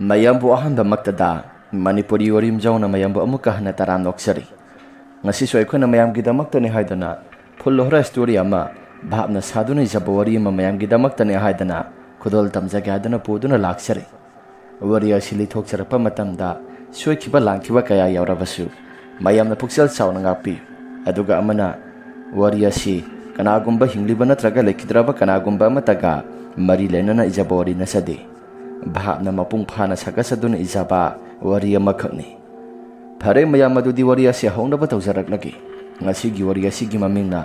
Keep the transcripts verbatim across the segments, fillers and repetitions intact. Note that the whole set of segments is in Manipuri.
ꯃꯌꯥꯝꯕꯨ ꯑꯍꯥꯟꯕꯃꯛꯇꯗ ꯃꯅꯤꯄꯨꯔꯤ ꯋꯥꯔꯤ ꯌꯨꯝꯖꯥꯎꯅ ꯃꯌꯥꯝꯕꯨ ꯑꯃꯨꯛꯀ ꯍꯟꯅ ꯇꯔꯥꯝꯅ ꯑꯣꯛꯆꯔꯤ꯫ ꯉꯁꯤꯁꯨ ꯑꯩꯈꯣꯏꯅ ꯃꯌꯥꯝꯒꯤꯗꯃꯛꯇꯅꯤ ꯍꯥꯏꯗꯨꯅ full horror story ꯑꯃ ꯚꯥꯞꯅ ꯁꯥꯗꯨꯅ ꯏꯖꯕ ꯋꯥꯔꯤ ꯑꯃ ꯃꯌꯥꯝꯒꯤꯗꯃꯛꯇꯅꯤ ꯍꯥꯏꯗꯅ ꯈꯨꯗꯣꯜ ꯇꯝꯖꯒꯦ ꯍꯥꯏꯗꯨꯅ ꯄꯨꯗꯨꯅ ꯂꯥꯛꯆꯔꯤ꯫ ꯋꯥꯔꯤ ꯑꯁꯤ ꯂꯤꯊꯣꯛꯆꯔꯛꯄ ꯃꯇꯝꯗ ꯁꯣꯏꯈꯤꯕ ꯂꯥꯟꯈꯤꯕ ꯀꯌꯥ ꯌꯥꯎꯔꯕꯁꯨ ꯃꯌꯥꯝꯅ ꯄꯨꯛꯆꯦꯜ ꯆꯥꯎꯅ ꯉꯥꯛꯄꯤꯌꯨ꯫ ꯑꯗꯨꯒ ꯑꯃꯅ, ꯋꯥꯔꯤ ꯑꯁꯤ ꯀꯅꯥꯒꯨꯝꯕ ꯍꯤꯡꯂꯤꯕ ꯅꯠꯇ꯭ꯔꯒ ꯂꯩꯈꯤꯗ꯭ꯔꯕ ꯀꯅꯥꯒꯨꯝꯕ ꯑꯃꯠꯇꯒ ꯃꯔꯤ ꯂꯩꯅꯅ ꯏꯖꯕ ꯋꯥꯔꯤ ꯅꯠꯆꯗꯦ꯫ ꯚꯥꯞꯅ ꯃꯄꯨꯡ ꯐꯥꯅ ꯁꯥꯒꯠꯆꯗꯨꯅ ꯏꯖꯕ ꯋꯥꯔꯤ ꯑꯃꯈꯛꯅꯤ꯫ ꯐꯔꯦ ꯃꯌꯥꯝ, ꯑꯗꯨꯗꯤ ꯋꯥꯔꯤ ꯑꯁꯤ ꯍꯧꯅꯕ ꯇꯧꯖꯔꯛꯂꯒꯦ꯫ ꯉꯁꯤꯒꯤ ꯋꯥꯔꯤ ꯑꯁꯤꯒꯤ ꯃꯃꯤꯡꯅ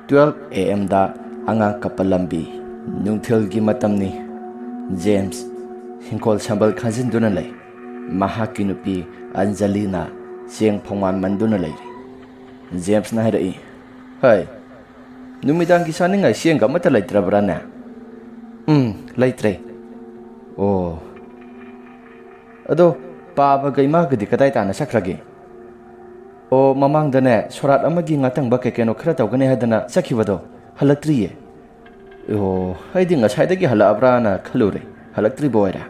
twelve A M ꯗ ꯑꯉꯥꯡ ꯀꯞꯄ ꯂꯝꯕꯤ꯫ ꯅꯨꯡꯊꯤꯜꯒꯤ ꯃꯇꯝꯅꯤ꯫ ꯖꯦꯝꯁ ꯍꯤꯡꯈꯣꯜ ꯁꯝꯕꯜ ꯈꯥꯖꯤꯟꯗꯨꯅ ꯂꯩ꯫ ꯃꯍꯥꯛꯀꯤ ꯅꯨꯄꯤ ꯑꯟꯖꯂꯤꯅ ꯆꯦꯡ ꯐꯧꯃꯥꯟ ꯃꯟꯗꯨꯅ ꯂꯩꯔꯤ꯫ ꯖꯦꯝꯁꯅ ꯍꯥꯏꯔꯛꯏ, "ꯍꯩ, ꯅꯨꯃꯤꯗꯥꯡꯒꯤ ꯆꯥꯅꯤꯡꯉꯥꯏ ꯆꯦꯡꯒ ꯑꯃꯠꯇ ꯂꯩꯇ꯭ꯔꯕ꯭ꯔꯥꯅꯦ?" "ꯎꯝ, ꯂꯩꯇ꯭ꯔꯦ꯫" "ꯑꯣ, ꯑꯗꯣ ꯄꯥꯕꯒ ꯏꯃꯥꯒꯗꯤ ꯀꯗꯥꯏ ꯇꯥꯅ ꯆꯠꯈ꯭ꯔꯒꯦ?" "ꯑꯣ, ꯃꯃꯥꯡꯗꯅꯦ ꯁꯣꯔꯥꯠ ꯑꯃꯒꯤ ꯉꯥꯇꯪꯕ ꯀꯩ ꯀꯩꯅꯣ ꯈꯔ ꯇꯧꯒꯅꯤ ꯍꯥꯏꯗꯅ ꯆꯠꯈꯤꯕꯗꯣ ꯍꯜꯂꯛꯇ꯭ꯔꯤꯌꯦ꯫" "ꯑꯣ, ꯑꯩꯗꯤ ꯉꯁꯥꯏꯗꯒꯤ ꯍꯜꯂꯛꯑꯕ꯭ꯔꯥꯅ ꯈꯜꯂꯨꯔꯦ, ꯍꯜꯂꯛꯇ꯭ꯔꯤꯕ ꯑꯣꯏꯔꯦ꯫"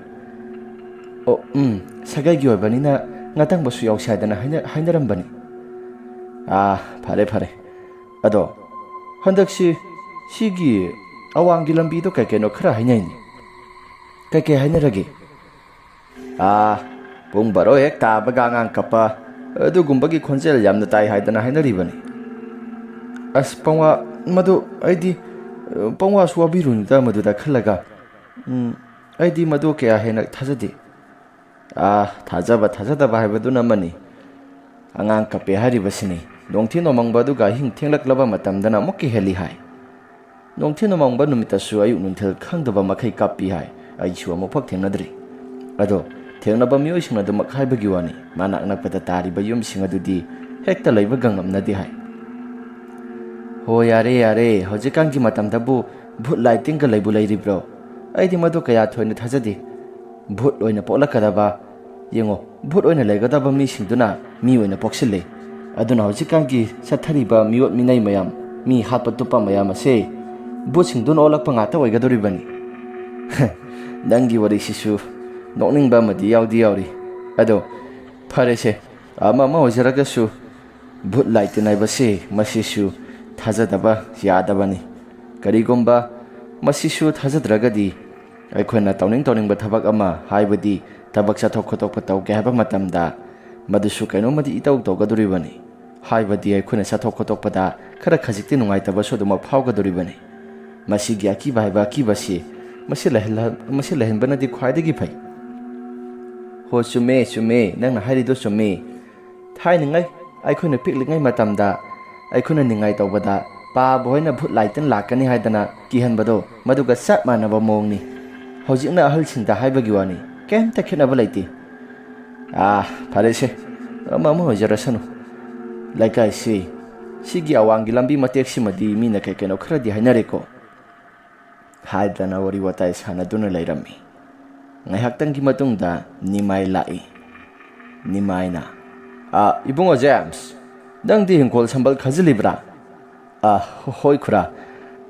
"ꯑꯣ, ꯎꯝ, ꯁꯥꯒꯩꯒꯤ ꯑꯣꯏꯕꯅꯤꯅ ꯉꯥꯇꯪꯕꯁꯨ ꯌꯥꯎꯁꯦ ꯍꯥꯏꯗꯅ ꯍꯥꯏꯅ-, ꯍꯥꯏꯅꯔꯝꯕꯅꯤ꯫" "ꯑꯥ, ꯐꯔꯦ, ꯐꯔꯦ꯫ ꯑꯗꯣ ꯍꯟꯗꯛꯁꯤ ꯁꯤꯒꯤ ꯑꯋꯥꯡꯒꯤ ꯂꯝꯕꯤꯗꯣ ꯀꯩ ꯀꯩꯅꯣ ꯈꯔ ꯍꯥꯏꯅꯩꯅꯤ꯫ ꯀꯩ ꯀꯩ ꯍꯥꯏꯅꯔꯒꯦ?" "ꯑꯥ, ꯄꯨꯡ ꯕꯥꯔꯣ ꯍꯦꯛ ꯇꯥꯕꯒ ꯑꯉꯥꯡ ꯀꯞꯄ ꯑꯗꯨꯒꯨꯝꯕꯒꯤ ꯈꯣꯟꯖꯦꯜ ꯌꯥꯝꯅ ꯇꯥꯏ ꯍꯥꯏꯗꯅ ꯍꯥꯏꯅꯔꯤꯕꯅꯤ꯫" "ꯑꯁ, ꯄꯪꯋꯥ, ꯃꯗꯨ ꯑꯩꯗꯤ, ꯑ, ꯄꯪꯋꯥꯁꯨ ꯋꯥꯕꯤꯔꯨꯅꯨꯗ ꯃꯗꯨꯗ ꯈꯜꯂꯒ꯫ ꯎꯝ, ꯑꯩꯗꯤ ꯃꯗꯨ ꯀꯌꯥ ꯍꯦꯟꯅ ꯊꯥꯖꯗꯦ꯫" "ꯑꯥ, ꯊꯥꯖꯕ ꯊꯥꯖꯗꯕ ꯍꯥꯏꯕꯗꯨꯅ ꯑꯃꯅꯤ꯫ ꯑꯉꯥꯡ ꯀꯞꯄꯦ ꯍꯥꯏꯔꯤꯕꯁꯤꯅꯤ꯫ ꯅꯣꯡꯊꯤ ꯅꯣꯡꯃꯪꯕ ꯑꯗꯨꯒ ꯑꯍꯤꯡ ꯊꯦꯡꯂꯛꯂꯕ ꯃꯇꯝꯗꯅ ꯑꯃꯨꯛꯀ ꯍꯦꯜꯂꯤ ꯍꯥꯏ꯫ ꯅꯣꯡꯊꯤ ꯅꯣꯡꯃꯪꯕ ꯅꯨꯃꯤꯠꯇꯁꯨ ꯑꯌꯨꯛ ꯅꯨꯡꯊꯤꯜ ꯈꯪꯗꯕ ꯃꯈꯩ ꯀꯥꯞꯄꯤ ꯍꯥꯏ꯫ ꯑꯩꯁꯨ ꯑꯃꯨꯛꯐꯥꯎ ꯊꯦꯡꯅꯗ꯭ꯔꯤ꯫ ꯑꯗꯣ ꯊꯦꯡꯅꯕ ꯃꯤꯑꯣꯏꯁꯤꯡ ꯑꯗꯨꯃꯛ ꯍꯥꯏꯕꯒꯤ ꯋꯥꯅꯤ, ꯃꯅꯥꯛ ꯅꯛꯄꯗ ꯇꯥꯔꯤꯕ ꯌꯨꯝꯁꯤꯡ ꯑꯗꯨꯗꯤ ꯍꯦꯛꯇ ꯂꯩꯕꯒ ꯉꯝꯅꯗꯦ ꯍꯥꯏ꯫" "ꯍꯣ, ꯌꯥꯔꯦ, ꯌꯥꯔꯦ, ꯍꯧꯖꯤꯛꯀꯥꯟꯒꯤ ꯃꯇꯝꯗꯕꯨ ꯚꯨꯠ ꯂꯥꯏ ꯇꯤꯟꯒ ꯂꯩꯕꯨ ꯂꯩꯔꯤꯕ꯭ꯔꯣ? ꯑꯩꯗꯤ ꯃꯗꯨ ꯀꯌꯥ ꯊꯣꯏꯅ ꯊꯥꯖꯗꯦ꯫ ꯚꯨꯠ ꯑꯣꯏꯅ ꯄꯣꯛꯂꯛꯀꯗꯕ, ꯌꯦꯡꯉꯣ, ꯚꯨꯠ ꯑꯣꯏꯅ ꯂꯩꯒꯗꯕ ꯃꯤꯁꯤꯡꯗꯨꯅ ꯃꯤ ꯑꯣꯏꯅ ꯄꯣꯛꯁꯤꯜꯂꯦ꯫ ꯑꯗꯨꯅ ꯍꯧꯖꯤꯛꯀꯥꯟꯒꯤ ꯆꯠꯊꯔꯤꯕ ꯃꯤꯑꯣꯠ ꯃꯤꯅꯩ ꯃꯌꯥꯝ, ꯃꯤ ꯍꯥꯠꯄ ꯇꯨꯞꯄ ꯃꯌꯥꯝ ꯑꯁꯦ ꯚꯨꯠꯁꯤꯡꯗꯨꯅ ꯑꯣꯜꯂꯛꯄ ꯉꯥꯛꯇ ꯑꯣꯏꯒꯗꯧꯔꯤꯕꯅꯤ꯫" "ꯅꯪꯒꯤ ꯋꯥꯔꯤꯁꯤꯁꯨ ꯅꯣꯛꯅꯤꯡꯕ ꯑꯃꯗꯤ ꯌꯥꯎꯗꯤ ꯌꯥꯎꯔꯤ꯫ ꯑꯗꯣ ꯐꯔꯦꯁꯦ, ꯑꯃ ꯑꯃ ꯑꯣꯏꯖꯔꯒꯁꯨ, ꯚꯨꯠ ꯂꯥꯏ ꯇꯤꯟ ꯍꯥꯏꯕꯁꯤ ꯃꯁꯤꯁꯨ ꯊꯥꯖꯗꯕ ꯌꯥꯗꯕꯅꯤ꯫ ꯀꯔꯤꯒꯨꯝꯕ ꯃꯁꯤꯁꯨ ꯊꯥꯖꯗ꯭ꯔꯒꯗꯤ, ꯑꯩꯈꯣꯏꯅ ꯇꯧꯅꯤꯡ ꯇꯧꯅꯤꯡꯕ ꯊꯕꯛ ꯑꯃ, ꯍꯥꯏꯕꯗꯤ ꯊꯕꯛ ꯆꯠꯊꯣꯛ ꯈꯣꯠꯇꯣꯛꯄ ꯇꯧꯒꯦ ꯍꯥꯏꯕ ꯃꯇꯝꯗ, ꯃꯗꯨꯁꯨ ꯀꯩꯅꯣꯝꯃꯗꯤ ꯏꯇꯧ ꯇꯧꯒꯗꯣꯔꯤꯕꯅꯤ꯫ ꯍꯥꯏꯕꯗꯤ ꯑꯩꯈꯣꯏꯅ ꯆꯠꯊꯣꯛ ꯈꯣꯠꯇꯣꯛꯄꯗ ꯈꯔ ꯈꯖꯤꯛꯇꯤ ꯅꯨꯡꯉꯥꯏꯇꯕꯁꯨ ꯑꯗꯨꯃꯛ ꯐꯥꯎꯒꯗꯣꯔꯤꯕꯅꯤ꯫ ꯃꯁꯤꯒꯤ ꯑꯀꯤꯕ ꯍꯥꯏꯕ ꯑꯀꯤꯕꯁꯤ, ꯃꯁꯤ ꯂꯩꯍꯜꯂ-, ꯃꯁꯤ ꯂꯩꯍꯟꯕꯅꯗꯤ ꯈ꯭ꯋꯥꯏꯗꯒꯤ ꯐꯩ꯫ ꯍꯣ, ꯆꯨꯝꯃꯦ, ꯆꯨꯝꯃꯦ, ꯅꯪꯅ ꯍꯥꯏꯔꯤꯗꯣ ꯆꯨꯝꯃꯦ꯫ ꯊꯥꯏꯅꯉꯩ ꯑꯩꯈꯣꯏꯅ ꯄꯤꯛꯂꯤꯉꯩ ꯃꯇꯝꯗ ꯑꯩꯈꯣꯏꯅ ꯅꯤꯡꯉꯥꯏ ꯇꯧꯕꯗ ꯄꯥꯕ ꯍꯣꯏꯅ ꯚꯨꯠ ꯂꯥꯏ ꯇꯤꯟ ꯂꯥꯛꯀꯅꯤ ꯍꯥꯏꯗꯅ ꯀꯤꯍꯟꯕꯗꯣ, ꯃꯗꯨꯒ ꯆꯞ ꯃꯥꯟꯅꯕ ꯃꯑꯣꯡꯅꯤ꯫ ꯍꯧꯖꯤꯛꯅ ꯑꯍꯜꯁꯤꯡꯗ ꯍꯥꯏꯕꯒꯤ ꯋꯥꯅꯤ, ꯀꯩꯝꯇ ꯈꯦꯠꯅꯕ ꯂꯩꯇꯦ꯫ ꯑꯥ, ꯐꯔꯦꯁꯦ, ꯑꯃ ꯑꯃ ꯑꯣꯏꯖꯔꯁꯅꯨ꯫ ꯂꯩꯀꯥꯏꯁꯤ, ꯁꯤꯒꯤ ꯑꯋꯥꯡꯒꯤ ꯂꯝꯕꯤ ꯃꯇꯦꯛꯁꯤꯃꯗꯤ ꯃꯤꯅ ꯀꯩ ꯀꯩꯅꯣ ꯈꯔꯗꯤ ꯍꯥꯏꯅꯔꯦꯀꯣ꯫ ꯍꯥꯏꯗꯅ ꯋꯥꯔꯤ ꯋꯥꯇꯥꯏ ꯁꯥꯟꯅꯗꯨꯅ ꯂꯩꯔꯝꯃꯤ꯫ ꯉꯥꯏꯍꯥꯛꯇꯪꯒꯤ ꯃꯇꯨꯡꯗ ꯅꯤꯃꯥꯏ ꯂꯥꯛꯏ꯫ ꯅꯤꯃꯥꯏꯅ, "ꯑ, ꯏꯕꯨꯡꯉꯣ ꯖꯦꯝꯁ, ꯅꯪꯗꯤ ꯍꯤꯡꯈꯣꯜ ꯁꯝꯕꯜ ꯈꯥꯖꯤꯜꯂꯤꯕ꯭ꯔꯥ?" "ꯑ, ꯍꯣꯏ ꯈꯨꯔꯥ,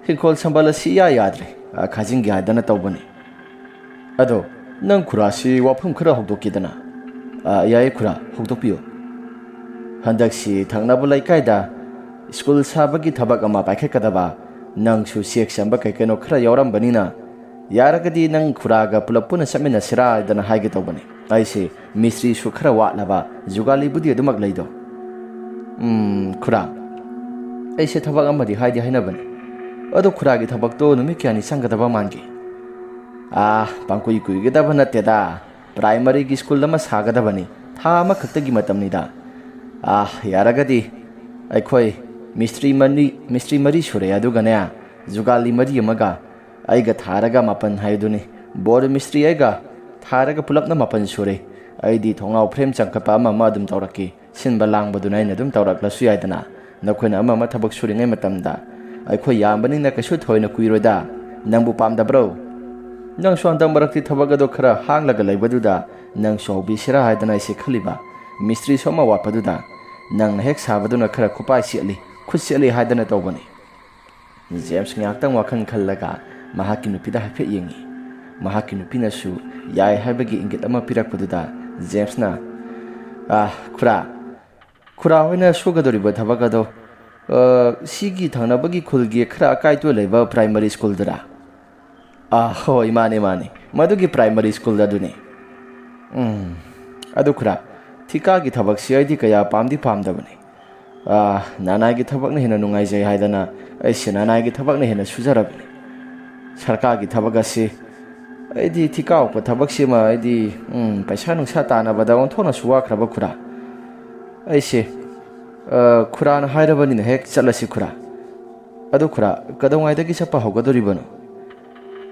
ꯍꯤꯡꯈꯣꯜ ꯁꯝꯕꯜ ꯑꯁꯤ ꯏꯌꯥ ꯌꯥꯗ꯭ꯔꯦ, ꯑ, ꯈꯥꯖꯤꯟꯒꯦ ꯍꯥꯏꯗꯅ ꯇꯧꯕꯅꯤ꯫ ꯑꯗꯣ ꯅꯪ ꯈꯨꯔꯥꯁꯤ ꯋꯥꯐꯝ ꯈꯔ ꯍꯧꯗꯣꯛꯀꯦꯗꯅ?" "ꯑ, ꯌꯥꯏꯌꯦ ꯈꯨꯔꯥ, ꯍꯧꯗꯣꯛꯄꯤꯌꯨ꯫ ꯍꯟꯗꯛꯁꯤ ꯊꯪꯅꯕ ꯂꯩꯀꯥꯏꯗ ꯁ꯭ꯀꯨꯜ ꯁꯥꯕꯒꯤ ꯊꯕꯛ ꯑꯃ ꯄꯥꯏꯈꯠꯀꯗꯕ, ꯅꯪꯁꯨ ꯆꯦꯛ ꯆꯟꯕ ꯀꯩ ꯀꯩꯅꯣ ꯈꯔ ꯌꯥꯎꯔꯝꯕꯅꯤꯅ, ꯌꯥꯔꯒꯗꯤ ꯅꯪ ꯈꯨꯔꯥꯒ ꯄꯨꯂꯞ ꯄꯨꯟꯅ ꯆꯠꯃꯤꯟꯅꯁꯤꯔꯥ ꯍꯥꯏꯗꯅ ꯍꯥꯏꯒꯦ ꯇꯧꯕꯅꯤ꯫ ꯑꯩꯁꯦ ꯃꯤꯁꯇ꯭ꯔꯤꯁꯨ ꯈꯔ ꯋꯥꯠꯂꯕ, ꯖꯨꯒꯥꯂꯤꯕꯨꯗꯤ ꯑꯗꯨꯃꯛ ꯂꯩꯗꯣ꯫ ꯎꯝ, ꯈꯨꯔꯥ, ꯑꯩꯁꯦ ꯊꯕꯛ ꯑꯃꯗꯤ ꯍꯥꯏꯗꯤ ꯍꯥꯏꯅꯕꯅꯤ꯫ ꯑꯗꯣ ꯈꯨꯔꯥꯒꯤ ꯊꯕꯛꯇꯣ ꯅꯨꯃꯤꯠ ꯀꯌꯥꯅꯤ ꯆꯪꯒꯗꯕ ꯃꯥꯟꯒꯦ?" "ꯑꯥ, ꯄꯪꯀꯨꯏ ꯀꯨꯏꯒꯗꯕ ꯅꯠꯇꯦꯗ꯫ ꯄ꯭ꯔꯥꯏꯃꯔꯤꯒꯤ ꯁ꯭ꯀꯨꯜ ꯑꯃ ꯁꯥꯒꯗꯕꯅꯤ꯫ ꯊꯥ ꯑꯃꯈꯛꯇꯒꯤ ꯃꯇꯝꯅꯤꯗ꯫ ꯑꯥ, ꯌꯥꯔꯒꯗꯤ ꯑꯩꯈꯣꯏ ꯃꯤꯁꯇ꯭ꯔꯤ ꯃꯔꯤ, ꯃꯤꯁꯇ꯭ꯔꯤ ꯃꯔꯤ ꯁꯨꯔꯦ, ꯑꯗꯨꯒꯅꯦ, ꯖꯨꯒꯥꯂꯤ ꯃꯔꯤ ꯑꯃꯒ ꯑꯩꯒ ꯊꯥꯔꯒ ꯃꯥꯄꯟ ꯍꯥꯏꯗꯨꯅꯤ꯫ ꯕꯣꯔ ꯃꯤꯁꯇ꯭ꯔꯤ ꯑꯩꯒ ꯊꯥꯔꯒ ꯄꯨꯂꯞꯅ ꯃꯥꯄꯟ ꯁꯨꯔꯦ꯫ ꯑꯩꯗꯤ ꯊꯣꯡꯅꯥꯎ ꯐ꯭ꯔꯦꯝ ꯆꯪꯈꯠꯄ ꯑꯃ ꯑꯃ ꯑꯗꯨꯝ ꯇꯧꯔꯛꯀꯦ꯫ ꯁꯤꯟꯕ ꯂꯥꯡꯕꯗꯨꯅ ꯑꯩꯅ ꯑꯗꯨꯝ ꯇꯧꯔꯛꯂꯁꯨ ꯌꯥꯏꯗꯅ꯫ ꯅꯈꯣꯏꯅ ꯑꯃ ꯑꯃ ꯊꯕꯛ ꯁꯨꯔꯤꯉꯩ ꯃꯇꯝꯗ ꯑꯩꯈꯣꯏ ꯌꯥꯝꯕꯅꯤꯅ ꯀꯩꯁꯨ ꯊꯣꯏꯅ ꯀꯨꯏꯔꯣꯏꯗ꯫ ꯅꯪꯕꯨ ꯄꯥꯝꯗꯕ꯭ꯔꯣ? ꯅꯪꯁꯨ ꯍꯟꯗꯛ ꯃꯔꯛꯇꯤ ꯊꯕꯛ ꯑꯗꯣ ꯈꯔ ꯍꯥꯡꯂꯒ ꯂꯩꯕꯗꯨꯗ ꯅꯪꯁꯨ ꯍꯧꯕꯤꯁꯤꯔꯥ ꯍꯥꯏꯗꯅ ꯑꯩꯁꯦ ꯈꯜꯂꯤꯕ꯫ ꯃꯤꯁꯇ꯭ꯔꯤꯁꯨ ꯑꯃ ꯋꯥꯠꯄꯗꯨꯗ ꯅꯪꯅ ꯍꯦꯛ ꯁꯥꯕꯗꯨꯅ ꯈꯔ ꯈꯨꯄꯥꯏ ꯁꯦꯠꯂꯤ, ꯈꯨꯠ ꯁꯦꯠꯂꯤ ꯍꯥꯏꯗꯅ ꯇꯧꯕꯅꯤ꯫" ꯖꯦꯝꯁ ꯉꯥꯏꯍꯥꯛꯇꯪ ꯋꯥꯈꯜ ꯈꯜꯂꯒ ꯃꯍꯥꯛꯀꯤ ꯅꯨꯄꯤꯗ ꯍꯥꯏꯐꯦꯠ ꯌꯦꯡꯉꯤ꯫ ꯃꯍꯥꯛꯀꯤ ꯅꯨꯄꯤꯅꯁꯨ ꯌꯥꯏ ꯍꯥꯏꯕꯒꯤ ꯏꯪꯒꯤꯠ ꯑꯃ ꯄꯤꯔꯛꯄꯗꯨꯗ ꯖꯦꯝꯁꯅ, "ꯑꯥ, ꯈꯨꯔꯥ, ꯈꯨꯔꯥ ꯍꯣꯏꯅ ꯁꯨꯒꯗꯧꯔꯤꯕ ꯊꯕꯛ ꯑꯗꯣ, ꯑ, ꯁꯤꯒꯤ ꯊꯪꯅꯕꯒꯤ ꯈꯨꯜꯒꯤ ꯈꯔ ꯑꯀꯥꯏꯇꯣ ꯂꯩꯕ ꯄ꯭ꯔꯥꯏꯃꯔꯤ ꯁ꯭ꯀꯨꯜꯗꯨꯔꯥ?" "ꯑꯥ, ꯍꯣꯏ, ꯃꯥꯅꯦ, ꯃꯥꯅꯦ, ꯃꯗꯨꯒꯤ ꯄ꯭ꯔꯥꯏꯃꯔꯤ ꯁ꯭ꯀꯨꯜ ꯑꯗꯨꯅꯤ꯫" "ꯎꯝ, ꯑꯗꯨ ꯈꯨꯔꯥ, ꯊꯤꯀꯥꯒꯤ ꯊꯕꯛꯁꯤ ꯑꯩꯗꯤ ꯀꯌꯥ ꯄꯥꯝꯗꯤ ꯄꯥꯝꯗꯕꯅꯤ꯫ ꯑꯥ, ꯅꯅꯥꯏꯒꯤ ꯊꯕꯛꯅ ꯍꯦꯟꯅ ꯅꯨꯡꯉꯥꯏꯖꯩ ꯍꯥꯏꯗꯅ ꯑꯩꯁꯦ ꯅꯅꯥꯏꯒꯤ ꯊꯕꯛꯅ ꯍꯦꯟꯅ ꯁꯨꯖꯔꯕꯅꯤ꯫ ꯁꯔꯀꯥꯔꯒꯤ ꯊꯕꯛ ꯑꯁꯤ ꯑꯩꯗꯤ ꯊꯤꯀꯥ ꯎꯞꯄ ꯊꯕꯛꯁꯤꯃ ꯑꯩꯗꯤ, ꯎꯝ, ꯄꯩꯁꯥ ꯅꯨꯡꯁꯥ ꯇꯥꯟꯅꯕꯗ ꯑꯣꯟꯊꯣꯛꯅꯁꯨ ꯋꯥꯈ꯭ꯔꯕ ꯈꯨꯔꯥ꯫ ꯑꯩꯁꯦ, ꯑ, ꯈꯨꯔꯥꯅ ꯍꯥꯏꯔꯕꯅꯤꯅ ꯍꯦꯛ ꯆꯠꯂꯁꯤ ꯈꯨꯔꯥ꯫ ꯑꯗꯨ ꯈꯨꯔꯥ, ꯀꯩꯗꯧꯉꯩꯗꯒꯤ ꯆꯠꯄ ꯍꯧꯒꯗꯧꯔꯤꯕꯅꯣ?"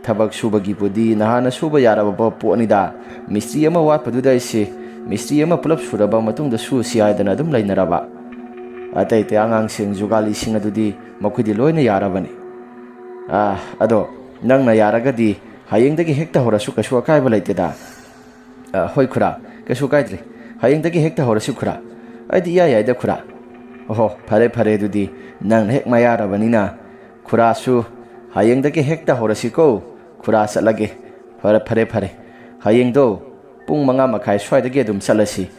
"ꯊꯕꯛ ꯁꯨꯕꯒꯤꯕꯨꯗꯤ ꯅꯍꯥꯟꯅ ꯁꯨꯕ ꯌꯥꯔꯕ ꯄꯣꯠꯅꯤꯗ꯫ ꯃꯤꯁꯇ꯭ꯔꯤ ꯑꯃ ꯋꯥꯠꯄꯗꯨꯗ ꯑꯩꯁꯦ ꯃꯤꯁꯇ꯭ꯔꯤ ꯑꯃ ꯄꯨꯂꯞ ꯁꯨꯔꯕ ꯃꯇꯨꯡꯗ ꯁꯨꯁꯤ ꯍꯥꯏꯗꯅ ꯑꯗꯨꯝ ꯂꯩꯅꯔꯕ꯫ ꯑꯇꯩ ꯑꯇꯩ ꯑꯉꯥꯡꯁꯤꯡ ꯖꯨꯒꯥꯂꯤꯁꯤꯡ ꯑꯗꯨꯗꯤ ꯃꯈꯣꯏꯗꯤ ꯂꯣꯏꯅ ꯌꯥꯔꯕꯅꯤ꯫ ꯑꯥ, ꯑꯗꯣ ꯅꯪꯅ ꯌꯥꯔꯒꯗꯤ ꯍꯌꯦꯡꯗꯒꯤ ꯍꯦꯛꯇ ꯍꯧꯔꯁꯨ ꯀꯩꯁꯨ ꯑꯀꯥꯏꯕ ꯂꯩꯇꯦꯗ꯫" "ꯑ, ꯍꯣꯏ ꯈꯨꯔꯥ, ꯀꯩꯁꯨ ꯀꯥꯏꯗ꯭ꯔꯦ꯫ ꯍꯌꯦꯡꯗꯒꯤ ꯍꯦꯛꯇ ꯍꯧꯔꯁꯤ ꯈꯨꯔꯥ꯫ ꯑꯩꯗꯤ ꯏꯌꯥ ꯌꯥꯏꯗ ꯈꯨꯔꯥ꯫" "ꯑꯣꯍꯣ, ꯐꯔꯦ ꯐꯔꯦ, ꯑꯗꯨꯗꯤ ꯅꯪꯅ ꯍꯦꯛ ꯃꯌꯥꯔꯕꯅꯤꯅ꯫ ꯈꯨꯔꯥꯁꯨ ꯍꯌꯦꯡꯗꯒꯤ ꯍꯦꯛꯇ ꯍꯧꯔꯁꯤꯀꯣ꯫ ꯈꯨꯔꯥ ꯆꯠꯂꯒꯦ꯫" "ꯐꯔꯦ, ꯐꯔꯦ, ꯐꯔꯦ꯫ ꯍꯌꯦꯡꯗꯣ ꯄꯨꯡ ꯃꯉꯥ ꯃꯈꯥꯏ ꯁ꯭ꯋꯥꯏꯗꯒꯤ ꯑꯗꯨꯝ ꯆꯠꯂꯁꯤ꯫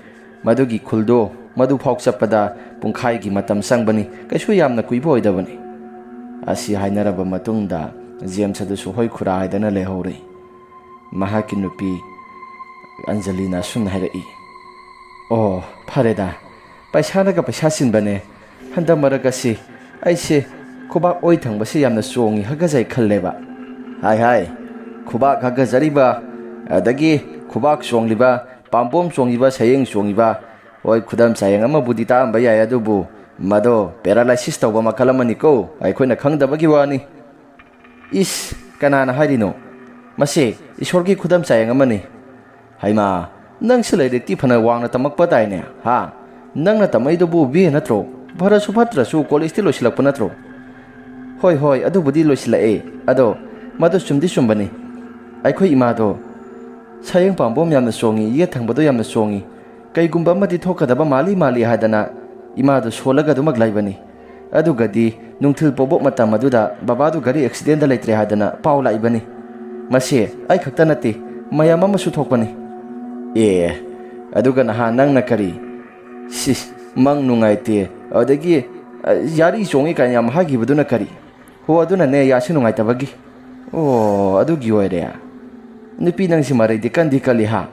ꯃꯗꯨꯒꯤ ꯈꯨꯜꯗꯣ ꯃꯗꯨꯐꯥꯎ ꯆꯠꯄꯗ ꯄꯨꯡꯈꯥꯏꯒꯤ ꯃꯇꯝ ꯆꯪꯕꯅꯤ, ꯀꯩꯁꯨ ꯌꯥꯝꯅ ꯀꯨꯏꯕ ꯑꯣꯏꯗꯕꯅꯤ꯫" ꯑꯁꯤ ꯍꯥꯏꯅꯔꯕ ꯃꯇꯨꯡꯗ ꯖꯦꯝꯁ ꯑꯗꯨꯁꯨ "ꯍꯣꯏ ꯈꯨꯔꯥ" ꯍꯥꯏꯗꯅ ꯂꯩꯍꯧꯔꯦ꯫ ꯃꯍꯥꯛꯀꯤ ꯅꯨꯄꯤ ꯑꯟꯖꯂꯤꯅ ꯑꯁꯨꯝꯅ ꯍꯥꯏꯔꯛꯏ, "ꯑꯣ, ꯐꯔꯦꯗ, ꯄꯩꯁꯥꯅꯒ ꯄꯩꯁꯥ ꯆꯤꯟꯕꯅꯦ꯫ ꯍꯟꯗꯛ ꯃꯔꯛ ꯑꯁꯤ ꯑꯩꯁꯦ ꯈꯨꯕꯥꯛ ꯑꯣꯏ ꯊꯪꯕꯁꯦ ꯌꯥꯝꯅ ꯆꯣꯡꯉꯤ, ꯍꯥꯒꯠꯆꯩ ꯈꯜꯂꯦꯕ꯫" "ꯍꯥꯏ ꯍꯥꯏ, ꯈꯨꯕꯥꯛ ꯍꯥꯒꯠꯆꯔꯤꯕ, ꯑꯗꯒꯤ ꯈꯨꯕꯥꯛ ꯆꯣꯡꯂꯤꯕ, ꯄꯥꯝꯕꯣꯝ ꯆꯣꯡꯉꯤꯕ, ꯁꯌꯦꯡ ꯆꯣꯡꯉꯤꯕ, ꯍꯣꯏ, ꯈꯨꯗꯝ ꯆꯥꯌꯦꯡ ꯑꯃꯕꯨꯗꯤ ꯇꯥꯛꯑꯝꯕ ꯌꯥꯏ, ꯑꯗꯨꯕꯨ ꯃꯗꯣ ꯄꯦꯔꯥꯂꯥꯏꯁꯤꯁ ꯇꯧꯕ ꯃꯈꯜ ꯑꯃꯅꯤꯀꯣ, ꯑꯩꯈꯣꯏꯅ ꯈꯪꯗꯕꯒꯤ ꯋꯥꯅꯤ꯫" "ꯏꯁ, ꯀꯅꯥꯅ ꯍꯥꯏꯔꯤꯅꯣ? ꯃꯁꯤ ꯏꯁꯣꯔꯒꯤ ꯈꯨꯗꯝ ꯆꯥꯌꯦꯡ ꯑꯃꯅꯤ꯫" "ꯍꯩꯃꯥ, ꯅꯪꯁꯨ ꯂꯥꯏꯔꯤꯛꯇꯤ ꯐꯅ ꯋꯥꯡꯅ ꯇꯝꯃꯛꯄ ꯇꯥꯏꯅꯦ, ꯍꯥ? ꯅꯪꯅ ꯇꯝꯃꯛꯏꯗꯨꯕꯨ ꯕꯤ ꯑꯦ ꯅꯠꯇ꯭ꯔꯣ? ꯐꯔꯁꯨ ꯐꯠꯇ꯭ꯔꯁꯨ ꯀꯣꯂꯦꯖꯇꯤ ꯂꯣꯏꯁꯤꯜꯂꯛꯄ ꯅꯠꯇ꯭ꯔꯣ?" "ꯍꯣꯏ, ꯍꯣꯏ, ꯑꯗꯨꯕꯨꯗꯤ ꯂꯣꯏꯁꯤꯜꯂꯛꯑꯦ꯫ ꯑꯗꯣ ꯃꯗꯨ ꯆꯨꯝꯗꯤ ꯆꯨꯝꯕꯅꯤ꯫ ꯑꯩꯈꯣꯏ ꯏꯃꯥꯗꯣ ꯁꯌꯦꯡ ꯄꯥꯝꯕꯣꯝ ꯌꯥꯝꯅ ꯆꯣꯡꯉꯤ, ꯌꯦꯠ ꯊꯪꯕꯗꯣ ꯌꯥꯝꯅ ꯆꯣꯡꯉꯤ꯫ ꯀꯩꯒꯨꯝꯕ ꯑꯃꯗꯤ ꯊꯣꯛꯀꯗꯕ ꯃꯥꯜꯂꯤ ꯃꯥꯜꯂꯤ ꯍꯥꯏꯗꯅ ꯏꯃꯥꯗꯣ ꯁꯣꯜꯂꯒ ꯑꯗꯨꯃꯛ ꯂꯩꯕꯅꯤ꯫ ꯑꯗꯨꯒꯗꯤ ꯅꯨꯡꯊꯤꯜ ꯄꯣꯕꯣꯛ ꯃꯇꯝ ꯑꯗꯨꯗ ꯕꯕꯥꯗꯨ ꯒꯥꯔꯤ ꯑꯦꯛꯁꯤꯗꯦꯟꯗ ꯂꯩꯇ꯭ꯔꯦ ꯍꯥꯏꯗꯅ ꯄꯥꯎ ꯂꯥꯛꯏꯕꯅꯤ꯫" ꯃꯁꯤ ꯑꯩ ꯈꯛꯇ ꯅꯠꯇꯦ, ꯃꯌꯥꯝ ꯑꯃꯁꯨ ꯊꯣꯛꯄꯅꯤ꯫ ꯑꯦ, ꯑꯗꯨꯒ ꯅꯍꯥꯟ ꯅꯪꯅ ꯀꯔꯤ, ꯁꯤꯁ, ꯃꯪ ꯅꯨꯡꯉꯥꯏꯇꯦ, ꯑꯗꯒꯤ, ꯑ, ꯌꯥꯔꯤ ꯆꯣꯡꯉꯤ ꯀꯥꯏꯅ ꯌꯥꯝ ꯍꯥꯏꯈꯤꯕꯗꯨꯅ ꯀꯔꯤ? ꯍꯣ, ꯑꯗꯨꯅꯅꯦ, ꯌꯥꯁꯤ ꯅꯨꯡꯉꯥꯏꯇꯕꯒꯤ꯫ ꯑꯣ, ꯑꯗꯨꯒꯤ ꯑꯣꯏꯔꯦ꯫ ꯅꯨꯄꯤ ꯅꯪꯁꯤ ꯃꯔꯩꯗꯤ ꯀꯟꯗꯤ ꯀꯜꯂꯤ ꯍꯥ?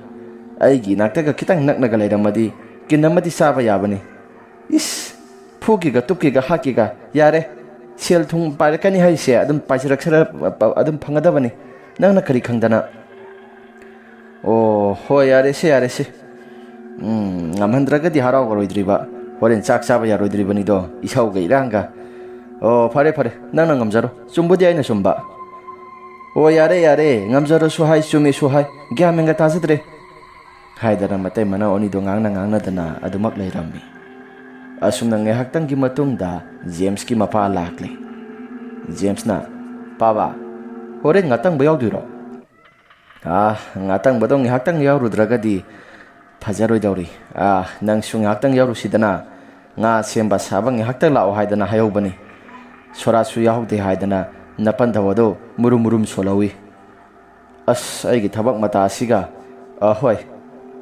ꯑꯩꯒꯤ ꯏꯅꯥꯛꯇꯒ ꯈꯤꯇꯪ ꯅꯛꯅꯒ ꯂꯩꯔꯝꯃꯗꯤ ꯀꯤꯟ ꯑꯃꯗꯤ ꯆꯥꯕ ꯌꯥꯕꯅꯤ꯫ ꯏꯁ, ꯐꯨꯒꯤꯒ ꯇꯨꯞꯀꯤꯒ ꯍꯥꯠꯀꯤꯒ, ꯌꯥꯔꯦ꯫ ꯁꯦꯜ ꯊꯨꯝ ꯄꯥꯏꯔꯛꯀꯅꯤ ꯍꯥꯏꯁꯦ ꯑꯗꯨꯝ ꯄꯥꯏꯖꯔꯛꯁꯔ-, ꯑꯗꯨꯝ ꯐꯪꯒꯗꯕꯅꯤ꯫ ꯅꯪꯅ ꯀꯔꯤ ꯈꯪꯗꯅ? ꯑꯣ, ꯍꯣꯏ, ꯌꯥꯔꯦꯁꯦ, ꯌꯥꯔꯦꯁꯦ꯫ ꯎꯝ, ꯉꯝꯍꯟꯗ꯭ꯔꯒꯗꯤ ꯍꯔꯥꯎꯔꯣꯏꯗ꯭ꯔꯤꯕ꯫ ꯍꯣꯔꯦꯟ ꯆꯥꯛ ꯆꯥꯕ ꯌꯥꯔꯣꯏꯗ꯭ꯔꯤꯕꯅꯤꯗꯣ, ꯏꯁꯧꯒ ꯏꯔꯥꯡꯒ꯫ ꯑꯣ, ꯐꯔꯦ, ꯐꯔꯦ, ꯅꯪꯅ ꯉꯝꯖꯔꯣ꯫ ꯆꯨꯝꯕꯨꯗꯤ ꯑꯩꯅ ꯆꯨꯝꯕ꯫ ꯑꯣ, ꯌꯥꯔꯦ, ꯌꯥꯔꯦ, ꯉꯝꯖꯔꯁꯨ ꯍꯥꯏ, ꯆꯨꯝꯃꯦꯁꯨ ꯍꯥꯏ, ꯒ꯭ꯌꯥꯟ ꯃꯦꯟꯒ ꯇꯥꯖꯗ꯭ꯔꯦ꯫ ꯍꯥꯏꯗꯅ ꯃꯇꯩ ꯃꯅꯥꯎ ꯑꯅꯤꯗꯣ ꯉꯥꯡꯅ ꯉꯥꯡꯅꯗꯅ ꯑꯗꯨꯃꯛ ꯂꯩꯔꯝꯃꯤ꯫ ꯑꯁꯨꯝꯅ ꯉꯥꯏꯍꯥꯛꯇꯪꯒꯤ ꯃꯇꯨꯡꯗ ꯖꯦꯝꯁꯀꯤ ꯃꯄꯥ ꯂꯥꯛꯂꯦ꯫ ꯖꯦꯝꯁꯅ, "ꯄꯥꯕ, ꯍꯣꯔꯦꯟ ꯉꯥꯇꯪꯕ ꯌꯥꯎꯗꯣꯏꯔꯣ?" "ꯑꯥ, ꯉꯥꯇꯪꯕꯗꯣ ꯉꯥꯏꯍꯥꯛꯇꯪ ꯌꯥꯎꯔꯨꯗ꯭ꯔꯒꯗꯤ ꯐꯖꯔꯣꯏꯗꯧꯔꯤ꯫ ꯑꯥ, ꯅꯪꯁꯨ ꯉꯥꯏꯍꯥꯛꯇꯪ ꯌꯥꯎꯔꯨꯁꯤꯗꯅ꯫ ꯉꯥ ꯁꯦꯝꯕ ꯁꯥꯕ ꯉꯥꯏꯍꯥꯛꯇꯪ ꯂꯥꯛꯑꯣ ꯍꯥꯏꯗꯅ ꯍꯥꯏꯍꯧꯕꯅꯤ꯫ ꯁꯣꯔꯥꯠꯁꯨ ꯌꯥꯎꯍꯧꯗꯦ ꯍꯥꯏꯗꯅ ꯅꯄꯟꯊꯧ ꯑꯗꯣ ꯃꯨꯔꯨꯝ ꯃꯨꯔꯨꯝ ꯁꯣꯜꯍꯧꯏ꯫ ꯑꯁ, ꯑꯩꯒꯤ ꯊꯕꯛ ꯃꯇꯥꯁꯤꯒ꯫ ꯑ, ꯍꯣꯏ,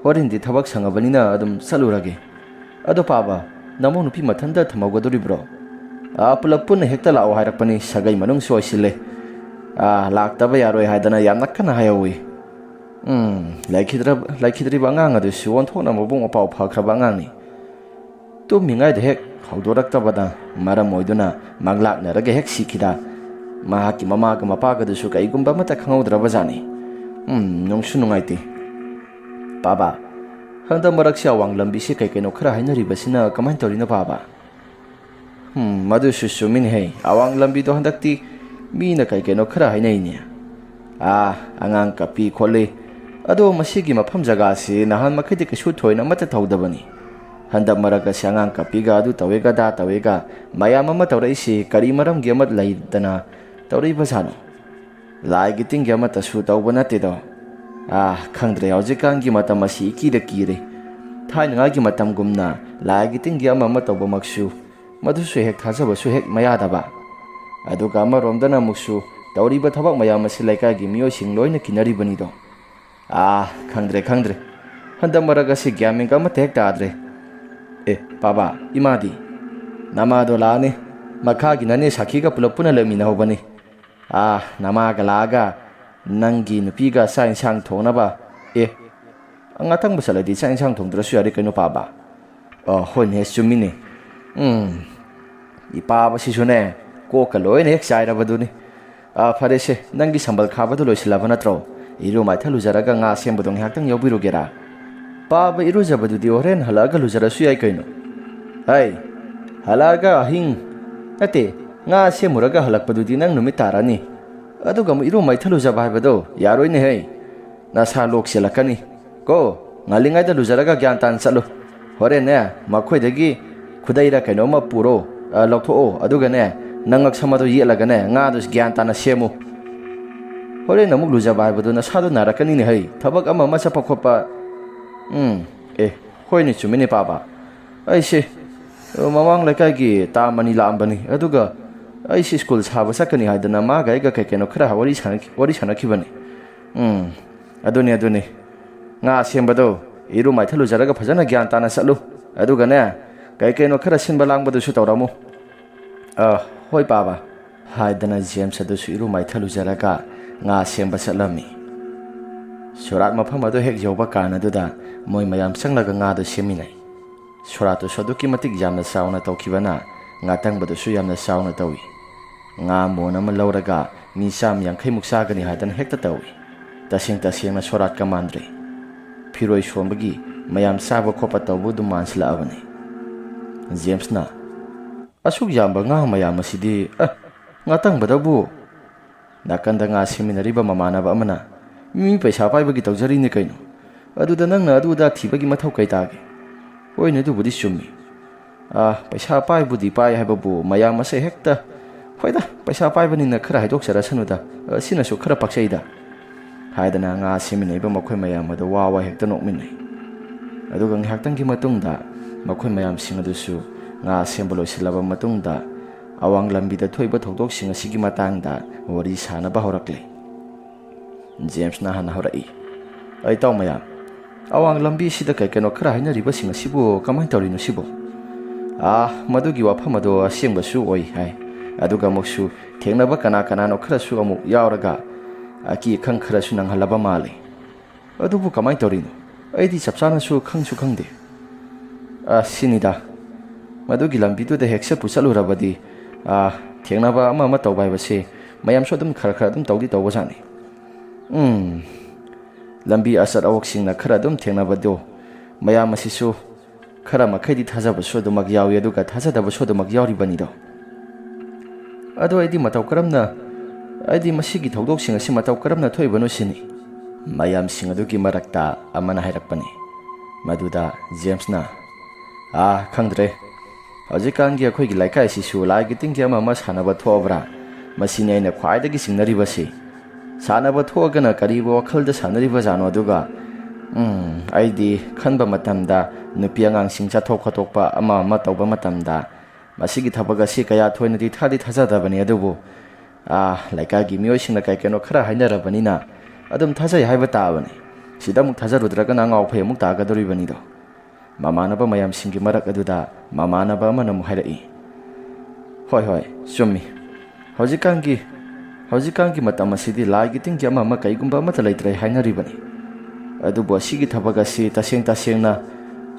ꯍꯣꯔꯦꯟꯗꯤ ꯊꯕꯛ ꯁꯪꯉꯕꯅꯤꯅ ꯑꯗꯨꯝ ꯆꯠꯂꯨꯔꯒꯦ꯫ ꯑꯗꯣ ꯄꯥꯕ, ꯅꯃꯧ ꯅꯨꯄꯤ ꯃꯊꯟꯇ ꯊꯝꯍꯧꯒꯗꯣꯔꯤꯕ꯭ꯔꯣ?" "ꯑ, ꯄꯨꯂꯞ ꯄꯨꯟꯅ ꯍꯦꯛꯇ ꯂꯥꯛꯑꯣ ꯍꯥꯏꯔꯛꯄꯅꯤ, ꯁꯥꯒꯩ ꯃꯅꯨꯡꯁꯨ ꯑꯣꯏꯁꯤꯜꯂꯦ꯫ ꯑ, ꯂꯥꯛꯇꯕ ꯌꯥꯔꯣꯏ ꯍꯥꯏꯗꯅ ꯌꯥꯝꯅ ꯀꯟꯅ ꯍꯥꯏꯍꯧꯋꯤ꯫ ꯎꯝ, ꯂꯩꯈꯤꯗ꯭ꯔ-, ꯂꯩꯈꯤꯗ꯭ꯔꯤꯕ ꯑꯉꯥꯡ ꯑꯗꯨꯁꯨ ꯑꯣꯟꯊꯣꯛꯅ ꯃꯕꯨꯛ ꯃꯄꯥꯎ ꯐꯈ꯭ꯔꯕ ꯑꯉꯥꯡꯅꯤ꯫ ꯇꯨꯝꯃꯤꯉꯩꯗ ꯍꯦꯛ ꯍꯧꯗꯣꯔꯛꯇꯕꯅ ꯃꯔꯝ ꯑꯣꯏꯗꯨꯅ ꯃꯪꯂꯥꯛꯅꯔꯒ ꯍꯦꯛ ꯁꯤꯈꯤꯗ꯫ ꯃꯍꯥꯛꯀꯤ ꯃꯃꯥꯒ ꯃꯄꯥꯒꯗꯨꯁꯨ ꯀꯩꯒꯨꯝꯕ ꯑꯃꯠꯇ ꯈꯪꯍꯧꯗ꯭ꯔꯕꯖꯥꯠꯅꯤ꯫ ꯎꯝ, ꯅꯨꯡꯁꯨ ꯅꯨꯡꯉꯥꯏꯇꯦ꯫ ꯄꯥꯕ, ꯍꯟꯗꯛ ꯃꯔꯛꯁꯤ ꯑꯋꯥꯡ ꯂꯝꯕꯤꯁꯤ ꯀꯩ ꯀꯩꯅꯣ ꯈꯔ ꯍꯥꯏꯅꯔꯤꯕꯁꯤꯅ ꯀꯃꯥꯏꯅ ꯇꯧꯔꯤꯅꯣ ꯄꯥꯕ?" "ꯎꯝ, ꯃꯗꯨꯁꯨ ꯆꯨꯝꯃꯤꯅꯦꯍꯦ꯫ ꯑꯋꯥꯡ ꯂꯝꯕꯤꯗꯣ ꯍꯟꯗꯛꯇꯤ ꯃꯤꯅ ꯀꯩ ꯀꯩꯅꯣ ꯈꯔ ꯍꯥꯏꯅꯩꯅꯦ꯫ ꯑꯥ, ꯑꯉꯥꯡ ꯀꯞꯄꯤ ꯈꯣꯠꯂꯤ꯫ ꯑꯗꯣ ꯃꯁꯤꯒꯤ ꯃꯐꯝ ꯖꯒꯥꯁꯤ ꯅꯍꯥꯟ ꯃꯈꯩꯗꯤ ꯀꯩꯁꯨ ꯊꯣꯏꯅ ꯑꯃꯠꯇ ꯇꯧꯗꯕꯅꯤ꯫ ꯍꯟꯗꯛ ꯃꯔꯛ ꯑꯁꯤ ꯑꯉꯥꯡ ꯀꯞꯄꯤꯒ ꯑꯗꯨ ꯇꯧꯋꯦꯒ ꯑꯗꯥ ꯇꯧꯋꯦꯒ ꯃꯌꯥꯝ ꯑꯃ ꯇꯧꯔꯛꯏꯁꯤ ꯀꯔꯤ ꯃꯔꯝꯒꯤ ꯑꯃ ꯂꯩꯗꯅ ꯇꯧꯔꯛꯏꯕꯖꯥꯠꯅꯣ? ꯂꯥꯏꯒꯤ ꯇꯤꯟꯒꯤ ꯑꯃꯠꯇꯁꯨ ꯇꯧꯕ ꯅꯠꯇꯦꯗꯣ꯫ ꯑꯥ, ꯈꯪꯗ꯭ꯔꯦ, ꯍꯧꯖꯤꯛꯀꯥꯟꯒꯤ ꯃꯇꯝ ꯑꯁꯤ ꯏꯀꯤꯗ ꯀꯤꯔꯦ꯫ ꯊꯥꯏꯅꯉꯥꯏꯒꯤ ꯃꯇꯝꯒꯨꯝꯅ ꯂꯥꯏꯒꯤ ꯇꯤꯟꯒꯤ ꯑꯃ ꯑꯃ ꯇꯧꯕꯃꯛꯁꯨ ꯃꯗꯨꯁꯨ ꯍꯦꯛ ꯊꯥꯖꯕꯁꯨ ꯍꯦꯛ ꯃꯌꯥꯗꯕ꯫ ꯑꯗꯨꯒ ꯑꯃꯔꯣꯝꯗꯅ ꯑꯃꯨꯛꯁꯨ ꯇꯧꯔꯤꯕ ꯊꯕꯛ ꯃꯌꯥꯝ ꯑꯁꯤ ꯂꯩꯀꯥꯏꯒꯤ ꯃꯤꯑꯣꯏꯁꯤꯡ ꯂꯣꯏꯅ ꯀꯤꯅꯔꯤꯕꯅꯤꯗꯣ꯫ ꯑꯥ, ꯈꯪꯗ꯭ꯔꯦ, ꯈꯪꯗ꯭ꯔꯦ꯫ ꯍꯟꯗꯛ ꯃꯔꯛ ꯑꯁꯤ ꯒ꯭ꯌꯥꯟ ꯃꯦꯟꯒ ꯑꯃꯠꯇ ꯍꯦꯛ ꯇꯥꯗ꯭ꯔꯦ꯫ ꯑꯦ, ꯄꯥꯕ, ꯏꯃꯥꯗꯤ? ꯅꯃꯥꯗꯣ ꯂꯥꯛꯑꯅꯤ꯫ ꯃꯈꯥꯒꯤ ꯅꯅꯦ ꯁꯥꯈꯤꯒ ꯄꯨꯂꯞ ꯄꯨꯟꯅ ꯂꯩꯃꯤꯟꯅꯍꯧꯕꯅꯤ꯫ ꯑꯥ, ꯅꯃꯥꯒ ꯂꯥꯛꯑꯒ ꯅꯪꯒꯤ ꯅꯨꯄꯤꯒ ꯆꯥꯛ ꯏꯟꯁꯥꯡ ꯊꯣꯡꯅꯕ꯫ ꯑꯦ, ꯉꯥꯇꯪꯕꯨ ꯆꯠꯂꯗꯤ ꯆꯥꯛ ꯏꯟꯁꯥꯡ ꯊꯣꯡꯗ꯭ꯔꯁꯨ ꯌꯥꯔꯦ ꯀꯩꯅꯣ, ꯄꯥꯕ꯫ ꯑ, ꯍꯣꯏꯅꯦ, ꯆꯨꯝꯃꯤꯅꯦ꯫ ꯎꯝ, ꯏꯄꯥꯕꯁꯤꯁꯨꯅꯦ, ꯀꯣꯛꯀ ꯂꯣꯏꯅ ꯍꯦꯛ ꯆꯥꯏꯔꯕꯗꯨꯅꯤ꯫ ꯑ, ꯐꯔꯦꯁꯦ, ꯅꯪꯒꯤ ꯁꯝꯕꯜ ꯈꯥꯕꯗꯨ ꯂꯣꯏꯁꯤꯜꯂꯕ ꯅꯠꯇ꯭ꯔꯣ? ꯏꯔꯨ ꯃꯥꯏꯊ ꯂꯨꯖꯔꯒ ꯉꯥ ꯁꯦꯝꯕꯗꯣ ꯉꯥꯏꯍꯥꯛꯇꯪ ꯌꯥꯎꯕꯤꯔꯨꯒꯦꯔꯥ? ꯄꯥꯕ ꯏꯔꯨꯖꯕꯗꯨꯗꯤ ꯍꯣꯔꯦꯟ ꯍꯜꯂꯛꯑꯒ ꯂꯨꯖꯔꯁꯨ ꯌꯥꯏ ꯀꯩꯅꯣ꯫ ꯍꯩ, ꯍꯜꯂꯛꯑꯒ ꯑꯍꯤꯡ, ꯅꯠꯇꯦ, ꯉꯥ ꯁꯦꯝꯃꯨꯔꯒ ꯍꯜꯂꯛꯄꯗꯨꯗꯤ ꯅꯪ ꯅꯨꯃꯤꯠ ꯇꯥꯔꯅꯤ꯫ ꯑꯗꯨꯒ ꯑꯃꯨꯛ ꯏꯔꯨ ꯃꯥꯏꯊ ꯂꯨꯖꯕ ꯍꯥꯏꯕꯗꯣ ꯌꯥꯔꯣꯏꯅꯦꯍꯦ꯫ ꯅꯁꯥ ꯂꯣꯛ ꯆꯦꯜꯂꯛꯀꯅꯤ꯫ ꯀꯣ, ꯉꯜꯂꯤꯉꯩꯗ ꯂꯨꯖꯔꯒ ꯒ꯭ꯌꯥꯟ ꯇꯥꯅ ꯆꯠꯂꯨ꯫ ꯍꯣꯔꯦꯟꯅꯦ, ꯃꯈꯣꯏꯗꯒꯤ ꯈꯨꯗꯩꯔ ꯀꯩꯅꯣꯝꯃ ꯄꯨꯔꯣ, ꯑ, ꯂꯧꯊꯣꯛꯑꯣ, ꯑꯗꯨꯒꯅꯦ, ꯅꯪ ꯉꯛꯁꯝ ꯑꯗꯨ ꯌꯦꯠꯂꯒꯅꯦ, ꯉꯥꯗꯨ ꯒ꯭ꯌꯥꯟ ꯇꯥꯅ ꯁꯦꯝꯃꯨ꯫ ꯍꯣꯔꯦꯟ ꯑꯃꯨꯛ ꯂꯨꯖꯕ ꯍꯥꯏꯕꯗꯨ ꯅꯁꯥꯗꯣ ꯅꯥꯔꯛꯀꯅꯤꯅꯦ ꯍꯩ, ꯊꯕꯛ ꯑꯃ ꯑꯃ ꯆꯠꯄ ꯈꯣꯠꯄ꯫ ꯎꯝ, ꯑꯦ, ꯍꯣꯏꯅꯦ, ꯆꯨꯝꯃꯤꯅꯦ ꯄꯥꯕ꯫ ꯑꯩꯁꯦ, ꯑ, ꯃꯃꯥꯡ ꯂꯩꯀꯥꯏꯒꯤ ꯇꯥꯝ ꯑꯅꯤ ꯂꯥꯛꯑꯝꯕꯅꯤ, ꯑꯗꯨꯒ ꯑꯩꯁꯦ ꯁ꯭ꯀꯨꯜ ꯁꯥꯕ ꯆꯠꯀꯅꯤ ꯍꯥꯏꯗꯅ ꯃꯥꯒ ꯑꯩꯒ ꯀꯩ ꯀꯩꯅꯣ ꯈꯔ ꯋꯥꯔꯤ ꯁꯥꯟꯅꯈꯤ-, ꯋꯥꯔꯤ ꯁꯥꯟꯅꯈꯤꯕꯅꯤ꯫ ꯎꯝ, ꯑꯗꯨꯅꯤ, ꯑꯗꯨꯅꯤ꯫ ꯉꯥ ꯁꯦꯝꯕꯗꯣ ꯏꯔꯨ ꯃꯥꯏꯊ ꯂꯨꯖꯔꯒ ꯐꯖꯅ ꯒ꯭ꯌꯥꯟ ꯇꯥꯅ ꯆꯠꯂꯨ꯫ ꯑꯗꯨꯒꯅꯦ, ꯀꯩ ꯀꯩꯅꯣ ꯈꯔ ꯁꯤꯟꯕ ꯂꯥꯡꯕꯗꯨꯁꯨ ꯇꯧꯔꯝꯃꯨ꯫ ꯑ, ꯍꯣꯏ, ꯄꯥꯕ꯫ ꯍꯥꯏꯗꯅ ꯖꯦꯝꯁ ꯑꯗꯨꯁꯨ ꯏꯔꯨ ꯃꯥꯏꯊ ꯂꯨꯖꯔꯒ ꯉꯥ ꯁꯦꯝꯕ ꯆꯠꯂꯝꯃꯤ꯫ ꯁꯣꯔꯥꯠ ꯃꯐꯝ ꯑꯗꯨ ꯍꯦꯛ ꯌꯧꯕ ꯀꯥꯟ ꯑꯗꯨꯗ ꯃꯣꯏ ꯃꯌꯥꯝ ꯆꯪꯂꯒ ꯉꯥꯗꯨ ꯁꯦꯝꯃꯤꯟꯅꯩ꯫ ꯁꯣꯔꯥꯠꯇꯨꯁꯨ ꯑꯗꯨꯛꯀꯤ ꯃꯇꯤꯛ ꯌꯥꯝꯅ ꯆꯥꯎꯅ ꯇꯧꯈꯤꯕꯅ ꯉꯥꯇꯪꯕꯗꯨꯁꯨ ꯌꯥꯝꯅ ꯆꯥꯎꯅ ꯇꯧꯏ꯫ ꯉꯥ ꯃꯣꯟ ꯑꯃ ꯂꯧꯔꯒ ꯃꯤ ꯆꯥꯝ ꯌꯥꯡꯈꯩꯃꯨꯛ ꯆꯥꯒꯅꯤ ꯍꯥꯏꯗꯅ ꯍꯦꯛꯇ ꯇꯧꯏ꯫ ꯇꯁꯦꯡ ꯇꯁꯦꯡꯅ ꯁꯣꯔꯥꯠꯀ ꯃꯥꯟꯗ꯭ꯔꯦ꯫ ꯐꯤꯔꯣꯏ ꯁꯣꯟꯕꯒꯤ ꯃꯌꯥꯝ ꯆꯥꯕ ꯈꯣꯠꯄ ꯇꯧꯕ ꯑꯗꯨꯝ ꯃꯥꯟꯁꯤꯜꯂꯛꯑꯕꯅꯤ꯫ ꯖꯦꯝꯁꯅ, "ꯑꯁꯨꯛ ꯌꯥꯝꯕ ꯉꯥ ꯃꯌꯥꯝ ꯑꯁꯤꯗꯤ, ꯑ, ꯉꯥꯇꯪꯕꯗꯕꯨ?" ꯅꯥꯀꯟꯗ ꯉꯥ ꯁꯦꯝꯃꯤꯟꯅꯔꯤꯕ ꯃꯃꯥꯟꯅꯕ ꯑꯃꯅ, "ꯃꯤ ꯄꯩꯁꯥ ꯄꯥꯏꯕꯒꯤ ꯇꯧꯖꯔꯤꯅꯤ ꯀꯩꯅꯣ꯫ ꯑꯗꯨꯗ ꯅꯪꯅ ꯑꯗꯨ ꯑꯗꯥ ꯊꯤꯕꯒꯤ ꯃꯊꯧ ꯀꯩ ꯇꯥꯒꯦ? ꯍꯣꯏꯅꯦ, ꯑꯗꯨꯕꯨꯗꯤ ꯆꯨꯝꯃꯤ꯫ ꯑꯥ, ꯄꯩꯁꯥ ꯄꯥꯏꯕꯨꯗꯤ ꯄꯥꯏ ꯍꯥꯏꯕꯕꯨ ꯃꯌꯥꯝ ꯑꯁꯦ ꯍꯦꯛꯇ, ꯍꯣꯏꯗ, ꯄꯩꯁꯥ ꯄꯥꯏꯕꯅꯤꯅ ꯈꯔ ꯍꯥꯏꯗꯣꯛꯆꯔꯁꯅꯨꯗ, ꯑ, ꯁꯤꯅꯁꯨ ꯈꯔ ꯄꯛꯆꯩꯗ," ꯍꯥꯏꯗꯅ ꯉꯥ ꯁꯦꯝꯃꯤꯟꯅꯔꯤꯕ ꯃꯈꯣꯏ ꯃꯌꯥꯝ ꯑꯗꯨ ꯋꯥ ꯋꯥ ꯍꯦꯛꯇ ꯅꯣꯛꯃꯤꯟꯅꯩ꯫ ꯑꯗꯨꯒ ꯉꯥꯏꯍꯥꯛꯇꯪꯒꯤ ꯃꯇꯨꯡꯗ ꯃꯈꯣꯏ ꯃꯌꯥꯝꯁꯤꯡ ꯑꯗꯨꯁꯨ ꯉꯥ ꯁꯦꯝꯕ ꯂꯣꯏꯁꯤꯜꯂꯕ ꯃꯇꯨꯡꯗ ꯑꯋꯥꯡ ꯂꯝꯕꯤꯗ ꯊꯣꯛꯏꯕ ꯊꯧꯗꯣꯛꯁꯤꯡ ꯑꯁꯤꯒꯤ ꯃꯇꯥꯡꯗ ꯋꯥꯔꯤ ꯁꯥꯅꯕ ꯍꯧꯔꯛꯂꯦ꯫ ꯖꯦꯝꯁꯅ ꯍꯥꯟꯅ ꯍꯧꯔꯛꯏ, "ꯑꯩ ꯏꯇꯥꯎ ꯃꯌꯥꯝ, ꯑꯋꯥꯡ ꯂꯝꯕꯤꯁꯤꯗ ꯀꯩ ꯀꯩꯅꯣ ꯈꯔ ꯍꯥꯏꯅꯔꯤꯕꯁꯤꯡ ꯑꯁꯤꯕꯨ ꯀꯃꯥꯏꯅ ꯇꯧꯔꯤꯅꯣ ꯁꯤꯕꯨ? ꯑꯥ, ꯃꯗꯨꯒꯤ ꯋꯥꯐꯝ ꯑꯗꯣ ꯑꯁꯦꯡꯕꯁꯨ ꯑꯣꯏ ꯍꯥꯏ, ꯑꯗꯨꯒ ꯑꯃꯨꯛꯁꯨ ꯊꯦꯡꯅꯕ ꯀꯅꯥ ꯀꯅꯥꯅꯣ ꯈꯔꯁꯨ ꯑꯃꯨꯛ ꯌꯥꯎꯔꯒ ꯑꯀꯤ ꯑꯈꯪ ꯈꯔꯁꯨ ꯅꯪꯍꯜꯂꯕ ꯃꯥꯜꯂꯤ꯫ ꯑꯗꯨꯕꯨ ꯀꯃꯥꯏꯅ ꯇꯧꯔꯤꯅꯣ? ꯑꯩꯗꯤ ꯆꯞ ꯆꯥꯅꯁꯨ ꯈꯪꯁꯨ ꯈꯪꯗꯦ꯫ ꯑ, ꯁꯤꯅꯤꯗ, ꯃꯗꯨꯒꯤ ꯂꯝꯕꯤꯗꯨꯗ ꯍꯦꯛ ꯆꯠꯄꯨ ꯆꯠꯂꯨꯔꯕꯗꯤ, ꯑ, ꯊꯦꯡꯅꯕ ꯑꯃ ꯑꯃ ꯇꯧꯕ ꯍꯥꯏꯕꯁꯤ ꯃꯌꯥꯝꯁꯨ ꯑꯗꯨꯝ ꯈꯔ ꯈꯔ ꯑꯗꯨꯝ ꯇꯧꯗꯤ ꯇꯧꯕꯖꯥꯠꯅꯤ꯫ ꯎꯝ, ꯂꯝꯕꯤ ꯑꯆꯠ ꯑꯋꯣꯛꯁꯤꯡꯅ ꯈꯔ ꯑꯗꯨꯝ ꯊꯦꯡꯅꯕꯗꯣ ꯃꯌꯥꯝ ꯑꯁꯤꯁꯨ ꯈꯔ ꯃꯈꯩꯗꯤ ꯊꯥꯖꯕꯁꯨ ꯑꯗꯨꯃꯛ ꯌꯥꯎꯏ, ꯑꯗꯨꯒ ꯊꯥꯖꯗꯕꯁꯨ ꯑꯗꯨꯃꯛ ꯌꯥꯎꯔꯤꯕꯅꯤꯗꯣ꯫ ꯑꯗꯣ ꯑꯩꯗꯤ ꯃꯇꯧ ꯀꯔꯝꯅ, ꯑꯩꯗꯤ ꯃꯁꯤꯒꯤ ꯊꯧꯗꯣꯛꯁꯤꯡ ꯑꯁꯤ ꯃꯇꯧ ꯀꯔꯝꯅ ꯊꯣꯛꯏꯕꯅꯣ ꯁꯤꯅꯤ?" ꯃꯌꯥꯝꯁꯤꯡ ꯑꯗꯨꯒꯤ ꯃꯔꯛꯇ ꯑꯃꯅ ꯍꯥꯏꯔꯛꯄꯅꯤ꯫ ꯃꯗꯨꯗ ꯖꯦꯝꯁꯅ, "ꯑꯥ, ꯈꯪꯗ꯭ꯔꯦ꯫ ꯍꯧꯖꯤꯛꯀꯥꯟꯒꯤ ꯑꯩꯈꯣꯏꯒꯤ ꯂꯩꯀꯥꯏꯁꯤꯁꯨ ꯂꯥꯏꯒꯤ ꯇꯤꯟꯒꯤ ꯑꯃ ꯑꯃ ꯁꯥꯟꯅꯕ ꯊꯣꯛꯑꯕ꯭ꯔꯥ? ꯃꯁꯤꯅꯤ ꯑꯩꯅ ꯈ꯭ꯋꯥꯏꯗꯒꯤ ꯆꯤꯡꯅꯔꯤꯕꯁꯤ꯫ ꯁꯥꯟꯅꯕ ꯊꯣꯛꯑꯒꯅ ꯀꯔꯤꯕꯨ ꯋꯥꯈꯜꯗ ꯁꯥꯟꯅꯔꯤꯕꯖꯥꯠꯅꯣ? ꯑꯗꯨꯒ, ꯎꯝ, ꯑꯩꯗꯤ ꯈꯟꯕ ꯃꯇꯝꯗ ꯅꯨꯄꯤ ꯑꯉꯥꯡꯁꯤꯡ ꯆꯠꯊꯣꯛ ꯈꯣꯠꯇꯣꯛꯄ ꯑꯃ ꯑꯃ ꯇꯧꯕ ꯃꯇꯝꯗ ꯃꯁꯤꯒꯤ ꯊꯕꯛ ꯑꯁꯤ ꯀꯌꯥ ꯊꯣꯏꯅꯗꯤ ꯊꯥꯗꯤ ꯊꯥꯖꯗꯕꯅꯤ, ꯑꯗꯨꯕꯨ, ꯑꯥ, ꯂꯩꯀꯥꯏꯒꯤ ꯃꯤꯑꯣꯏꯁꯤꯡꯅ ꯀꯩ ꯀꯩꯅꯣ ꯈꯔ ꯍꯥꯏꯅꯔꯕꯅꯤꯅ ꯑꯗꯨꯝ ꯊꯥꯖꯩ ꯍꯥꯏꯕ ꯇꯥꯕꯅꯤ꯫ ꯁꯤꯗ ꯑꯃꯨꯛ ꯊꯥꯖꯔꯨꯗ꯭ꯔꯒꯅ ꯑꯉꯥꯎ ꯑꯐꯩ ꯑꯃꯨꯛ ꯇꯥꯒꯗꯧꯔꯤꯕꯅꯤꯗꯣ꯫" ꯃꯃꯥꯟꯅꯕ ꯃꯌꯥꯝꯁꯤꯡꯒꯤ ꯃꯔꯛ ꯑꯗꯨꯗ ꯃꯃꯥꯟꯅꯕ ꯑꯃꯅ ꯑꯃꯨꯛ ꯍꯥꯏꯔꯛꯏ, "ꯍꯣꯏ, ꯍꯣꯏ, ꯆꯨꯝꯃꯤ꯫ ꯍꯧꯖꯤꯛꯀꯥꯟꯒꯤ, ꯍꯧꯖꯤꯛꯀꯥꯟꯒꯤ ꯃꯇꯝ ꯑꯁꯤꯗꯤ ꯂꯥꯏꯒꯤ ꯇꯤꯟꯒꯤ ꯑꯃ ꯑꯃ ꯀꯩꯒꯨꯝꯕ ꯑꯃꯠꯇ ꯂꯩꯇ꯭ꯔꯦ ꯍꯥꯏꯅꯔꯤꯕꯅꯤ꯫ ꯑꯗꯨꯕꯨ ꯑꯁꯤꯒꯤ ꯊꯕꯛ ꯑꯁꯤ ꯇꯁꯦꯡ ꯇꯁꯦꯡꯅ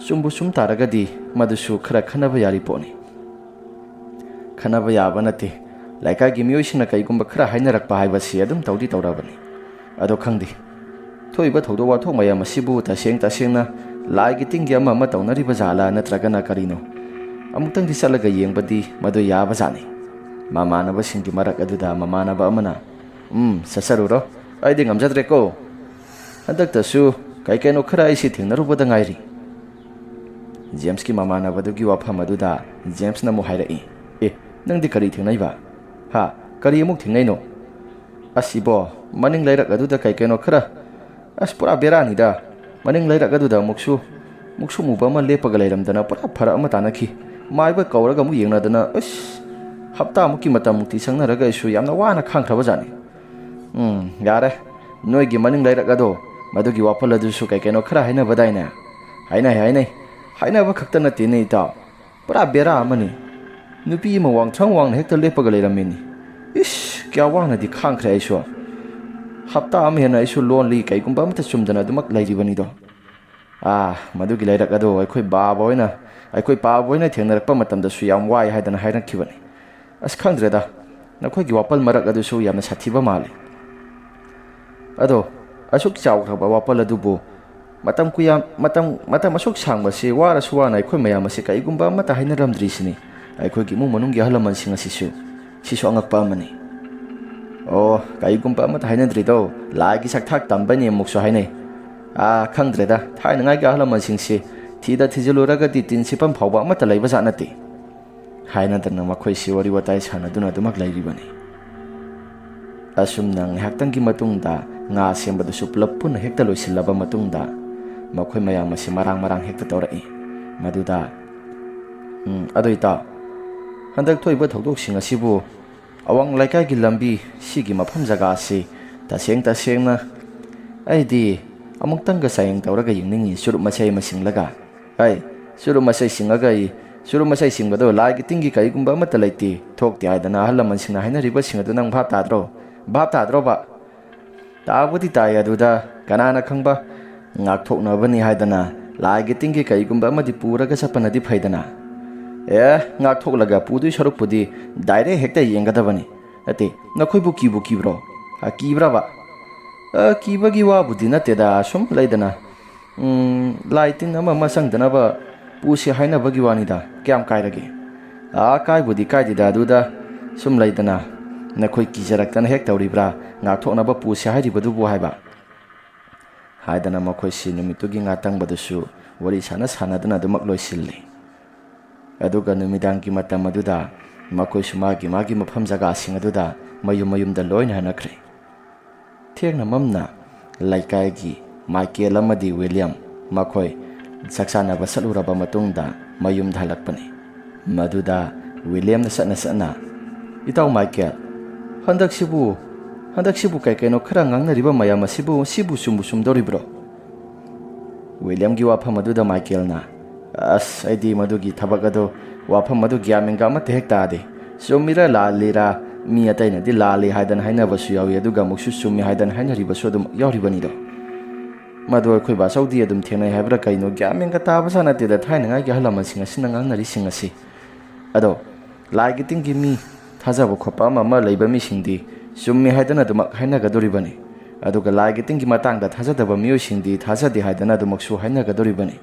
ꯆꯨꯝꯕꯨ ꯆꯨꯝ ꯇꯥꯔꯒꯗꯤ ꯃꯗꯨꯁꯨ ꯈꯔ ꯈꯟꯅꯕ ꯌꯥꯔꯤ ꯄꯣꯠꯅꯤ꯫" "ꯈꯟꯅꯕ ꯌꯥꯕ ꯅꯠꯇꯦ꯫ ꯂꯩꯀꯥꯏꯒꯤ ꯃꯤꯑꯣꯏꯁꯤꯡꯅ ꯀꯩꯒꯨꯝꯕ ꯈꯔ ꯍꯥꯏꯅꯔꯛꯄ ꯍꯥꯏꯕꯁꯤ ꯑꯗꯨꯝ ꯇꯧꯗꯤ ꯇꯧꯔꯕꯅꯤ꯫ ꯑꯗꯣ ꯈꯪꯗꯦ, ꯊꯣꯛꯏꯕ ꯊꯧꯗꯣꯛ ꯋꯥꯊꯣꯛ ꯃꯌꯥꯝ ꯑꯁꯤꯕꯨ ꯇꯁꯦꯡ ꯇꯁꯦꯡꯅ ꯂꯥꯏꯒꯤ ꯇꯤꯟꯒꯤ ꯑꯃ ꯑꯃ ꯇꯧꯅꯔꯤꯕ ꯖꯥꯠꯂꯥ ꯅꯠꯇ꯭ꯔꯒꯅ ꯀꯔꯤꯅꯣ? ꯑꯃꯨꯛꯇꯪꯗꯤ ꯆꯠꯂꯒ ꯌꯦꯡꯕꯗꯤ ꯃꯗꯨ ꯌꯥꯕꯖꯥꯠꯅꯤ꯫" ꯃꯃꯥꯟꯅꯕꯁꯤꯡꯒꯤ ꯃꯔꯛ ꯑꯗꯨꯗ ꯃꯃꯥꯟꯅꯕ ꯑꯃꯅ, "ꯎꯝ, ꯆꯠꯆꯔꯨꯔꯣ꯫ ꯑꯩꯗꯤ ꯉꯝꯖꯗ꯭ꯔꯦꯀꯣ꯫ ꯍꯟꯗꯛꯇꯁꯨ ꯀꯩ ꯀꯩꯅꯣ ꯈꯔ ꯑꯩꯁꯤ ꯊꯦꯡꯅꯔꯨꯕꯗ ꯉꯥꯏꯔꯤ꯫" ꯖꯦꯝꯁꯀꯤ ꯃꯃꯥꯟꯅꯕꯗꯨꯒꯤ ꯋꯥꯐꯝ ꯑꯗꯨꯗ ꯖꯦꯝꯁꯅ ꯑꯃꯨꯛ ꯍꯥꯏꯔꯛꯏ, "ꯑꯦ, ꯅꯪꯗꯤ ꯀꯔꯤ ꯊꯦꯡꯅꯩꯕ? ꯍꯥ? ꯀꯔꯤ ꯑꯃꯨꯛ ꯊꯦꯡꯅꯩꯅꯣ?" "ꯑꯁ ꯏꯕꯣ, ꯃꯅꯤꯡ ꯂꯩꯔꯛ ꯑꯗꯨꯗ ꯀꯩ ꯀꯩꯅꯣ ꯈꯔ, ꯑꯁ, ꯄꯨꯔꯥ ꯕꯦꯔꯥꯅꯤꯗ꯫ ꯃꯅꯤꯡ ꯂꯩꯔꯛ ꯑꯗꯨꯗ ꯑꯃꯨꯛꯁꯨ, ꯃꯨꯛꯁꯨ ꯃꯨꯕ ꯑꯃ ꯂꯦꯞꯄꯒ ꯂꯩꯔꯝꯗꯅ ꯄꯨꯔꯥ ꯐꯔꯛ ꯑꯃ ꯇꯥꯅꯈꯤ꯫ ꯃꯥꯏꯕ ꯀꯧꯔꯒ ꯑꯃꯨꯛ ꯌꯦꯡꯅꯗꯅ, ꯑꯁ, ꯍꯞꯇꯥꯃꯨꯛꯀꯤ ꯃꯇꯝꯃꯨꯛꯇꯤ ꯆꯪꯅꯔꯒ ꯑꯩꯁꯨ ꯌꯥꯝꯅ ꯋꯥꯅ ꯈꯥꯡꯈ꯭ꯔꯕꯖꯥꯠꯅꯤ꯫ "ꯎꯝ, ꯌꯥꯔꯦ, ꯅꯣꯏꯒꯤ ꯃꯅꯤꯡ ꯂꯩꯔꯛ ꯑꯗꯣ, ꯃꯗꯨꯒꯤ ꯋꯥꯄꯜ ꯑꯗꯨꯁꯨ ꯀꯩ ꯀꯩꯅꯣ ꯈꯔ ꯍꯥꯏꯅꯕꯗꯥꯏꯅꯦ?" "ꯍꯥꯏꯅꯩ, ꯍꯥꯏꯅꯩ꯫ ꯍꯥꯏꯅꯕ ꯈꯛꯇ ꯅꯠꯇꯦꯅꯦ, ꯏꯇꯥꯎ꯫ ꯄꯨꯔꯥ ꯕꯦꯔꯥ ꯑꯃꯅꯤ꯫ ꯅꯨꯄꯤ ꯑꯃ ꯋꯥꯡꯊ꯭ꯔꯪ ꯋꯥꯡꯅ ꯍꯦꯛꯇ ꯂꯦꯞꯄꯒ ꯂꯩꯔꯝꯃꯤꯅꯤ꯫ ꯏꯁ, ꯀꯌꯥ ꯋꯥꯅꯗꯤ ꯈꯥꯡꯈ꯭ꯔꯦ ꯑꯩꯁꯨ꯫ ꯍꯞꯇꯥ ꯑꯃ ꯍꯦꯟꯅ ꯑꯩꯁꯨ ꯂꯣꯜꯂꯤ, ꯀꯩꯒꯨꯝꯕ ꯑꯃꯠꯇ ꯆꯨꯝꯗꯅ ꯑꯗꯨꯃꯛ ꯂꯩꯔꯤꯕꯅꯤꯗꯣ꯫ ꯑꯥ, ꯃꯗꯨꯒꯤ ꯂꯩꯔꯛ ꯑꯗꯣ ꯑꯩꯈꯣꯏ ꯕꯥꯕ ꯍꯣꯏꯅ, ꯑꯩꯈꯣꯏ ꯄꯥꯕ ꯍꯣꯏꯅ ꯊꯦꯡꯅꯔꯛꯄ ꯃꯇꯝꯗꯁꯨ ꯌꯥꯝ ꯋꯥꯏ ꯍꯥꯏꯗꯅ ꯍꯥꯏꯔꯛꯈꯤꯕꯅꯤ꯫ ꯑꯁ, ꯈꯪꯗ꯭ꯔꯦꯗ, ꯅꯈꯣꯏꯒꯤ ꯋꯥꯄꯜ ꯃꯔꯛ ꯑꯗꯨꯁꯨ ꯌꯥꯝꯅ ꯁꯥꯊꯤꯕ ꯃꯥꯜꯂꯤ꯫ ꯑꯗꯣ, ꯑꯁꯨꯛ ꯆꯥꯎꯈ꯭ꯔꯕ ꯋꯥꯄꯜ ꯑꯗꯨꯕꯨ ꯃꯇꯝ ꯀꯨꯌꯥꯝ, ꯃꯇꯝ, ꯃꯇꯝ ꯑꯁꯨꯛ ꯁꯥꯡꯕꯁꯤ ꯋꯥꯔꯁꯨ ꯋꯥꯅ ꯑꯩꯈꯣꯏ ꯃꯌꯥꯝ ꯑꯁꯤ ꯀꯔꯤꯒꯨꯝꯕ ꯑꯃꯠꯇ ꯍꯥꯏꯅꯔꯝꯗ꯭ꯔꯤꯁꯤꯅꯤ꯫ ꯑꯩꯈꯣꯏꯒꯤ ꯏꯃꯨꯡ ꯃꯅꯨꯡꯒꯤ ꯑꯍꯜ ꯂꯃꯟꯁꯤꯡ ꯑꯁꯤꯁꯨ, ꯁꯤꯁꯨ ꯑꯉꯛꯄ ꯑꯃꯅꯤ꯫ ꯑꯣ, ꯀꯔꯤꯒꯨꯝꯕ ꯑꯃꯠꯇ ꯍꯥꯏꯅꯗ꯭ꯔꯤꯗꯣ, ꯂꯥꯏꯒꯤ ꯁꯛꯊꯥꯛ ꯇꯝꯕꯅꯤ ꯑꯃꯨꯛꯁꯨ ꯍꯥꯏꯅꯩ꯫ ꯑꯥ, ꯈꯪꯗ꯭ꯔꯦꯗ, ꯊꯥꯏꯅꯉꯥꯏꯒꯤ ꯑꯍꯜ ꯂꯃꯟꯁꯤꯡꯁꯤ ꯊꯤꯗ ꯊꯤꯖꯤꯜꯂꯨꯔꯒꯗꯤ ꯇꯤꯟ ꯁꯤꯠꯐꯝ ꯐꯥꯎꯕ ꯑꯃꯠꯇ ꯂꯩꯕ ꯖꯥꯠ ꯅꯠꯇꯦ꯫ ꯍꯥꯏꯅꯗꯅ ꯃꯈꯣꯏꯁꯤ ꯋꯥꯔꯤ ꯋꯥꯇꯥꯏ ꯁꯥꯟꯅꯗꯨꯅ ꯑꯗꯨꯃꯛ ꯂꯩꯔꯤꯕꯅꯤ꯫ ꯑꯁꯨꯝꯅ ꯉꯥꯏꯍꯥꯛꯇꯪꯒꯤ ꯃꯇꯨꯡꯗ ꯉꯥ ꯁꯦꯝꯕꯗꯨꯁꯨ ꯄꯨꯂꯞ ꯄꯨꯟꯅ ꯍꯦꯛꯇ ꯂꯣꯏꯁꯤꯜꯂꯕ ꯃꯇꯨꯡꯗ, ꯃꯈꯣꯏ ꯃꯌꯥꯝ ꯑꯁꯤ ꯃꯔꯥꯡ ꯃꯔꯥꯡ ꯍꯦꯛꯇ ꯇꯧꯔꯛꯏ꯫ ꯃꯗꯨꯗ, "ꯎꯝ, ꯑꯗꯨ ꯏꯇꯥꯎ, ꯍꯟꯗꯛ ꯊꯣꯛꯏꯕ ꯊꯧꯗꯣꯛꯁꯤꯡ ꯑꯁꯤꯕꯨ ꯑꯋꯥꯡ ꯂꯩꯀꯥꯏꯒꯤ ꯂꯝꯕꯤ ꯁꯤꯒꯤ ꯃꯐꯝ ꯖꯒꯥ ꯑꯁꯤ ꯇꯁꯦꯡ ꯇꯁꯦꯡꯅ ꯑꯩꯗꯤ ꯑꯃꯨꯛꯇꯪꯒ ꯆꯥꯌꯦꯡ ꯇꯧꯔꯒ ꯌꯦꯡꯅꯤꯡꯉꯤ, ꯆꯨꯔꯨꯞ ꯃꯆꯩ ꯑꯃ ꯁꯤꯡꯂꯒ꯫ ꯑꯩ ꯆꯨꯔꯨꯞ ꯃꯆꯩ ꯁꯤꯡꯉꯒ ꯑꯩ ꯆꯨꯔꯨꯞ ꯃꯆꯩ ꯁꯤꯡꯕꯗꯣ ꯂꯥꯏꯒꯤ ꯇꯤꯟꯒꯤ ꯀꯔꯤꯒꯨꯝꯕ ꯑꯃꯠꯇ ꯂꯩꯇꯦ, ꯊꯣꯛꯇꯦ ꯍꯥꯏꯗꯅ ꯑꯍꯜ ꯂꯃꯟꯁꯤꯡꯅ ꯍꯥꯏꯅꯔꯤꯕꯁꯤꯡ ꯑꯗꯨ ꯅꯪ ꯚꯥꯞ ꯇꯥꯗ꯭ꯔꯣ? ꯚꯥꯞ ꯇꯥꯗ꯭ꯔꯣꯕ?" "ꯇꯥꯕꯨꯗꯤ ꯇꯥꯏ, ꯑꯗꯨꯗ ꯀꯅꯥꯅ ꯈꯪꯕ, ꯉꯥꯛꯊꯣꯛꯅꯕꯅꯤ ꯍꯥꯏꯗꯅ ꯂꯥꯏꯒꯤ ꯇꯤꯟꯒꯤ ꯀꯔꯤꯒꯨꯝꯕ ꯑꯃꯗꯤ ꯄꯨꯔꯒ ꯆꯠꯄꯅꯗꯤ ꯐꯩꯗꯅ?" "ꯑꯦ, ꯉꯥꯛꯊꯣꯛꯂꯒ ꯄꯨꯗꯣꯏ ꯁꯔꯨꯛꯄꯨꯗꯤ ꯗꯥꯏꯔꯦꯛ ꯍꯦꯛꯇ ꯌꯦꯡꯒꯗꯕꯅꯤ꯫ ꯅꯠꯇꯦ, ꯅꯈꯣꯏꯕꯨ ꯀꯤꯕꯨ ꯀꯤꯕ꯭ꯔꯣ? ꯑ, ꯀꯤꯕ꯭ꯔꯕ?" "ꯑ, ꯀꯤꯕꯒꯤ ꯋꯥꯕꯨꯗꯤ ꯅꯠꯇꯦꯗ, ꯁꯨꯝ ꯂꯩꯗꯅ, ꯎꯝ, ꯂꯥꯏ ꯇꯤꯟ ꯑꯃ ꯑꯃ ꯆꯪꯗꯅꯕ ꯄꯨꯁꯤ ꯍꯥꯏꯅꯕꯒꯤ ꯋꯥꯅꯤꯗ, ꯀꯌꯥꯝ ꯀꯥꯏꯔꯒꯦ?" "ꯑ, ꯀꯥꯏꯕꯨꯗꯤ ꯀꯥꯏꯗꯦꯗ, ꯑꯗꯨꯗ ꯁꯨꯝ ꯂꯩꯗꯅ, ꯅꯈꯣꯏ ꯀꯤꯖꯔꯛꯇꯅ ꯍꯦꯛ ꯇꯧꯔꯤꯕ꯭ꯔꯥ, ꯉꯥꯛꯊꯣꯛꯅꯕ ꯄꯨꯁꯤ ꯍꯥꯏꯔꯤꯕꯗꯨꯕꯨ ꯍꯥꯏꯕ?" ꯍꯥꯏꯗꯅ ꯃꯈꯣꯏꯁꯤ ꯅꯨꯃꯤꯠꯇꯨꯒꯤ ꯉꯥꯇꯪꯕꯗꯨꯁꯨ ꯋꯥꯔꯤ ꯁꯥꯟꯅ ꯁꯥꯟꯅꯗꯨꯅ ꯑꯗꯨꯃꯛ ꯂꯣꯏꯁꯤꯜꯂꯤ꯫ ꯑꯗꯨꯒ ꯅꯨꯃꯤꯗꯥꯡꯒꯤ ꯃꯇꯝ ꯑꯗꯨꯗ ꯃꯈꯣꯏꯁꯨ ꯃꯥꯒꯤ ꯃꯥꯒꯤ ꯃꯐꯝ ꯖꯒꯥꯁꯤꯡ ꯑꯗꯨꯗ ꯃꯌꯨꯝ ꯃꯌꯨꯝꯗ ꯂꯣꯏꯅ ꯍꯟꯅꯈ꯭ꯔꯦ꯫ ꯊꯦꯡꯅ ꯃꯝꯅ ꯂꯩꯀꯥꯏꯒꯤ ꯃꯥꯏꯀꯦꯜ ꯑꯃꯗꯤ ꯋꯤꯂꯤꯌꯝ ꯃꯈꯣꯏ ꯆꯥꯛ ꯆꯥꯅꯕ ꯆꯠꯂꯨꯔꯕ ꯃꯇꯨꯡꯗ ꯃꯌꯨꯝꯗ ꯍꯜꯂꯛꯄꯅꯤ꯫ ꯃꯗꯨꯗ ꯋꯤꯂꯤꯌꯝꯅ ꯆꯠꯅ ꯆꯠꯅ, "ꯏꯇꯥꯎ ꯃꯥꯏꯀꯦꯜ, ꯍꯟꯗꯛꯁꯤꯕꯨ, ꯍꯟꯗꯛꯁꯤꯕꯨ ꯀꯩ ꯀꯩꯅꯣ ꯈꯔ ꯉꯥꯡꯅꯔꯤꯕ ꯃꯌꯥꯝ ꯑꯁꯤꯕꯨ, ꯁꯤꯕꯨ ꯆꯨꯝꯕꯨ ꯆꯨꯝꯗꯧꯔꯤꯕ꯭ꯔꯣ?" ꯋꯤꯂꯤꯌꯝꯒꯤ ꯋꯥꯐꯝ ꯑꯗꯨꯗ ꯃꯥꯏꯀꯦꯜꯅ, "ꯑꯁ, ꯑꯩꯗꯤ ꯃꯗꯨꯒꯤ ꯊꯕꯛ ꯑꯗꯨ, ꯋꯥꯐꯝ ꯑꯗꯨ ꯒ꯭ꯌꯥꯟ ꯃꯦꯟꯒ ꯑꯃꯠꯇ ꯍꯦꯛ ꯇꯥꯗꯦ꯫ ꯆꯨꯝꯃꯤꯔꯥ ꯂꯥꯜꯂꯤꯔꯥ? ꯃꯤ ꯑꯇꯩꯅꯗꯤ ꯂꯥꯜꯂꯤ ꯍꯥꯏꯗꯅ ꯍꯥꯏꯅꯕꯁꯨ ꯌꯥꯎꯏ, ꯑꯗꯨꯒ ꯑꯃꯨꯛꯁꯨ ꯆꯨꯝꯃꯤ ꯍꯥꯏꯗꯅ ꯍꯥꯏꯅꯔꯤꯕꯁꯨ ꯑꯗꯨꯝ ꯌꯥꯎꯔꯤꯕꯅꯤꯗꯣ꯫ ꯃꯗꯨ ꯑꯩꯈꯣꯏ ꯕꯥꯆꯧꯗꯤ ꯑꯗꯨꯝ ꯊꯦꯡꯅꯩ ꯍꯥꯏꯕ꯭ꯔꯥ ꯀꯩꯅꯣ, ꯒ꯭ꯌꯥꯟ ꯃꯦꯟꯒ ꯇꯥꯕ ꯖꯥꯠ ꯅꯠꯇꯦꯗ ꯊꯥꯏꯅꯉꯥꯏꯒꯤ ꯑꯍꯜ ꯂꯃꯟꯁꯤꯡ ꯑꯁꯤꯅ ꯉꯥꯡꯅꯔꯤꯁꯤꯡ ꯑꯁꯤ꯫ ꯑꯗꯣ ꯂꯥꯏꯒꯤ ꯇꯤꯟꯒꯤ ꯃꯤ ꯊꯥꯖꯕ ꯈꯣꯠꯄ ꯑꯃ ꯑꯃ ꯂꯩꯕ ꯃꯤꯁꯤꯡꯗꯤ ꯆꯨꯝꯃꯤ ꯍꯥꯏꯗꯅ ꯑꯗꯨꯃꯛ ꯍꯥꯏꯅꯒꯗꯣꯔꯤꯕꯅꯤ꯫ ꯑꯗꯨꯒ ꯂꯥꯏꯒꯤ ꯇꯤꯟꯒꯤ ꯃꯇꯥꯡꯗ ꯊꯥꯖꯗꯕ ꯃꯤꯑꯣꯏꯁꯤꯡꯗꯤ ꯊꯥꯖꯗꯦ ꯍꯥꯏꯗꯅ ꯑꯗꯨꯃꯛꯁꯨ ꯍꯥꯏꯅꯒꯗꯣꯔꯤꯕꯅꯤ꯫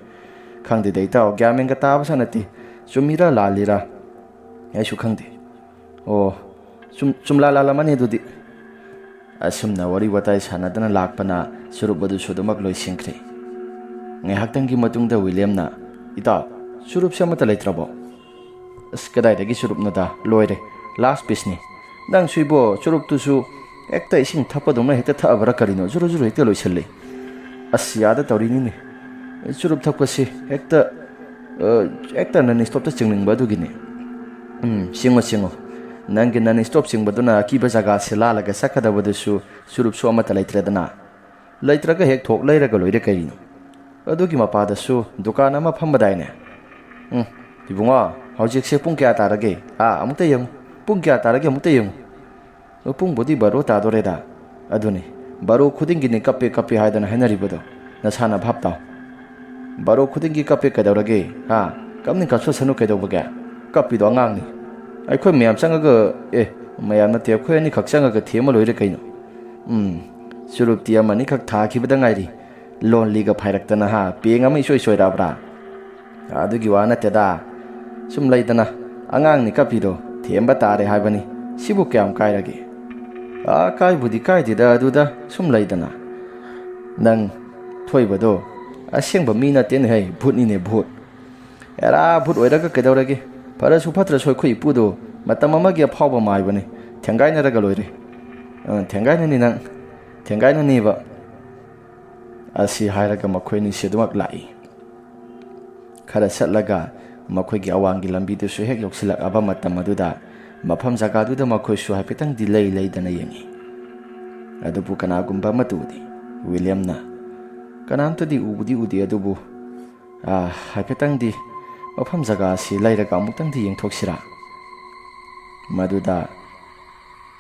ꯈꯪꯗꯦꯗ ꯏꯇꯥꯎ, ꯒ꯭ꯌꯥꯟ ꯃꯦꯟꯒ ꯇꯥꯕ ꯖꯥꯠ ꯅꯠꯇꯦ꯫ ꯆꯨꯝꯃꯤꯔꯥ ꯂꯥꯜꯂꯤꯔꯥ ꯑꯩꯁꯨ ꯈꯪꯗꯦ꯫ ꯑꯣ, ꯆꯨꯝ-, ꯆꯨꯝꯂꯥ ꯂꯥꯜꯂꯝꯃꯅꯤ ꯑꯗꯨꯗꯤ꯫ ꯑꯁꯨꯝꯅ ꯋꯥꯔꯤ ꯋꯥꯇꯥꯏ ꯁꯥꯟꯅꯗꯅ ꯂꯥꯛꯄꯅ ꯆꯨꯔꯨꯞ ꯑꯗꯨꯁꯨ ꯑꯗꯨꯃꯛ ꯂꯣꯏꯁꯤꯟꯈ꯭ꯔꯦ꯫ ꯉꯥꯏꯍꯥꯛꯇꯪꯒꯤ ꯃꯇꯨꯡꯗ ꯋꯤꯂꯤꯌꯝꯅ, "ꯏꯇꯥꯎ, ꯆꯨꯔꯨꯞꯁꯦ ꯑꯃꯠꯇ ꯂꯩꯇ꯭ꯔꯕꯣ?" "ꯑꯁ, ꯀꯗꯥꯏꯗꯒꯤ ꯆꯨꯔꯨꯞꯅꯣꯗ, ꯂꯣꯏꯔꯦ, ꯂꯥꯁ ꯄꯤꯁꯅꯤ꯫ ꯅꯪꯁꯨ ꯏꯕꯣ, ꯆꯨꯔꯨꯞꯇꯨꯁꯨ ꯍꯦꯛꯇ ꯏꯁꯤꯡ ꯊꯛꯄꯗꯧꯅ ꯍꯦꯛꯇ ꯊꯛꯑꯕ꯭ꯔꯥ ꯀꯔꯤꯅꯣ, ꯖꯨꯔꯨ ꯖꯨꯔꯨ ꯍꯦꯛꯇ ꯂꯣꯏꯁꯤꯜꯂꯤ꯫ ꯑꯁ, ꯌꯥꯗ ꯇꯧꯔꯤꯅꯤꯅꯦ, ꯆꯨꯔꯨꯞ ꯊꯛꯄꯁꯤ ꯍꯦꯛꯇ, ꯑ, ꯍꯦꯛꯇ ꯅꯟ ꯁ꯭ꯇꯣꯞꯇ ꯆꯤꯡꯅꯤꯡꯕ ꯑꯗꯨꯒꯤꯅꯤ꯫ ꯎꯝ, ꯆꯤꯡꯉꯣ, ꯆꯤꯡꯉꯣ꯫ ꯅꯪꯒꯤ ꯅꯟ ꯁ꯭ꯇꯣꯞ ꯆꯤꯡꯕꯗꯨꯅ ꯑꯀꯤꯕ ꯖꯒꯥꯁꯦ ꯂꯥꯜꯂꯒ ꯆꯠꯀꯗꯕꯗꯨꯁꯨ ꯆꯨꯔꯨꯞꯁꯨ ꯑꯃꯠꯇ ꯂꯩꯇ꯭ꯔꯦꯗꯅ꯫ ꯂꯩꯇ꯭ꯔꯒ ꯍꯦꯛ ꯊꯣꯛ ꯂꯩꯔꯒ ꯂꯣꯏꯔꯦ ꯀꯩꯅꯣ꯫ ꯑꯗꯨꯒꯤ ꯃꯄꯥꯗꯁꯨ ꯗꯨꯀꯥꯟ ꯑꯃ ꯐꯝꯕꯗꯥꯏꯅꯦ? ꯎꯝ, ꯏꯕꯨꯡꯉꯣ, ꯍꯧꯖꯤꯛꯁꯦ ꯄꯨꯡ ꯀꯌꯥ ꯇꯥꯔꯒꯦ? ꯑꯥ, ꯑꯃꯨꯛꯇ ꯌꯦꯡꯉꯨ꯫ ꯄꯨꯡ ꯀꯌꯥ ꯇꯥꯔꯒꯦ ꯑꯃꯨꯛꯇ ꯌꯦꯡꯉꯨ꯫ ꯄꯨꯡꯕꯨꯗꯤ ꯕꯥꯔꯣ ꯇꯥꯗꯣꯔꯦꯗ꯫ ꯑꯗꯨꯅꯤ, ꯕꯥꯔꯣ ꯈꯨꯗꯤꯡꯒꯤꯅꯤ ꯀꯞꯄꯦ ꯀꯞꯄꯦ ꯍꯥꯏꯗꯅ ꯍꯥꯏꯅꯔꯤꯕꯗꯣ꯫ ꯅꯁꯥꯅ ꯚꯥꯞ ꯇꯥꯎ꯫ ꯕꯥꯔꯣ ꯈꯨꯗꯤꯡꯒꯤ ꯀꯞꯄꯦ ꯀꯩꯗꯧꯔꯒꯦ? ꯍꯥ? ꯀꯞꯅꯤꯡ ꯀꯞꯆꯁꯅꯨ ꯀꯩꯗꯧꯕꯒꯦ? ꯀꯞꯄꯤꯗꯣ ꯑꯉꯥꯡꯅꯤ꯫ ꯑꯩꯈꯣꯏ ꯃꯌꯥꯝ ꯆꯪꯉꯒ, ꯑꯦ, ꯃꯌꯥꯝ ꯅꯠꯇꯦ, ꯑꯩꯈꯣꯏ ꯑꯅꯤꯈꯛ ꯆꯪꯉꯒ ꯊꯦꯝꯃ ꯂꯣꯏꯔꯦ ꯀꯩꯅꯣ꯫ ꯎꯝ, ꯆꯨꯔꯨꯞꯇꯤ ꯑꯃꯅꯤꯈꯛ ꯊꯥꯈꯤꯕꯗ ꯉꯥꯏꯔꯤ꯫ ꯂꯣꯟꯂꯤꯒ ꯐꯥꯏꯔꯛꯇꯅ ꯍꯥ, ꯄꯦꯡ ꯑꯃ ꯏꯁꯣꯏ ꯁꯣꯏꯔꯛꯑꯕ꯭ꯔꯥ? ꯑꯗꯨꯒꯤ ꯋꯥ ꯅꯠꯇꯦꯗ꯫ ꯁꯨꯝ ꯂꯩꯗꯅ, ꯑꯉꯥꯡꯅꯤ ꯀꯞꯄꯤꯗꯣ, ꯊꯦꯝꯕ ꯇꯥꯔꯦ ꯍꯥꯏꯕꯅꯤ꯫ ꯁꯤꯕꯨ ꯀꯌꯥꯝ ꯀꯥꯏꯔꯒꯦ? ꯑꯥ, ꯀꯥꯏꯕꯨꯗꯤ ꯀꯥꯏꯗꯦꯗ, ꯑꯗꯨꯗ ꯁꯨꯝ ꯂꯩꯗꯅ꯫ ꯅꯪ ꯊꯣꯏꯕꯗꯣ ꯑꯁꯦꯡꯕ ꯃꯤ ꯅꯠꯇꯦꯅꯦ ꯍꯩ, ꯚꯨꯠꯅꯤꯅꯦ, ꯚꯨꯠ꯫ ꯑꯦꯔꯥ, ꯚꯨꯠ ꯑꯣꯏꯔꯒ ꯀꯩꯗꯧꯔꯒꯦ? ꯐꯔꯁꯨ ꯐꯠꯇ꯭ꯔꯁꯨ ꯑꯩꯈꯣꯏ ꯏꯄꯨꯗꯣ ꯃꯇꯝ ꯑꯃꯒꯤ ꯑꯐꯥꯎꯕ ꯃꯥꯏꯕꯅꯤ꯫ ꯊꯦꯡꯒꯥꯏꯅꯔꯒ ꯂꯣꯏꯔꯦ꯫ ꯑ, ꯊꯦꯡꯒꯥꯏꯅꯅꯤ ꯅꯪ꯫ ꯊꯦꯡꯒꯥꯏꯅꯅꯤꯕ꯫ ꯑꯁꯤ ꯍꯥꯏꯔꯒ ꯃꯈꯣꯏ ꯑꯅꯤꯁꯤ ꯑꯗꯨꯃꯛ ꯂꯥꯛꯏ꯫ ꯈꯔ ꯆꯠꯂꯒ ꯃꯈꯣꯏꯒꯤ ꯑꯋꯥꯡꯒꯤ ꯂꯝꯕꯤꯗꯨꯁꯨ ꯍꯦꯛ ꯌꯧꯁꯤꯜꯂꯛꯑꯕ ꯃꯇꯝ ꯑꯗꯨꯗ ꯃꯐꯝ ꯖꯒꯥꯗꯨꯗ ꯃꯈꯣꯏꯁꯨ ꯍꯥꯏꯐꯦꯠꯇꯪꯗꯤ ꯂꯩ ꯂꯩꯗꯅ ꯌꯦꯡꯉꯤ꯫ ꯑꯗꯨꯕꯨ ꯀꯅꯥꯒꯨꯝꯕ ꯑꯃꯠꯇ ꯎꯗꯦ꯫ ꯋꯤꯂꯤꯌꯝꯅ, "ꯀꯅꯥꯝꯇꯗꯤ ꯎꯕꯨꯗꯤ ꯎꯗꯦ, ꯑꯗꯨꯕꯨ, ꯑꯥ, ꯍꯥꯏꯐꯦꯠꯇꯪꯗꯤ ꯃꯐꯝ ꯖꯒꯥ ꯑꯁꯤ ꯂꯩꯔꯒ ꯑꯃꯨꯛꯇꯪꯗꯤ ꯌꯦꯡꯊꯣꯛꯁꯤꯔꯥ?" ꯃꯗꯨꯗ,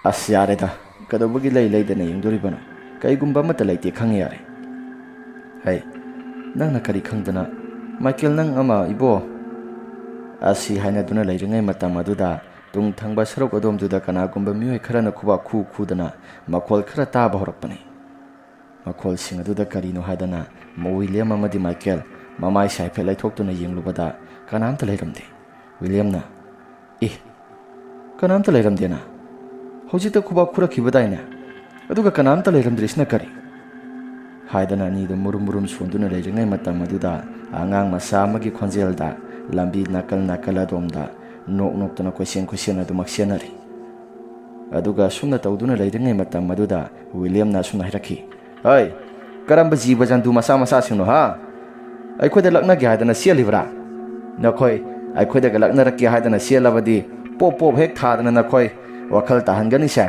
"ꯑꯁ, ꯌꯥꯔꯦꯗ, ꯀꯩꯗꯧꯕꯒꯤ ꯂꯩ ꯂꯩꯗꯅ ꯌꯦꯡꯗꯣꯔꯤꯕꯅꯣ? ꯀꯩꯒꯨꯝꯕ ꯑꯃꯠꯇ ꯂꯩꯇꯦ ꯈꯪꯉꯦ, ꯌꯥꯔꯦ꯫ ꯍꯩ, ꯅꯪꯅ ꯀꯔꯤ ꯈꯪꯗꯅ, ꯃꯥꯏꯀꯦꯜ, ꯅꯪ ꯑꯃ ꯏꯕꯣ?" ꯑꯁꯤ ꯍꯥꯏꯅꯗꯨꯅ ꯂꯩꯔꯤꯉꯩ ꯃꯇꯝ ꯑꯗꯨꯗ ꯇꯨꯡ ꯊꯪꯕ ꯁꯔꯨꯛ ꯑꯗꯣꯝꯗꯨꯗ ꯀꯅꯥꯒꯨꯝꯕ ꯃꯤꯑꯣꯏ ꯈꯔꯅ ꯈꯨꯕꯥꯛ ꯈꯨ ꯈꯨꯗꯅ ꯃꯈꯣꯜ ꯈꯔ ꯇꯥꯕ ꯍꯧꯔꯛꯄꯅꯤ꯫ ꯃꯈꯣꯜꯁꯤꯡ ꯑꯗꯨꯗ ꯀꯔꯤꯅꯣ ꯍꯥꯏꯗꯅ ꯋꯤꯂꯤꯌꯝ ꯑꯃꯗꯤ ꯃꯥꯏꯀꯦꯜ ꯃꯃꯥꯏꯁꯦ ꯍꯥꯏꯐꯦꯠ ꯂꯩꯊꯣꯛꯇꯨꯅ ꯌꯦꯡꯂꯨꯕꯗ ꯀꯅꯥꯝꯇ ꯂꯩꯔꯝꯗꯦ꯫ ꯋꯤꯂꯤꯌꯝꯅ, "ꯑꯦ, ꯀꯅꯥꯝꯇ ꯂꯩꯔꯝꯗꯦꯅ? ꯍꯧꯖꯤꯛꯇ ꯈꯨꯕꯥꯛ ꯈꯨꯔꯛꯈꯤꯕꯗꯥꯏꯅꯦ? ꯑꯗꯨꯒ ꯀꯅꯥꯝꯇ ꯂꯩꯔꯝꯗ꯭ꯔꯤꯁꯤꯅ ꯀꯔꯤ?" ꯍꯥꯏꯗꯅ ꯑꯅꯤꯗꯨ ꯃꯨꯔꯨꯝ ꯃꯨꯔꯨꯝ ꯁꯣꯟꯗꯨꯅ ꯂꯩꯔꯤꯉꯩ ꯃꯇꯝ ꯑꯗꯨꯗ ꯑꯉꯥꯡ ꯃꯆꯥ ꯑꯃꯒꯤ ꯈꯣꯟꯖꯦꯜꯗ ꯂꯝꯕꯤ ꯅꯥꯀꯜ ꯅꯥꯀꯜ ꯑꯗꯣꯝꯗ ꯅꯣꯛ ꯅꯣꯛꯇꯅ ꯀꯣꯏꯆꯦꯟ ꯀꯣꯏꯆꯦꯟ ꯑꯗꯨꯃꯛ ꯆꯦꯟꯅꯔꯤ꯫ ꯑꯗꯨꯒ ꯑꯁꯨꯝꯅ ꯇꯧꯗꯨꯅ ꯂꯩꯔꯤꯉꯩ ꯃꯇꯝ ꯑꯗꯨꯗ ꯋꯤꯂꯤꯌꯝꯅ ꯑꯁꯨꯝꯅ ꯍꯥꯏꯔꯛꯈꯤ, "ꯍꯩ, ꯀꯔꯝꯕ ꯖꯤꯕ ꯖꯟꯇꯨ ꯃꯆꯥ ꯃꯆꯥꯁꯤꯡꯅꯣ, ꯍꯥ? ꯑꯩꯈꯣꯏꯗ ꯂꯛꯅꯒꯦ ꯍꯥꯏꯗꯅ ꯆꯦꯜꯂꯤꯕ꯭ꯔꯥ? ꯅꯈꯣꯏ ꯑꯩꯈꯣꯏꯗꯒ ꯂꯛꯅꯔꯛꯀꯦ ꯍꯥꯏꯗꯅ ꯆꯦꯜꯂꯕꯗꯤ ꯄꯣꯞ ꯄꯣꯞ ꯍꯦꯛ ꯊꯥꯗꯅ ꯅꯈꯣꯏ ꯋꯥꯈꯜ ꯇꯥꯍꯟꯒꯅꯤꯁꯦ?"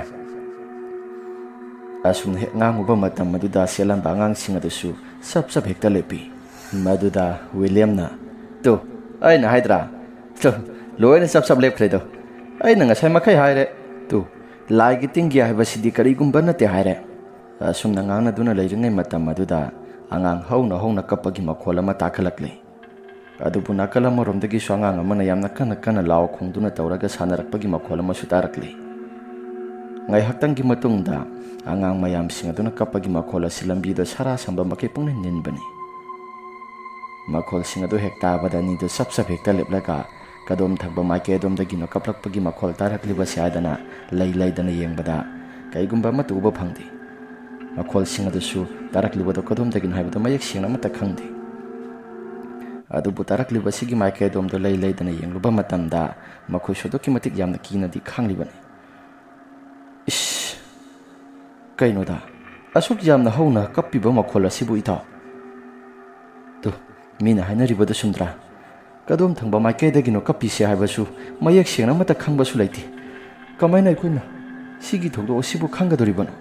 ꯑꯁꯨꯝꯅ ꯍꯦꯛ ꯉꯥꯡꯉꯨꯕ ꯃꯇꯝ ꯑꯗꯨꯗ ꯆꯦꯜꯂꯝꯕ ꯑꯉꯥꯡꯁꯤꯡ ꯑꯗꯨꯁꯨ ꯆꯞ ꯆꯞ ꯍꯦꯛꯇ ꯂꯦꯞꯄꯤ꯫ ꯃꯗꯨꯗ ꯋꯤꯂꯤꯌꯝꯅ, "ꯇꯨ, ꯑꯩꯅ ꯍꯥꯏꯗ꯭ꯔꯥ? ꯇꯨ, ꯂꯣꯏꯅ ꯆꯞ ꯆꯞ ꯂꯦꯞꯈ꯭ꯔꯦꯗꯣ꯫ ꯑꯩꯅ ꯉꯁꯥꯏ ꯃꯈꯩ ꯍꯥꯏꯔꯦ꯫ ꯇꯨ, ꯂꯥꯏꯒꯤ ꯇꯤꯟꯒꯤ ꯍꯥꯏꯕꯁꯤꯗꯤ ꯀꯔꯤꯒꯨꯝꯕ ꯅꯠꯇꯦ ꯍꯥꯏꯔꯦ"꯫ ꯑꯁꯨꯝꯅ ꯉꯥꯡꯅꯗꯨꯅ ꯂꯩꯔꯤꯉꯩ ꯃꯇꯝ ꯑꯗꯨꯗ ꯑꯉꯥꯡ ꯍꯧꯅ ꯍꯧꯅ ꯀꯞꯄꯒꯤ ꯃꯈꯣꯜ ꯑꯃ ꯇꯥꯈꯠꯂꯛꯂꯦ꯫ ꯑꯗꯨꯕꯨ ꯅꯥꯀꯜ ꯑꯃꯔꯣꯝꯗꯒꯤꯁꯨ ꯑꯉꯥꯡ ꯑꯃꯅ ꯌꯥꯝꯅ ꯀꯟꯅ ꯀꯟꯅ ꯂꯥꯎ ꯈꯣꯡꯗꯨꯅ ꯇꯧꯔꯒ ꯁꯥꯟꯅꯔꯛꯄꯒꯤ ꯃꯈꯣꯜ ꯑꯃꯁꯨ ꯇꯥꯔꯛꯂꯤ꯫ ꯉꯥꯏꯍꯥꯛꯇꯪꯒꯤ ꯃꯇꯨꯡꯗ ꯑꯉꯥꯡ ꯃꯌꯥꯝꯁꯤꯡ ꯑꯗꯨꯅ ꯀꯞꯄꯒꯤ ꯃꯈꯣꯜ ꯑꯁꯤ ꯂꯝꯕꯤꯗ ꯁꯥꯔꯥ ꯁꯝꯕ ꯃꯈꯩ ꯄꯨꯡꯅꯤꯟ ꯅꯤꯟꯕꯅꯤ꯫ ꯃꯈꯣꯜꯁꯤꯡ ꯑꯗꯨ ꯍꯦꯛ ꯇꯥꯕꯗ ꯑꯅꯤꯗꯨ ꯆꯞ ꯆꯞ ꯍꯦꯛꯇ ꯂꯦꯞꯂꯒ ꯀꯗꯣꯝ ꯊꯪꯕ ꯃꯥꯏꯀꯩ ꯑꯗꯣꯝꯗꯒꯤꯅꯣ ꯀꯞꯂꯛꯄꯒꯤ ꯃꯈꯣꯜ ꯇꯥꯔꯛꯂꯤꯕꯁꯤ ꯍꯥꯏꯗꯅ ꯂꯩ ꯂꯩꯗꯅ ꯌꯦꯡꯕꯗ ꯀꯩꯒꯨꯝꯕ ꯑꯃꯠꯇ ꯎꯕ ꯐꯪꯗꯦ꯫ ꯃꯈꯣꯜꯁꯤꯡ ꯑꯗꯨꯁꯨ ꯇꯥꯔꯛꯂꯤꯕꯗꯣ ꯀꯗꯣꯝꯗꯒꯤꯅꯣ ꯍꯥꯏꯕꯗꯨ ꯃꯌꯦꯛ ꯁꯦꯡꯅ ꯑꯃꯠꯇ ꯈꯪꯗꯦ꯫ ꯑꯗꯨꯕꯨ ꯇꯥꯔꯛꯂꯤꯕ ꯑꯁꯤꯒꯤ ꯃꯥꯏꯀꯩ ꯑꯗꯣꯝꯗ ꯂꯩ ꯂꯩꯗꯅ ꯌꯦꯡꯂꯨꯕ ꯃꯇꯝꯗ ꯃꯈꯣꯏꯁꯨ ꯑꯗꯨꯛꯀꯤ ꯃꯇꯤꯛ ꯌꯥꯝꯅ ꯀꯤꯅꯗꯤ ꯈꯥꯡꯂꯤꯕꯅꯤ꯫ "ꯏꯁ! ꯀꯩꯅꯣꯗ, ꯑꯁꯨꯛ ꯌꯥꯝꯅ ꯍꯧꯅ ꯀꯞꯄꯤꯕ ꯃꯈꯣꯜ ꯑꯁꯤꯕꯨ, ꯏꯇꯥꯎ? ꯇꯨ, ꯃꯤꯅ ꯍꯥꯏꯅꯔꯤꯕꯗꯨ ꯆꯨꯝꯗ꯭ꯔꯥ? ꯀꯗꯣꯝ ꯊꯪꯕ ꯃꯥꯏꯀꯩꯗꯒꯤꯅꯣ ꯀꯞꯄꯤꯁꯦ ꯍꯥꯏꯕꯁꯨ ꯃꯌꯦꯛ ꯁꯦꯡꯅ ꯑꯃꯠꯇ ꯈꯪꯕꯁꯨ ꯂꯩꯇꯦ꯫ ꯀꯃꯥꯏꯅ ꯑꯩꯈꯣꯏꯅ ꯁꯤꯒꯤ ꯊꯧꯗꯣꯛ ꯑꯁꯤꯕꯨ ꯈꯪꯒꯗꯧꯔꯤꯕꯅꯣ?"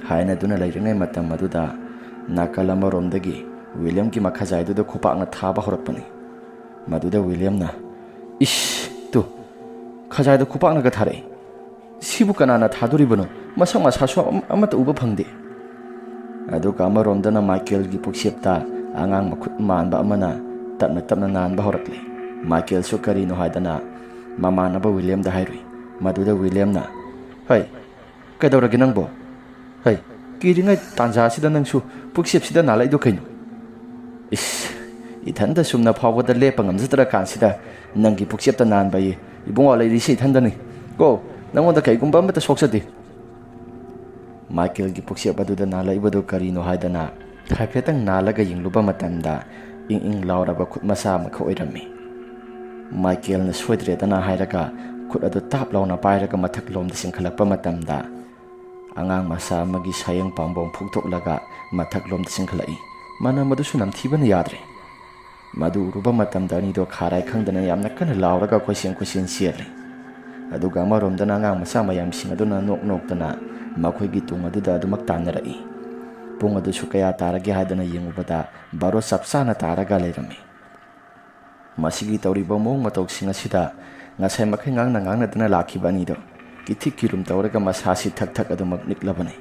ꯍꯥꯏꯅꯗꯨꯅ ꯂꯩꯔꯤꯉꯩ ꯃꯇꯝ ꯑꯗꯨꯗ ꯅꯥꯀꯜ ꯑꯃꯔꯣꯝꯗꯒꯤ ꯋꯤꯂꯤꯌꯝꯒꯤ ꯃꯈꯥꯖꯥꯏꯗꯨꯗ ꯈꯨꯄꯥꯛꯅ ꯊꯥꯕ ꯍꯧꯔꯛꯄꯅꯤ꯫ ꯃꯗꯨꯗ ꯋꯤꯂꯤꯌꯝꯅ, "ꯏꯁ, ꯇꯨ, ꯈꯖꯥꯏꯗ ꯈꯨꯄꯥꯛꯅꯒ ꯊꯥꯔꯛꯏ꯫ ꯁꯤꯕꯨ ꯀꯅꯥꯅ ꯊꯥꯗꯣꯔꯤꯕꯅꯣ? ꯃꯁꯛ ꯃꯁꯥꯁꯨ ꯑꯃ-, ꯑꯃꯠꯇ ꯎꯕ ꯐꯪꯗꯦ꯫" ꯑꯗꯨꯒ ꯑꯃꯔꯣꯝꯗꯅ ꯃꯥꯏꯀꯦꯜꯒꯤ ꯄꯨꯛꯆꯦꯞꯇ ꯑꯉꯥꯡ ꯃꯈꯨꯠ ꯃꯥꯟꯕ ꯑꯃꯅ ꯇꯞꯅ ꯇꯞꯅ ꯅꯥꯟꯕ ꯍꯧꯔꯛꯂꯦ꯫ ꯃꯥꯏꯀꯦꯜꯁꯨ ꯀꯔꯤꯅꯣ ꯍꯥꯏꯗꯅ ꯃꯃꯥꯟꯅꯕ ꯋꯤꯂꯤꯌꯝꯗ ꯍꯥꯏꯔꯨꯏ꯫ ꯃꯗꯨꯗ ꯋꯤꯂꯤꯌꯝꯅ, "ꯍꯩ, ꯀꯩꯗꯧꯔꯒꯦ ꯅꯪꯕꯣ? ꯍꯩ, ꯀꯤꯔꯤꯉꯩ ꯇꯥꯟꯖꯥꯁꯤꯗ ꯅꯪꯁꯨ ꯄꯨꯛꯆꯦꯞꯁꯤꯗ ꯅꯥꯜꯂꯛꯏꯗꯣ ꯀꯩꯅꯣ?" "ꯏꯁ, ꯏꯊꯟꯇ ꯆꯨꯝꯅ ꯐꯥꯎꯕꯗ ꯂꯦꯞꯄ ꯉꯝꯖꯗ꯭ꯔꯀꯥꯟꯁꯤꯗ ꯅꯪꯒꯤ ꯄꯨꯛꯆꯦꯞꯇ ꯅꯥꯟꯕ ꯑꯌꯦ꯫ ꯏꯕꯨꯡꯉꯣ, ꯂꯩꯔꯤꯁꯤ ꯏꯊꯟꯇꯅꯤ꯫ ꯀꯣ, ꯅꯪꯉꯣꯟꯗ ꯀꯩꯒꯨꯝꯕ ꯑꯃꯠꯇ ꯁꯣꯛꯆꯗꯦ꯫" ꯃꯥꯏꯀꯦꯜꯒꯤ ꯄꯨꯛꯆꯦꯞ ꯑꯗꯨꯗ ꯅꯥꯜꯂꯛꯏꯕꯗꯨ ꯀꯔꯤꯅꯣ ꯍꯥꯏꯗꯅ ꯍꯥꯏꯐꯦꯠꯇꯪ ꯅꯥꯜꯂꯒ ꯌꯦꯡꯂꯨꯕ ꯃꯇꯝꯗ ꯏꯪ ꯏꯪ ꯂꯥꯎꯔꯕ ꯈꯨꯠ ꯃꯆꯥ ꯑꯃꯈꯛ ꯑꯣꯏꯔꯝꯃꯤ꯫ ꯃꯥꯏꯀꯦꯜꯅ ꯁꯣꯏꯗ꯭ꯔꯦꯗꯅ ꯍꯥꯏꯔꯒ ꯈꯨꯠ ꯑꯗꯨ ꯇꯥꯞ ꯂꯥꯎꯅ ꯄꯥꯏꯔꯒ ꯃꯊꯛꯂꯣꯝꯗ ꯆꯤꯡꯈꯠꯂꯛꯄ ꯃꯇꯝꯗ ꯑꯉꯥꯡ ꯃꯆꯥ ꯑꯃꯒꯤ ꯁꯥꯌꯦꯡ ꯄꯥꯝꯕꯣꯝ ꯐꯨꯛꯇꯣꯛꯂꯒ ꯃꯊꯛꯂꯣꯝꯗ ꯆꯤꯡꯈꯠꯂꯛꯏ꯫ ꯃꯅꯝ ꯑꯗꯨꯁꯨ ꯅꯝꯊꯤꯕꯅ ꯌꯥꯗ꯭ꯔꯦ꯫ ꯃꯗꯨ ꯎꯔꯨꯕ ꯃꯇꯝꯗ ꯑꯅꯤꯗꯣ ꯈꯥꯔꯥꯏ ꯈꯪꯗꯅ ꯌꯥꯝꯅ ꯀꯟꯅ ꯂꯥꯎꯔꯒ ꯀꯣꯏꯆꯦꯟ ꯀꯣꯏꯆꯦꯟ ꯆꯦꯜꯂꯤ꯫ ꯑꯗꯨꯒ ꯑꯃꯔꯣꯝꯗꯅ ꯑꯉꯥꯡ ꯃꯆꯥ ꯃꯌꯥꯝꯁꯤꯡ ꯑꯗꯨꯅ ꯅꯣꯛ ꯅꯣꯛꯇꯅ ꯃꯈꯣꯏꯒꯤ ꯇꯨꯡ ꯑꯗꯨꯗ ꯑꯗꯨꯃꯛ ꯇꯥꯟꯅꯔꯛꯏ꯫ ꯄꯨꯡ ꯑꯗꯨꯁꯨ ꯀꯌꯥ ꯇꯥꯔꯒꯦ ꯍꯥꯏꯗꯅ ꯌꯦꯡꯉꯨꯕꯗ ꯕꯥꯔꯣ ꯆꯞ ꯆꯥꯅ ꯇꯥꯔꯒ ꯂꯩꯔꯝꯃꯤ꯫ ꯃꯁꯤꯒꯤ ꯇꯧꯔꯤꯕ ꯃꯑꯣꯡ ꯃꯇꯧꯁꯤꯡ ꯑꯁꯤꯗ ꯉꯁꯥꯏ ꯃꯈꯩ ꯉꯥꯡꯅ ꯉꯥꯡꯅꯗꯅ ꯂꯥꯛꯈꯤꯕ ꯑꯅꯤꯗꯣ ꯀꯤꯊꯤ ꯀꯤꯔꯨꯝ ꯇꯧꯔꯒ ꯃꯁꯥꯁꯤ ꯊꯛ ꯊꯛ ꯑꯗꯨꯃꯛ ꯅꯤꯛꯂꯕꯅꯤ꯫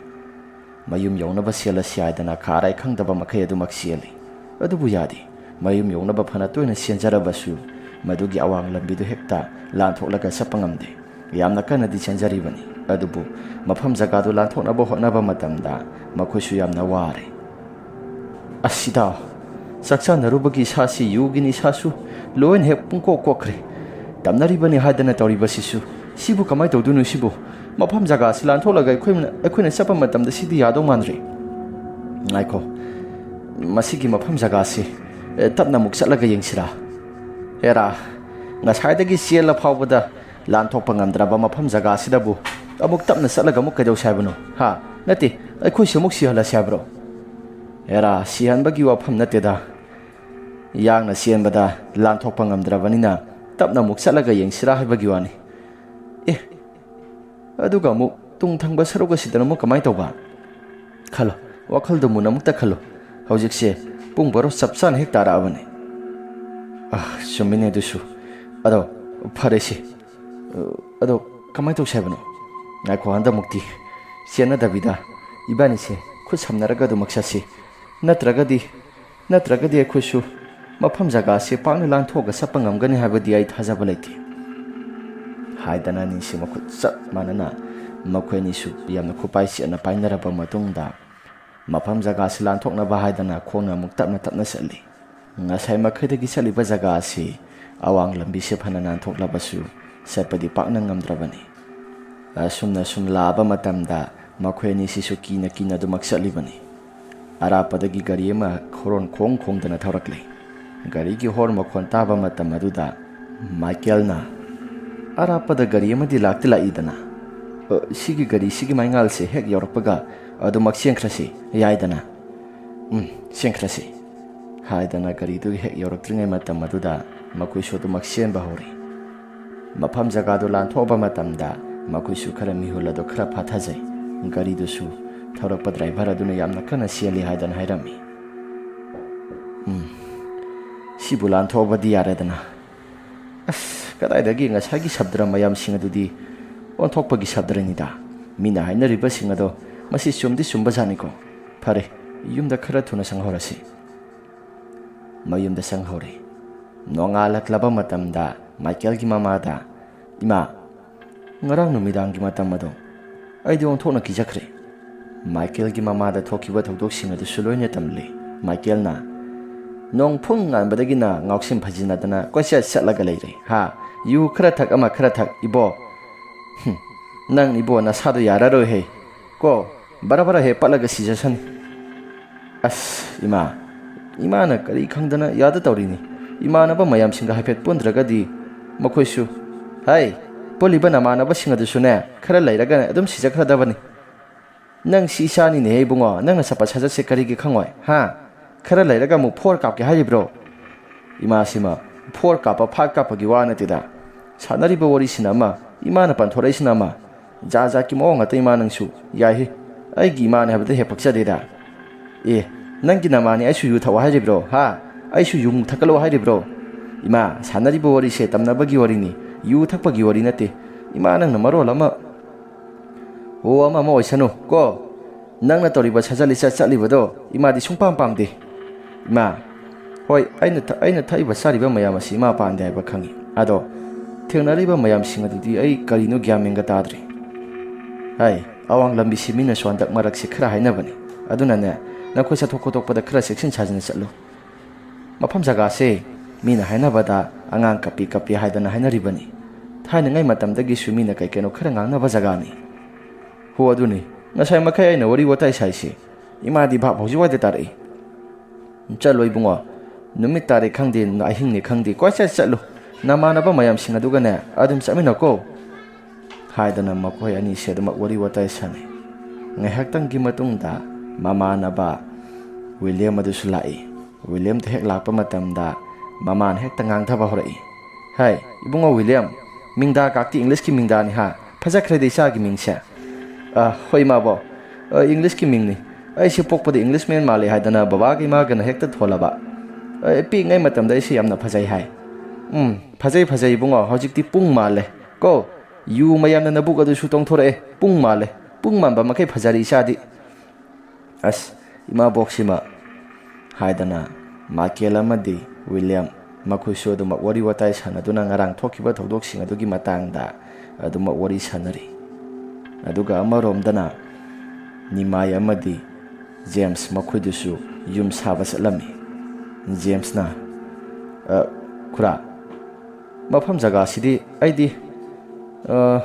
ꯃꯌꯨꯝ ꯌꯧꯅꯕ ꯆꯦꯜꯂꯁꯤ ꯍꯥꯏꯗꯅ ꯈꯥꯔꯥꯏ ꯈꯪꯗꯕ ꯃꯈꯩ ꯑꯗꯨꯃꯛ ꯆꯦꯜꯂꯤ꯫ ꯑꯗꯨꯕꯨ ꯌꯥꯗꯦ꯫ ꯃꯌꯨꯝ ꯌꯧꯅꯕ ꯐꯅ ꯇꯣꯏꯅ ꯆꯦꯟꯖꯔꯕꯁꯨ ꯃꯗꯨꯒꯤ ꯑꯋꯥꯡ ꯂꯝꯕꯤꯗꯨ ꯍꯦꯛꯇ ꯂꯥꯟꯊꯣꯛꯂꯒ ꯆꯠꯄ ꯉꯝꯗꯦ꯫ ꯌꯥꯝꯅ ꯀꯟꯅꯗꯤ ꯆꯦꯟꯖꯔꯤꯕꯅꯤ, ꯑꯗꯨꯕꯨ ꯃꯐꯝ ꯖꯒꯥꯗꯨ ꯂꯥꯟꯊꯣꯛꯅꯕ ꯍꯣꯠꯅꯕ ꯃꯇꯝꯗ ꯃꯈꯣꯏꯁꯨ ꯌꯥꯝꯅ ꯋꯥꯔꯦ꯫ "ꯑꯁ ꯏꯇꯥꯎ, ꯆꯥꯛ ꯆꯥꯅꯔꯨꯕꯒꯤ ꯏꯁꯥꯁꯤ ꯌꯨꯒꯤ ꯅꯤꯁꯥꯁꯨ ꯂꯣꯏꯅ ꯍꯦꯛ ꯄꯨꯡꯀꯣꯛ ꯀꯣꯛꯈ꯭ꯔꯦ꯫ ꯇꯝꯅꯔꯤꯕꯅꯤ ꯍꯥꯏꯗꯅ ꯇꯧꯔꯤꯕꯁꯤꯁꯨ, ꯁꯤꯕꯨ ꯀꯃꯥꯏꯅ ꯇꯧꯗꯣꯏꯅꯣ ꯁꯤꯕꯨ? ꯃꯐꯝ ꯖꯒꯥꯁꯤ ꯂꯥꯟꯊꯣꯛꯂꯒ ꯑꯩꯈꯣꯏꯅ, ꯑꯩꯈꯣꯏꯅ ꯆꯠꯄ ꯃꯇꯝꯗ ꯁꯤꯗꯤ ꯌꯥꯗꯧ ꯃꯥꯟꯗ꯭ꯔꯦ꯫ ꯉꯥꯏꯈꯣ, ꯃꯁꯤꯒꯤ ꯃꯐꯝ ꯖꯒꯥꯁꯤ, ꯑꯦ, ꯇꯞꯅ ꯑꯃꯨꯛ ꯆꯠꯂꯒ ꯌꯦꯡꯁꯤꯔꯥ? ꯍꯦꯔꯥ, ꯉꯁꯥꯏꯗꯒꯤ ꯆꯦꯜꯂ ꯐꯥꯎꯕꯗ ꯂꯥꯟꯊꯣꯛꯄ ꯉꯝꯗ꯭ꯔꯕ ꯃꯐꯝ ꯖꯒꯥꯁꯤꯗꯕꯨ ꯑꯃꯨꯛ ꯇꯞꯅ ꯆꯠꯂꯒ ꯑꯃꯨꯛ ꯀꯩꯗꯧꯁꯦ ꯍꯥꯏꯕꯅꯣ? ꯍꯥ? ꯅꯠꯇꯦ, ꯑꯩꯈꯣꯏꯁꯨ ꯑꯃꯨꯛ ꯁꯤꯍꯜꯂꯁꯦ ꯍꯥꯏꯕ꯭ꯔꯣ?" "ꯍꯦꯔꯥ, ꯁꯤꯍꯟꯕꯒꯤ ꯋꯥꯐꯝ ꯅꯠꯇꯦꯗ꯫ ꯌꯥꯡꯅ ꯆꯦꯟꯕꯗ ꯂꯥꯟꯊꯣꯛꯄ ꯉꯝꯗ꯭ꯔꯕꯅꯤꯅ ꯇꯞꯅ ꯑꯃꯨꯛ ꯆꯠꯂꯒ ꯌꯦꯡꯁꯤꯔꯥ ꯍꯥꯏꯕꯒꯤ ꯋꯥꯅꯤ꯫ ꯑꯦ, ꯑꯗꯨꯒ ꯑꯃꯨꯛ ꯇꯨꯡ ꯊꯪꯕ ꯁꯔꯨꯛ ꯑꯁꯤꯗꯅ ꯑꯃꯨꯛ ꯀꯃꯥꯏꯅ ꯇꯧꯕ? ꯈꯜꯂꯣ, ꯋꯥꯈꯜꯗꯨ ꯃꯨꯟꯅ ꯑꯃꯨꯛꯇ ꯈꯜꯂꯣ꯫ ꯍꯧꯖꯤꯛꯁꯦ ꯄꯨꯡ ꯕꯥꯔꯣ ꯆꯞ ꯆꯥꯅ ꯍꯦꯛ ꯇꯥꯔꯛꯑꯕꯅꯤ꯫ ꯑꯥ, ꯆꯨꯝꯃꯤꯅꯦ ꯑꯗꯨꯁꯨ꯫ ꯑꯗꯣ ꯐꯔꯦꯁꯦ, ꯑꯗꯣ ꯀꯃꯥꯏꯅ ꯇꯧꯁꯦ ꯍꯥꯏꯕꯅꯣ? ꯉꯥꯏꯈꯣ, ꯍꯟꯗꯛꯃꯨꯛꯇꯤ ꯆꯦꯟꯅꯗꯕꯤꯗ ꯏꯕꯥꯅꯤꯁꯦ ꯈꯨꯠ ꯁꯝꯅꯔꯒ ꯑꯗꯨꯃꯛ ꯆꯠꯁꯤ꯫ ꯅꯠꯇ꯭ꯔꯒꯗꯤ, ꯅꯠꯇ꯭ꯔꯒꯗꯤ ꯑꯩꯈꯣꯏꯁꯨ ꯃꯐꯝ ꯖꯒꯥꯁꯤ ꯄꯥꯛꯅ ꯂꯥꯟꯊꯣꯛꯑꯒ ꯆꯠꯄ ꯉꯝꯒꯅꯤ ꯍꯥꯏꯕꯗꯤ ꯑꯩ ꯊꯥꯖꯕ ꯂꯩꯇꯦ," ꯍꯥꯏꯗꯅ ꯑꯅꯤꯁꯤ ꯃꯈꯨꯠ ꯆꯞ ꯃꯥꯟꯅꯅ ꯃꯈꯣꯏ ꯑꯅꯤꯁꯨ ꯌꯥꯝꯅ ꯈꯨꯄꯥꯏ ꯆꯦꯠꯅ ꯄꯥꯏꯅꯔꯕ ꯃꯇꯨꯡꯗ, ꯃꯐꯝ ꯖꯒꯥꯁꯤ ꯂꯥꯟꯊꯣꯛꯅꯕ ꯍꯥꯏꯗꯅ ꯈꯣꯡꯅ ꯑꯃꯨꯛ ꯇꯞꯅ ꯇꯞꯅ ꯆꯠꯂꯤ꯫ ꯉꯁꯥꯏ ꯃꯈꯩꯗꯒꯤ ꯆꯠꯂꯤꯕ ꯖꯒꯥ ꯑꯁꯤ ꯑꯋꯥꯡ ꯂꯝꯕꯤꯁꯦ ꯐꯅ ꯅꯥꯟꯊꯣꯛꯂꯕꯁꯨ ꯆꯠꯄꯗꯤ ꯄꯥꯛꯅ ꯉꯝꯗ꯭ꯔꯕꯅꯤ꯫ ꯑꯁꯨꯝꯅ ꯁꯨꯝ ꯂꯥꯛꯑꯕ ꯃꯇꯝꯗ ꯃꯈꯣꯏ ꯑꯅꯤꯁꯤꯁꯨ ꯀꯤꯅ ꯀꯤꯅ ꯑꯗꯨꯃꯛ ꯆꯠꯂꯤꯕꯅꯤ꯫ ꯑꯔꯥꯞꯄꯗꯒꯤ ꯒꯥꯔꯤ ꯑꯃ ꯍꯣꯔꯣꯟ ꯈꯣꯡ ꯈꯣꯡꯗꯅ ꯊꯧꯔꯛꯂꯤ꯫ ꯒꯥꯔꯤꯒꯤ ꯍꯣꯔꯟ ꯃꯈꯣꯟ ꯇꯥꯕ ꯃꯇꯝ ꯑꯗꯨꯗ ꯃꯥꯏꯀꯦꯜꯅ, "ꯑꯔꯥꯞꯄꯗ ꯒꯥꯔꯤ ꯑꯃꯗꯤ ꯂꯥꯛꯇꯤ ꯂꯥꯛꯏꯗꯅ꯫ ꯑ, ꯁꯤꯒꯤ ꯒꯥꯔꯤꯁꯤꯒꯤ ꯃꯩꯉꯥꯜꯁꯦ ꯍꯦꯛ ꯌꯧꯔꯛꯄꯒ ꯑꯗꯨꯃꯛ ꯆꯦꯟꯈ꯭ꯔꯁꯤ, ꯌꯥꯏꯗꯅ?" "ꯎꯝ, ꯆꯦꯟꯈ꯭ꯔꯁꯤ," ꯍꯥꯏꯗꯅ ꯒꯥꯔꯤꯗꯨ ꯍꯦꯛ ꯌꯧꯔꯛꯇ꯭ꯔꯤꯉꯩ ꯃꯇꯝ ꯑꯗꯨꯗ ꯃꯈꯣꯏꯁꯨ ꯑꯗꯨꯃꯛ ꯆꯦꯟꯕ ꯍꯧꯔꯤ꯫ ꯃꯐꯝ ꯖꯒꯥꯗꯨ ꯂꯥꯟꯊꯣꯛꯑꯕ ꯃꯇꯝꯗ ꯃꯈꯣꯏꯁꯨ ꯈꯔ ꯃꯤꯍꯨꯜ ꯑꯗꯨ ꯈꯔ ꯐꯥꯊꯖꯩ꯫ ꯒꯥꯔꯤꯗꯨꯁꯨ ꯊꯧꯔꯛꯄ ꯗ꯭ꯔꯥꯏꯚꯔ ꯑꯗꯨꯅ ꯌꯥꯝꯅ ꯀꯟꯅ ꯆꯦꯜꯂꯤ ꯍꯥꯏꯗꯅ ꯍꯥꯏꯔꯝꯃꯤ꯫ "ꯎꯝ, ꯁꯤꯕꯨ ꯂꯥꯟꯊꯣꯛꯑꯕꯗꯤ ꯌꯥꯔꯦꯗꯅ꯫ ꯑꯁ, ꯀꯗꯥꯏꯗꯒꯤ ꯉꯁꯥꯏꯒꯤ ꯁꯕꯗ꯭ꯔ ꯃꯌꯥꯝꯁꯤꯡ ꯑꯗꯨꯗꯤ ꯑꯣꯟꯊꯣꯛꯄꯒꯤ ꯁꯕꯗ꯭ꯔꯅꯤꯗ꯫ ꯃꯤꯅ ꯍꯥꯏꯅꯔꯤꯕꯁꯤꯡ ꯑꯗꯣ ꯃꯁꯤ ꯆꯨꯝꯗꯤ ꯆꯨꯝꯕꯖꯥꯠꯅꯤꯀꯣ꯫ ꯐꯔꯦ, ꯌꯨꯝꯗ ꯈꯔ ꯊꯨꯅ ꯆꯪꯍꯧꯔꯁꯤ꯫" ꯃꯌꯨꯝꯗ ꯆꯪꯍꯧꯔꯦ꯫ ꯅꯣꯡꯉꯥꯜꯂꯛꯂꯕ ꯃꯇꯝꯗ ꯃꯥꯏꯀꯦꯜꯒꯤ ꯃꯃꯥꯗ, "ꯏꯃꯥ, ꯉꯔꯥꯡ ꯅꯨꯃꯤꯗꯥꯡꯒꯤ ꯃꯇꯝ ꯑꯗꯣ ꯑꯩꯗꯤ ꯑꯣꯟꯊꯣꯛꯅ ꯀꯤꯖꯈ꯭ꯔꯦ꯫" ꯃꯥꯏꯀꯦꯜꯒꯤ ꯃꯃꯥꯗ ꯊꯣꯛꯈꯤꯕ ꯊꯧꯗꯣꯛꯁꯤꯡ ꯑꯗꯨꯁꯨ ꯂꯣꯏꯅ ꯇꯝꯂꯦ꯫ ꯃꯥꯏꯀꯦꯜꯅ, "ꯅꯣꯡꯐꯨꯡ ꯉꯥꯟꯕꯗꯒꯤꯅ ꯉꯥꯎꯁꯤꯟ ꯐꯩꯖꯤꯟꯅꯗꯅ ꯀꯣꯏꯆꯠ ꯆꯠꯂꯒ ꯂꯩꯔꯦ, ꯍꯥ? ꯌꯨ ꯈꯔ ꯊꯛ, ꯑꯃ ꯈꯔ ꯊꯛ, ꯏꯕꯣ꯫ ꯍꯨꯝ, ꯅꯪ ꯏꯕꯣ ꯅꯁꯥꯗꯣ ꯌꯥꯔꯔꯣꯏꯍꯦ꯫ ꯀꯣ, ꯕꯔꯥ ꯕꯔꯥ ꯍꯦꯛ ꯄꯠꯂꯒ ꯁꯤꯖꯁꯅꯤ꯫" "ꯑꯁ, ꯏꯃꯥ, ꯏꯃꯥꯅ ꯀꯔꯤ ꯈꯪꯗꯅ ꯌꯥꯗ ꯇꯧꯔꯤꯅꯤ? ꯏꯃꯥꯟꯅꯕ ꯃꯌꯥꯝꯁꯤꯡꯒ ꯍꯥꯏꯐꯦꯠ ꯄꯨꯟꯗ꯭ꯔꯒꯗꯤ ꯃꯈꯣꯏꯁꯨ, ꯍꯥꯏ, ꯄꯨꯜꯂꯤꯕ ꯅꯃꯥꯟꯅꯕꯁꯤꯡ ꯑꯗꯨꯁꯨꯅꯦ, ꯈꯔ ꯂꯩꯔꯒꯅꯦ ꯑꯗꯨꯝ ꯁꯤꯖꯈ꯭ꯔꯗꯕꯅꯤ꯫ ꯅꯪ ꯁꯤ ꯏꯆꯥꯅꯤꯅꯦꯍꯦ ꯏꯕꯨꯡꯉꯣ, ꯅꯪꯅ ꯆꯠꯄ ꯁꯥꯖꯠꯁꯦ ꯀꯔꯤꯒꯤ ꯈꯪꯉꯣꯏ, ꯍꯥ? ꯈꯔ ꯂꯩꯔꯒ ꯑꯃꯨꯛ ꯐꯣꯔ ꯀꯥꯞꯀꯦ ꯍꯥꯏꯔꯤꯕ꯭ꯔꯣ? ꯏꯃꯥꯁꯤꯃ ꯐꯣꯔ ꯀꯥꯞꯄ ꯐꯥꯏꯚ ꯀꯥꯞꯄꯒꯤ ꯋꯥ ꯅꯠꯇꯦꯗ꯫ ꯁꯥꯟꯅꯔꯤꯕ ꯋꯥꯔꯤꯁꯤꯅ ꯑꯃ, ꯏꯃꯥꯅ ꯄꯟꯊꯣꯔꯛꯏꯁꯤꯅ ꯑꯃ꯫ ꯖꯥꯠ ꯖꯥꯠꯀꯤ ꯃꯑꯣꯡ ꯉꯥꯛꯇ ꯏꯃꯥ ꯅꯪꯁꯨ꯫ ꯌꯥꯏꯍꯦ, ꯑꯩꯒꯤ ꯏꯃꯥꯅꯦ ꯍꯥꯏꯕꯗ ꯍꯦꯛ ꯄꯛꯆꯗꯦꯗ꯫ ꯑꯦ, ꯅꯪꯒꯤ ꯅꯃꯥꯅꯤ ꯑꯩꯁꯨ ꯌꯨ ꯊꯛꯑꯣ ꯍꯥꯏꯔꯤꯕ꯭ꯔꯣ? ꯍꯥ? ꯑꯩꯁꯨ ꯌꯨ ꯊꯛꯀꯠꯂꯣ ꯍꯥꯏꯔꯤꯕ꯭ꯔꯣ? ꯏꯃꯥ, ꯁꯥꯟꯅꯔꯤꯕ ꯋꯥꯔꯤꯁꯦ ꯇꯝꯅꯕꯒꯤ ꯋꯥꯔꯤꯅꯤ, ꯌꯨ ꯊꯛꯄꯒꯤ ꯋꯥꯔꯤ ꯅꯠꯇꯦ꯫ ꯏꯃꯥ ꯅꯪꯅ ꯃꯔꯣꯜ ꯑꯃ꯫ ꯑꯣ, ꯑꯃ ꯑꯃ ꯑꯣꯏꯁꯅꯨ ꯀꯣ꯫ ꯅꯪꯅ ꯇꯧꯔꯤꯕ ꯁꯖꯠ ꯂꯤꯆꯠ ꯆꯠꯂꯤꯕꯗꯣ ꯏꯃꯥꯗꯤ ꯁꯨꯡꯄꯥꯝ ꯄꯥꯝꯗꯦ꯫ ꯏꯃꯥ, ꯍꯣꯏ, ꯑꯩꯅ ꯊ-, ꯑꯩꯅ ꯊꯛꯏꯕ ꯆꯥꯔꯤꯕ ꯃꯌꯥꯝ ꯑꯁꯤ ꯏꯃꯥ ꯄꯥꯝꯗꯦ ꯍꯥꯏꯕ ꯈꯪꯉꯤ꯫ ꯑꯗꯣ ꯊꯦꯡꯅꯔꯤꯕ ꯃꯌꯥꯝꯁꯤꯡ ꯑꯗꯨꯗꯤ ꯑꯩ ꯀꯔꯤꯅꯣ ꯒ꯭ꯌꯥꯟ ꯃꯦꯟꯒ ꯇꯥꯗ꯭ꯔꯦ꯫ ꯍꯥꯏ, ꯑꯋꯥꯡ ꯂꯝꯕꯤꯁꯤ ꯃꯤꯅꯁꯨ ꯍꯟꯗꯛ ꯃꯔꯛꯁꯤ ꯈꯔ ꯍꯥꯏꯅꯕꯅꯤ꯫ ꯑꯗꯨꯅꯅꯦ, ꯅꯈꯣꯏ ꯆꯠꯊꯣꯛ ꯈꯣꯠꯇꯣꯛꯄꯗ ꯈꯔ ꯆꯦꯛꯁꯤꯟ ꯁꯥꯖꯤꯟꯅ ꯆꯠꯂꯨ꯫ ꯃꯐꯝ ꯖꯒꯥꯁꯦ ꯃꯤꯅ ꯍꯥꯏꯅꯕꯗ ꯑꯉꯥꯡ ꯀꯞꯄꯤ ꯀꯞꯄꯤ ꯍꯥꯏꯗꯅ ꯍꯥꯏꯅꯔꯤꯕꯅꯤ꯫ ꯊꯥꯏꯅꯉꯩ ꯃꯇꯝꯗꯒꯤꯁꯨ ꯃꯤꯅ ꯀꯩ ꯀꯩꯅꯣ ꯈꯔ ꯉꯥꯡꯅꯕ ꯖꯒꯥꯅꯤ꯫ ꯍꯣ ꯑꯗꯨꯅꯤ, ꯉꯁꯥꯏ ꯃꯈꯩ ꯑꯩꯅ ꯋꯥꯔꯤ ꯋꯥꯇꯥꯏ ꯁꯥꯏꯁꯦ꯫ ꯏꯃꯥꯗꯤ ꯚꯥꯞ ꯍꯧꯖꯤꯛ ꯋꯥꯏꯗ ꯇꯥꯔꯛꯏ꯫ ꯆꯠꯂꯣ ꯏꯕꯨꯡꯉꯣ, ꯅꯨꯃꯤꯠ ꯇꯥꯔꯦ ꯈꯪꯗꯦ, ꯑꯍꯤꯡꯅꯦ ꯈꯪꯗꯦ, ꯀꯣꯏꯆꯠ ꯆꯠꯂꯨ꯫ ꯅꯃꯥꯟꯅꯕ ꯃꯌꯥꯝꯁꯤꯡ ꯑꯗꯨꯒꯅꯦ ꯑꯗꯨꯝ ꯆꯠꯃꯤꯟꯅꯧꯀꯣ꯫ ꯍꯥꯏꯗꯅ ꯃꯈꯣꯏ ꯑꯅꯤꯁꯦ ꯑꯗꯨꯃꯛ ꯋꯥꯔꯤ ꯋꯥꯇꯥꯏ ꯁꯥꯟꯅꯩ꯫ ꯉꯥꯏꯍꯥꯛꯇꯪꯒꯤ ꯃꯇꯨꯡꯗ ꯃꯃꯥꯟꯅꯕ ꯋꯤꯂꯤꯌꯝ ꯑꯗꯨꯁꯨ ꯂꯥꯛꯏ꯫ ꯋꯤꯂꯤꯌꯝꯗ ꯍꯦꯛ ꯂꯥꯛꯄ ꯃꯇꯝꯗ ꯃꯃꯥꯅ ꯍꯦꯛꯇ ꯉꯥꯡꯊꯕ ꯍꯧꯔꯛꯏ꯫ "ꯍꯥꯏ, ꯏꯕꯨꯡꯉꯣ ꯋꯤꯂꯤꯌꯝ, ꯃꯤꯡꯗꯥ ꯀꯥꯛꯇꯤ ꯏꯪꯂꯤꯁꯀꯤ ꯃꯤꯡꯗꯥꯅꯤ ꯍꯥ? ꯐꯖꯈ꯭ꯔꯦꯗ ꯏꯆꯥꯒꯤ ꯃꯤꯡꯁꯦ꯫" "ꯑ, ꯍꯣꯏ ꯏꯃꯥꯕꯣ, ꯑ, ꯏꯪꯂꯤꯁꯀꯤ ꯃꯤꯡꯅꯤ꯫ ꯑꯩꯁꯦ ꯄꯣꯛꯄꯗ ꯏꯪꯂꯤꯁꯃꯦꯟ ꯃꯥꯜꯂꯦ ꯍꯥꯏꯗꯅ ꯕꯕꯥꯒ ꯏꯃꯥꯒꯅ ꯍꯦꯛꯇ ꯊꯣꯜꯂꯕ꯫ ꯑ, ꯄꯤꯛꯏꯉꯩ ꯃꯇꯝꯗ ꯑꯩꯁꯦ ꯌꯥꯝꯅ ꯐꯖꯩ ꯍꯥꯏ꯫" "ꯎꯝ, ꯐꯖꯩ ꯐꯖꯩ ꯏꯕꯨꯡꯉꯣ, ꯍꯧꯖꯤꯛꯇꯤ ꯄꯨꯡ ꯃꯥꯜꯂꯦ ꯀꯣ꯫ ꯌꯨ ꯃꯌꯥꯝꯅ ꯅꯕꯨꯛ ꯑꯗꯨꯁꯨ ꯇꯣꯡꯊꯣꯔꯛꯑꯦ, ꯄꯨꯡ ꯃꯥꯜꯂꯦ꯫ ꯄꯨꯡ ꯃꯥꯟꯕ ꯃꯈꯩ ꯐꯖꯔꯦ ꯏꯆꯥꯗꯤ꯫" "ꯑꯁ, ꯏꯃꯥꯕꯣꯛꯁꯤꯃ!" ꯍꯥꯏꯗꯅ ꯃꯥꯏꯀꯦꯜ ꯑꯃꯗꯤ ꯋꯤꯂꯤꯌꯝ ꯃꯈꯣꯏꯁꯨ ꯑꯗꯨꯃꯛ ꯋꯥꯔꯤ ꯋꯥꯇꯥꯏ ꯁꯥꯟꯅꯗꯨꯅ ꯉꯔꯥꯡ ꯊꯣꯛꯈꯤꯕ ꯊꯧꯗꯣꯛꯁꯤꯡ ꯑꯗꯨꯒꯤ ꯃꯇꯥꯡꯗ ꯑꯗꯨꯃꯛ ꯋꯥꯔꯤ ꯁꯥꯟꯅꯔꯤ꯫ ꯑꯗꯨꯒ ꯑꯃꯔꯣꯝꯗꯅ ꯅꯤꯃꯥꯏ ꯑꯃꯗꯤ ꯖꯦꯝꯁ ꯃꯈꯣꯏꯗꯨꯁꯨ ꯌꯨꯝ ꯁꯥꯕ ꯆꯠꯂꯝꯃꯤ꯫ ꯖꯦꯝꯁꯅ, "ꯑ, ꯈꯨꯔꯥ, ꯃꯐꯝ ꯖꯒꯥꯁꯤꯗꯤ ꯑꯩꯗꯤ, ꯑ,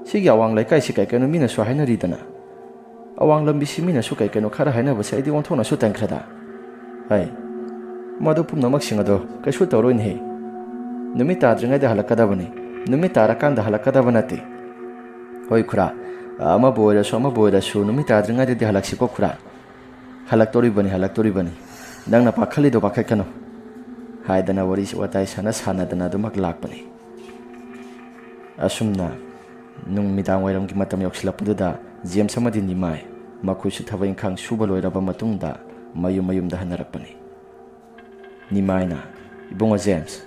ꯁꯤꯒꯤ ꯑꯋꯥꯡ ꯂꯩꯀꯥꯏꯁꯤ ꯀꯩ ꯀꯩꯅꯣ ꯃꯤꯅꯁꯨ ꯍꯥꯏꯅꯔꯤꯗꯅ꯫ ꯑꯋꯥꯡ ꯂꯝꯕꯤꯁꯤ ꯃꯤꯅꯁꯨ ꯀꯩ ꯀꯩꯅꯣ ꯈꯔ ꯍꯥꯏꯅꯕꯁꯦ ꯑꯩꯗꯤ ꯑꯣꯟꯊꯣꯛꯅꯁꯨ ꯇꯟꯈ꯭ꯔꯦꯗ꯫ ꯍꯥꯏ, ꯃꯗꯨ ꯄꯨꯝꯅꯃꯛꯁꯤꯡ ꯑꯗꯣ ꯀꯩꯁꯨ ꯇꯧꯔꯣꯏꯅꯦꯍꯦ꯫ ꯅꯨꯃꯤꯠ ꯇꯥꯗ꯭ꯔꯤꯉꯩꯗ ꯍꯜꯂꯛꯀꯗꯕꯅꯤ꯫ ꯅꯨꯃꯤꯠ ꯇꯥꯔꯀꯥꯟꯗ ꯍꯜꯂꯛꯀꯗꯕ ꯅꯠꯇꯦ꯫" "ꯍꯣꯏ ꯈꯨꯔꯥ, ꯑꯃꯕꯨ ꯑꯣꯏꯔꯁꯨ ꯑꯃꯕꯨ ꯑꯣꯏꯔꯁꯨ ꯅꯨꯃꯤꯠ ꯇꯥꯗ꯭ꯔꯤꯉꯩꯗꯗꯤ ꯍꯜꯂꯛꯁꯤꯀꯣ ꯈꯨꯔꯥ꯫" "ꯍꯜꯂꯛꯇꯣꯔꯤꯕꯅꯤ, ꯍꯜꯂꯛꯇꯣꯔꯤꯕꯅꯤ꯫ ꯅꯪꯅ ꯄꯥꯈꯠꯂꯤꯗꯣ ꯄꯥꯈꯠꯀꯅꯨ꯫" ꯍꯥꯏꯗꯅ ꯋꯥꯔꯤ ꯋꯥꯇꯥꯏ ꯁꯥꯟꯅ ꯁꯥꯟꯅꯗꯅ ꯑꯗꯨꯃꯛ ꯂꯥꯛꯄꯅꯤ꯫ ꯑꯁꯨꯝꯅ ꯅꯨꯃꯤꯗꯥꯡ ꯋꯥꯏꯔꯝꯒꯤ ꯃꯇꯝ ꯌꯧꯁꯤꯜꯂꯛꯄꯗꯨꯗ ꯖꯦꯝꯁ ꯑꯃꯗꯤ ꯅꯤꯃꯥꯏ ꯃꯈꯣꯏꯁꯨ ꯊꯕꯛ ꯏꯪꯈꯥꯡ ꯁꯨꯕ ꯂꯣꯏꯔꯕ ꯃꯇꯨꯡꯗ ꯃꯌꯨꯝ ꯃꯌꯨꯝꯗ ꯍꯟꯅꯔꯛꯄꯅꯤ꯫ ꯅꯤꯃꯥꯏꯅ, "ꯏꯕꯨꯡꯉꯣ ꯖꯦꯝꯁ,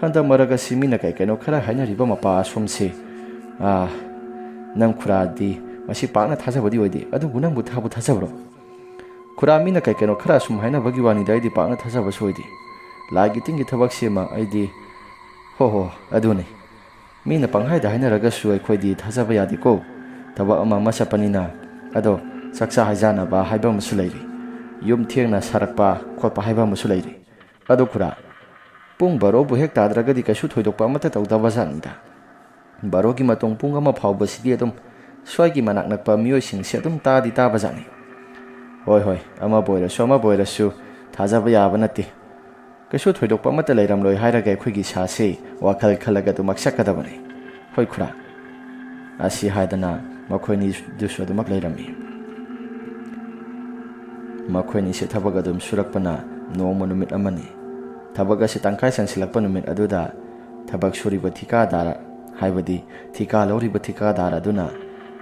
ꯍꯟꯗꯛ ꯃꯔꯛ ꯑꯁꯤ ꯃꯤꯅ ꯀꯩ ꯀꯩꯅꯣ ꯈꯔ ꯍꯥꯏꯅꯔꯤꯕ ꯃꯄꯥ ꯑꯁꯣꯝꯁꯤ, ꯑꯥ, ꯅꯪ ꯈꯨꯔꯥꯗꯤ ꯃꯁꯤ ꯄꯥꯛꯅ ꯊꯥꯖꯕꯗꯤ ꯑꯣꯏꯗꯦ, ꯑꯗꯨꯕꯨ ꯅꯪꯕꯨ ꯊꯥꯕꯨ ꯊꯥꯖꯕ꯭ꯔꯣ?" "ꯈꯨꯔꯥ, ꯃꯤꯅ ꯀꯩ ꯀꯩꯅꯣ ꯈꯔ ꯑꯁꯨꯝ ꯍꯥꯏꯅꯕꯒꯤ ꯋꯥꯅꯤꯗ, ꯑꯩꯗꯤ ꯄꯥꯛꯅ ꯊꯥꯖꯕꯁꯨ ꯑꯣꯏꯗꯦ꯫ ꯂꯥꯏꯒꯤ ꯇꯤꯟꯒꯤ ꯊꯕꯛꯁꯤꯃ ꯑꯩꯗꯤ, ꯍꯣ ꯍꯣ, ꯑꯗꯨꯅꯤ꯫ ꯃꯤꯅ ꯄꯪꯍꯥꯏꯗ ꯍꯥꯏꯅꯔꯒꯁꯨ ꯑꯩꯈꯣꯏꯗꯤ ꯊꯥꯖꯕ ꯌꯥꯗꯦꯀꯣ꯫ ꯊꯕꯛ ꯑꯃ ꯑꯃ ꯆꯠꯄꯅꯤꯅ꯫ ꯑꯗꯣ ꯆꯥꯛꯆꯥ ꯍꯩꯖꯥꯟꯅꯕ ꯍꯥꯏꯕ ꯑꯃꯁꯨ ꯂꯩꯔꯤ꯫ ꯌꯨꯝ ꯊꯦꯡꯅ ꯁꯥꯔꯛꯄ ꯈꯣꯠꯄ ꯍꯥꯏꯕ ꯑꯃꯁꯨ ꯂꯩꯔꯤ꯫ ꯑꯗꯣ ꯈꯨꯔꯥ, ꯄꯨꯡ ꯕꯥꯔꯣꯕꯨ ꯍꯦꯛ ꯇꯥꯗ꯭ꯔꯒꯗꯤ ꯀꯩꯁꯨ ꯊꯣꯏꯗꯣꯛꯄ ꯑꯃꯠꯇ ꯇꯧꯗꯕ ꯖꯥꯠꯅꯤꯗ꯫ ꯕꯥꯔꯣꯒꯤ ꯃꯇꯨꯡ ꯄꯨꯡ ꯑꯃ ꯐꯥꯎꯕꯁꯤꯗꯤ ꯑꯗꯨꯝ ꯁ꯭ꯋꯥꯏꯒꯤ ꯃꯅꯥꯛ ꯅꯛꯄ ꯃꯤꯑꯣꯏꯁꯤꯡꯁꯦ ꯑꯗꯨꯝ ꯇꯥꯗꯤ ꯇꯥꯕ ꯖꯥꯠꯅꯤ꯫ ꯍꯣꯏ, ꯍꯣꯏ, ꯑꯃꯕꯨ ꯑꯣꯏꯔꯁꯨ ꯑꯃꯕꯨ ꯑꯣꯏꯔꯁꯨ ꯊꯥꯖꯕ ꯌꯥꯕ ꯅꯠꯇꯦ꯫ ꯀꯩꯁꯨ ꯊꯣꯏꯗꯣꯛꯄ ꯑꯃꯠꯇ ꯂꯩꯔꯝꯂꯣꯏ ꯍꯥꯏꯔꯒ ꯑꯩꯈꯣꯏꯒꯤ ꯏꯁꯥꯁꯤ ꯋꯥꯈꯜ ꯈꯜꯂꯒ ꯑꯗꯨꯃꯛ ꯆꯠꯀꯗꯕꯅꯤ꯫ ꯍꯣꯏ ꯈꯨꯔꯥ꯫" ꯑꯁꯤ ꯍꯥꯏꯗꯅ ꯃꯈꯣꯏꯅꯤꯗꯨꯁꯨ ꯑꯗꯨꯃꯛ ꯂꯩꯔꯝꯃꯤ꯫ ꯃꯈꯣꯏꯅꯤꯁꯦ ꯊꯕꯛ ꯑꯗꯨꯝ ꯁꯨꯔꯛꯄꯅ ꯅꯣꯡꯃ ꯅꯨꯃꯤꯠ ꯑꯃꯅꯤ꯫ ꯊꯕꯛ ꯑꯁꯤ ꯇꯪꯈꯥꯏ ꯆꯟꯁꯤꯜꯂꯛꯄ ꯅꯨꯃꯤꯠ ꯑꯗꯨꯗ ꯊꯕꯛ ꯁꯨꯔꯤꯕ ꯊꯤꯀꯥꯗꯥꯔ, ꯍꯥꯏꯕꯗꯤ ꯊꯤꯀꯥ ꯂꯧꯔꯤꯕ ꯊꯤꯀꯥꯗꯥꯔ ꯑꯗꯨꯅ,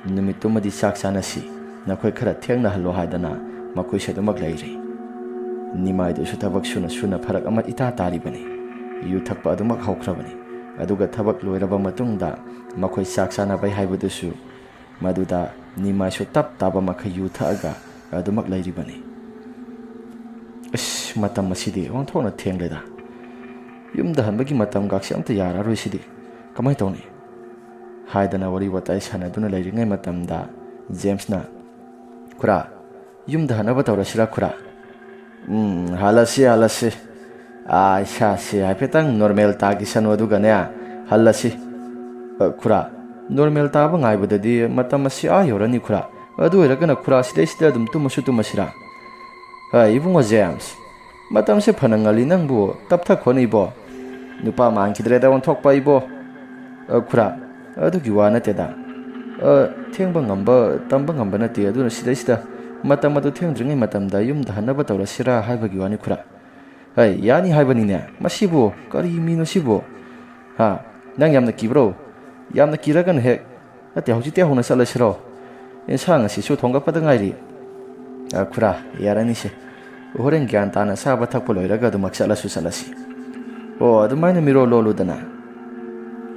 "ꯅꯨꯃꯤꯠꯇꯨꯃꯗꯤ ꯆꯥꯛ ꯆꯥꯅꯁꯤ, ꯅꯈꯣꯏ ꯈꯔ ꯊꯦꯡꯅꯍꯜꯂꯣ" ꯍꯥꯏꯗꯅ ꯃꯈꯣꯏꯁꯦ ꯑꯗꯨꯃꯛ ꯂꯩꯔꯤ꯫ ꯅꯤꯃꯥꯏꯗꯨꯁꯨ ꯊꯕꯛ ꯁꯨꯅ ꯁꯨꯅ ꯐꯔꯛ ꯑꯃ ꯏꯇꯥ ꯇꯥꯔꯤꯕꯅꯤ꯫ ꯌꯨ ꯊꯛꯄ ꯑꯗꯨꯃꯛ ꯍꯧꯈ꯭ꯔꯕꯅꯤ꯫ ꯑꯗꯨꯒ ꯊꯕꯛ ꯂꯣꯏꯔꯕ ꯃꯇꯨꯡꯗ ꯃꯈꯣꯏ ꯆꯥꯛ ꯆꯥꯅꯕꯩ ꯍꯥꯏꯕꯗꯨꯁꯨ, ꯃꯗꯨꯗ ꯅꯤꯃꯥꯏꯁꯨ ꯇꯞ ꯇꯥꯕ ꯃꯈꯩ ꯌꯨ ꯊꯛꯑꯒ ꯑꯗꯨꯃꯛ ꯂꯩꯔꯤꯕꯅꯤ꯫ "ꯑꯁ, ꯃꯇꯝ ꯑꯁꯤꯗꯤ ꯑꯣꯟꯊꯣꯛꯅ ꯊꯦꯡꯂꯦꯗ꯫ ꯌꯨꯝꯗ ꯍꯟꯕꯒꯤ ꯃꯇꯝꯒꯥꯛꯁꯤ ꯑꯝꯇ ꯌꯥꯔꯔꯣꯏ ꯁꯤꯗꯤ꯫ ꯀꯃꯥꯏꯅ ꯇꯧꯅꯤ?" ꯍꯥꯏꯗꯅ ꯋꯥꯔꯤ ꯋꯥꯇꯥꯏ ꯁꯥꯟꯅꯗꯨꯅ ꯂꯩꯔꯤꯉꯩ ꯃꯇꯝꯗ ꯖꯦꯝꯁꯅ, "ꯈꯨꯔꯥ, ꯌꯨꯝꯗ ꯍꯟꯅꯕ ꯇꯧꯔꯁꯤꯔꯥ ꯈꯨꯔꯥ?" "ꯎꯝ, ꯍꯜꯂꯁꯤ, ꯍꯜꯂꯁꯤ꯫ ꯑꯥ, ꯏꯁꯥꯁꯤ ꯍꯥꯏꯐꯦꯠꯇꯪ ꯅꯣꯔꯃꯦꯜ ꯇꯥꯈꯤꯁꯅꯨ, ꯑꯗꯨꯒꯅꯦ, ꯍꯜꯂꯁꯤ꯫" "ꯑ, ꯈꯨꯔꯥ, ꯅꯣꯔꯃꯦꯜ ꯇꯥꯕ ꯉꯥꯏꯕꯗꯗꯤ ꯃꯇꯝ ꯑꯁꯤ ꯑꯥ ꯌꯧꯔꯅꯤ ꯈꯨꯔꯥ꯫ ꯑꯗꯨ ꯑꯣꯏꯔꯒꯅ ꯈꯨꯔꯥ ꯁꯤꯗꯩꯁꯤꯗ ꯑꯗꯨꯝ ꯇꯨꯝꯃꯁꯨ ꯇꯨꯝꯃꯁꯤꯔꯥ?" "ꯑ, ꯏꯕꯨꯡꯉꯣ ꯖꯦꯝꯁ, ꯃꯇꯝꯁꯦ ꯐꯅ ꯉꯜꯂꯤ, ꯅꯪꯕꯨ ꯇꯞꯊꯈꯣꯅꯦ ꯏꯕꯣ꯫ ꯅꯨꯄꯥ ꯃꯥꯟꯈꯤꯗ꯭ꯔꯦꯗ ꯑꯣꯟꯊꯣꯛꯄ ꯏꯕꯣ꯫" "ꯑ, ꯈꯨꯔꯥ, ꯑꯗꯨꯒꯤ ꯋꯥ ꯅꯠꯇꯦꯗ꯫ ꯑ, ꯊꯦꯡꯕ ꯉꯝꯕ ꯇꯝꯕ ꯉꯝꯕ ꯅꯠꯇꯦ, ꯑꯗꯨꯅ ꯁꯤꯗꯩꯁꯤꯗ ꯃꯇꯝ ꯑꯗꯨ ꯊꯦꯡꯗ꯭ꯔꯤꯉꯩ ꯃꯇꯝꯗ ꯌꯨꯝꯗ ꯍꯟꯅꯕ ꯇꯧꯔꯁꯤꯔꯥ ꯍꯥꯏꯕꯒꯤ ꯋꯥꯅꯤ ꯈꯨꯔꯥ꯫ ꯑꯩ ꯌꯥꯅꯤ ꯍꯥꯏꯕꯅꯤꯅꯦ꯫ ꯃꯁꯤꯕꯨ ꯀꯔꯤ ꯃꯤꯅꯣ ꯁꯤꯕꯨ? ꯍꯥ? ꯅꯪ ꯌꯥꯝꯅ ꯀꯤꯕ꯭ꯔꯣ? ꯌꯥꯝꯅ ꯀꯤꯔꯒꯅ ꯍꯦꯛ, ꯅꯠꯇꯦ, ꯍꯧꯖꯤꯛꯇꯤ ꯍꯧꯅ ꯆꯠꯂꯁꯤꯔꯣ? ꯏꯟꯁꯥꯡ ꯑꯁꯤꯁꯨ ꯊꯣꯡꯒꯠꯄꯗ ꯉꯥꯏꯔꯤ꯫ "ꯑ, ꯈꯨꯔꯥ, ꯌꯥꯔꯅꯤꯁꯦ꯫ ꯍꯣꯔꯦꯟ ꯒ꯭ꯌꯥꯟ ꯇꯥꯅ ꯆꯥꯕ ꯊꯛꯄ ꯂꯣꯏꯔꯒ ꯑꯗꯨꯃꯛ ꯆꯠꯂꯁꯨ ꯆꯠꯂꯁꯤ꯫ ꯑꯣ, ꯑꯗꯨꯃꯥꯏꯅ ꯃꯤꯔꯣꯜ ꯂꯣꯜꯂꯨꯗꯅ,"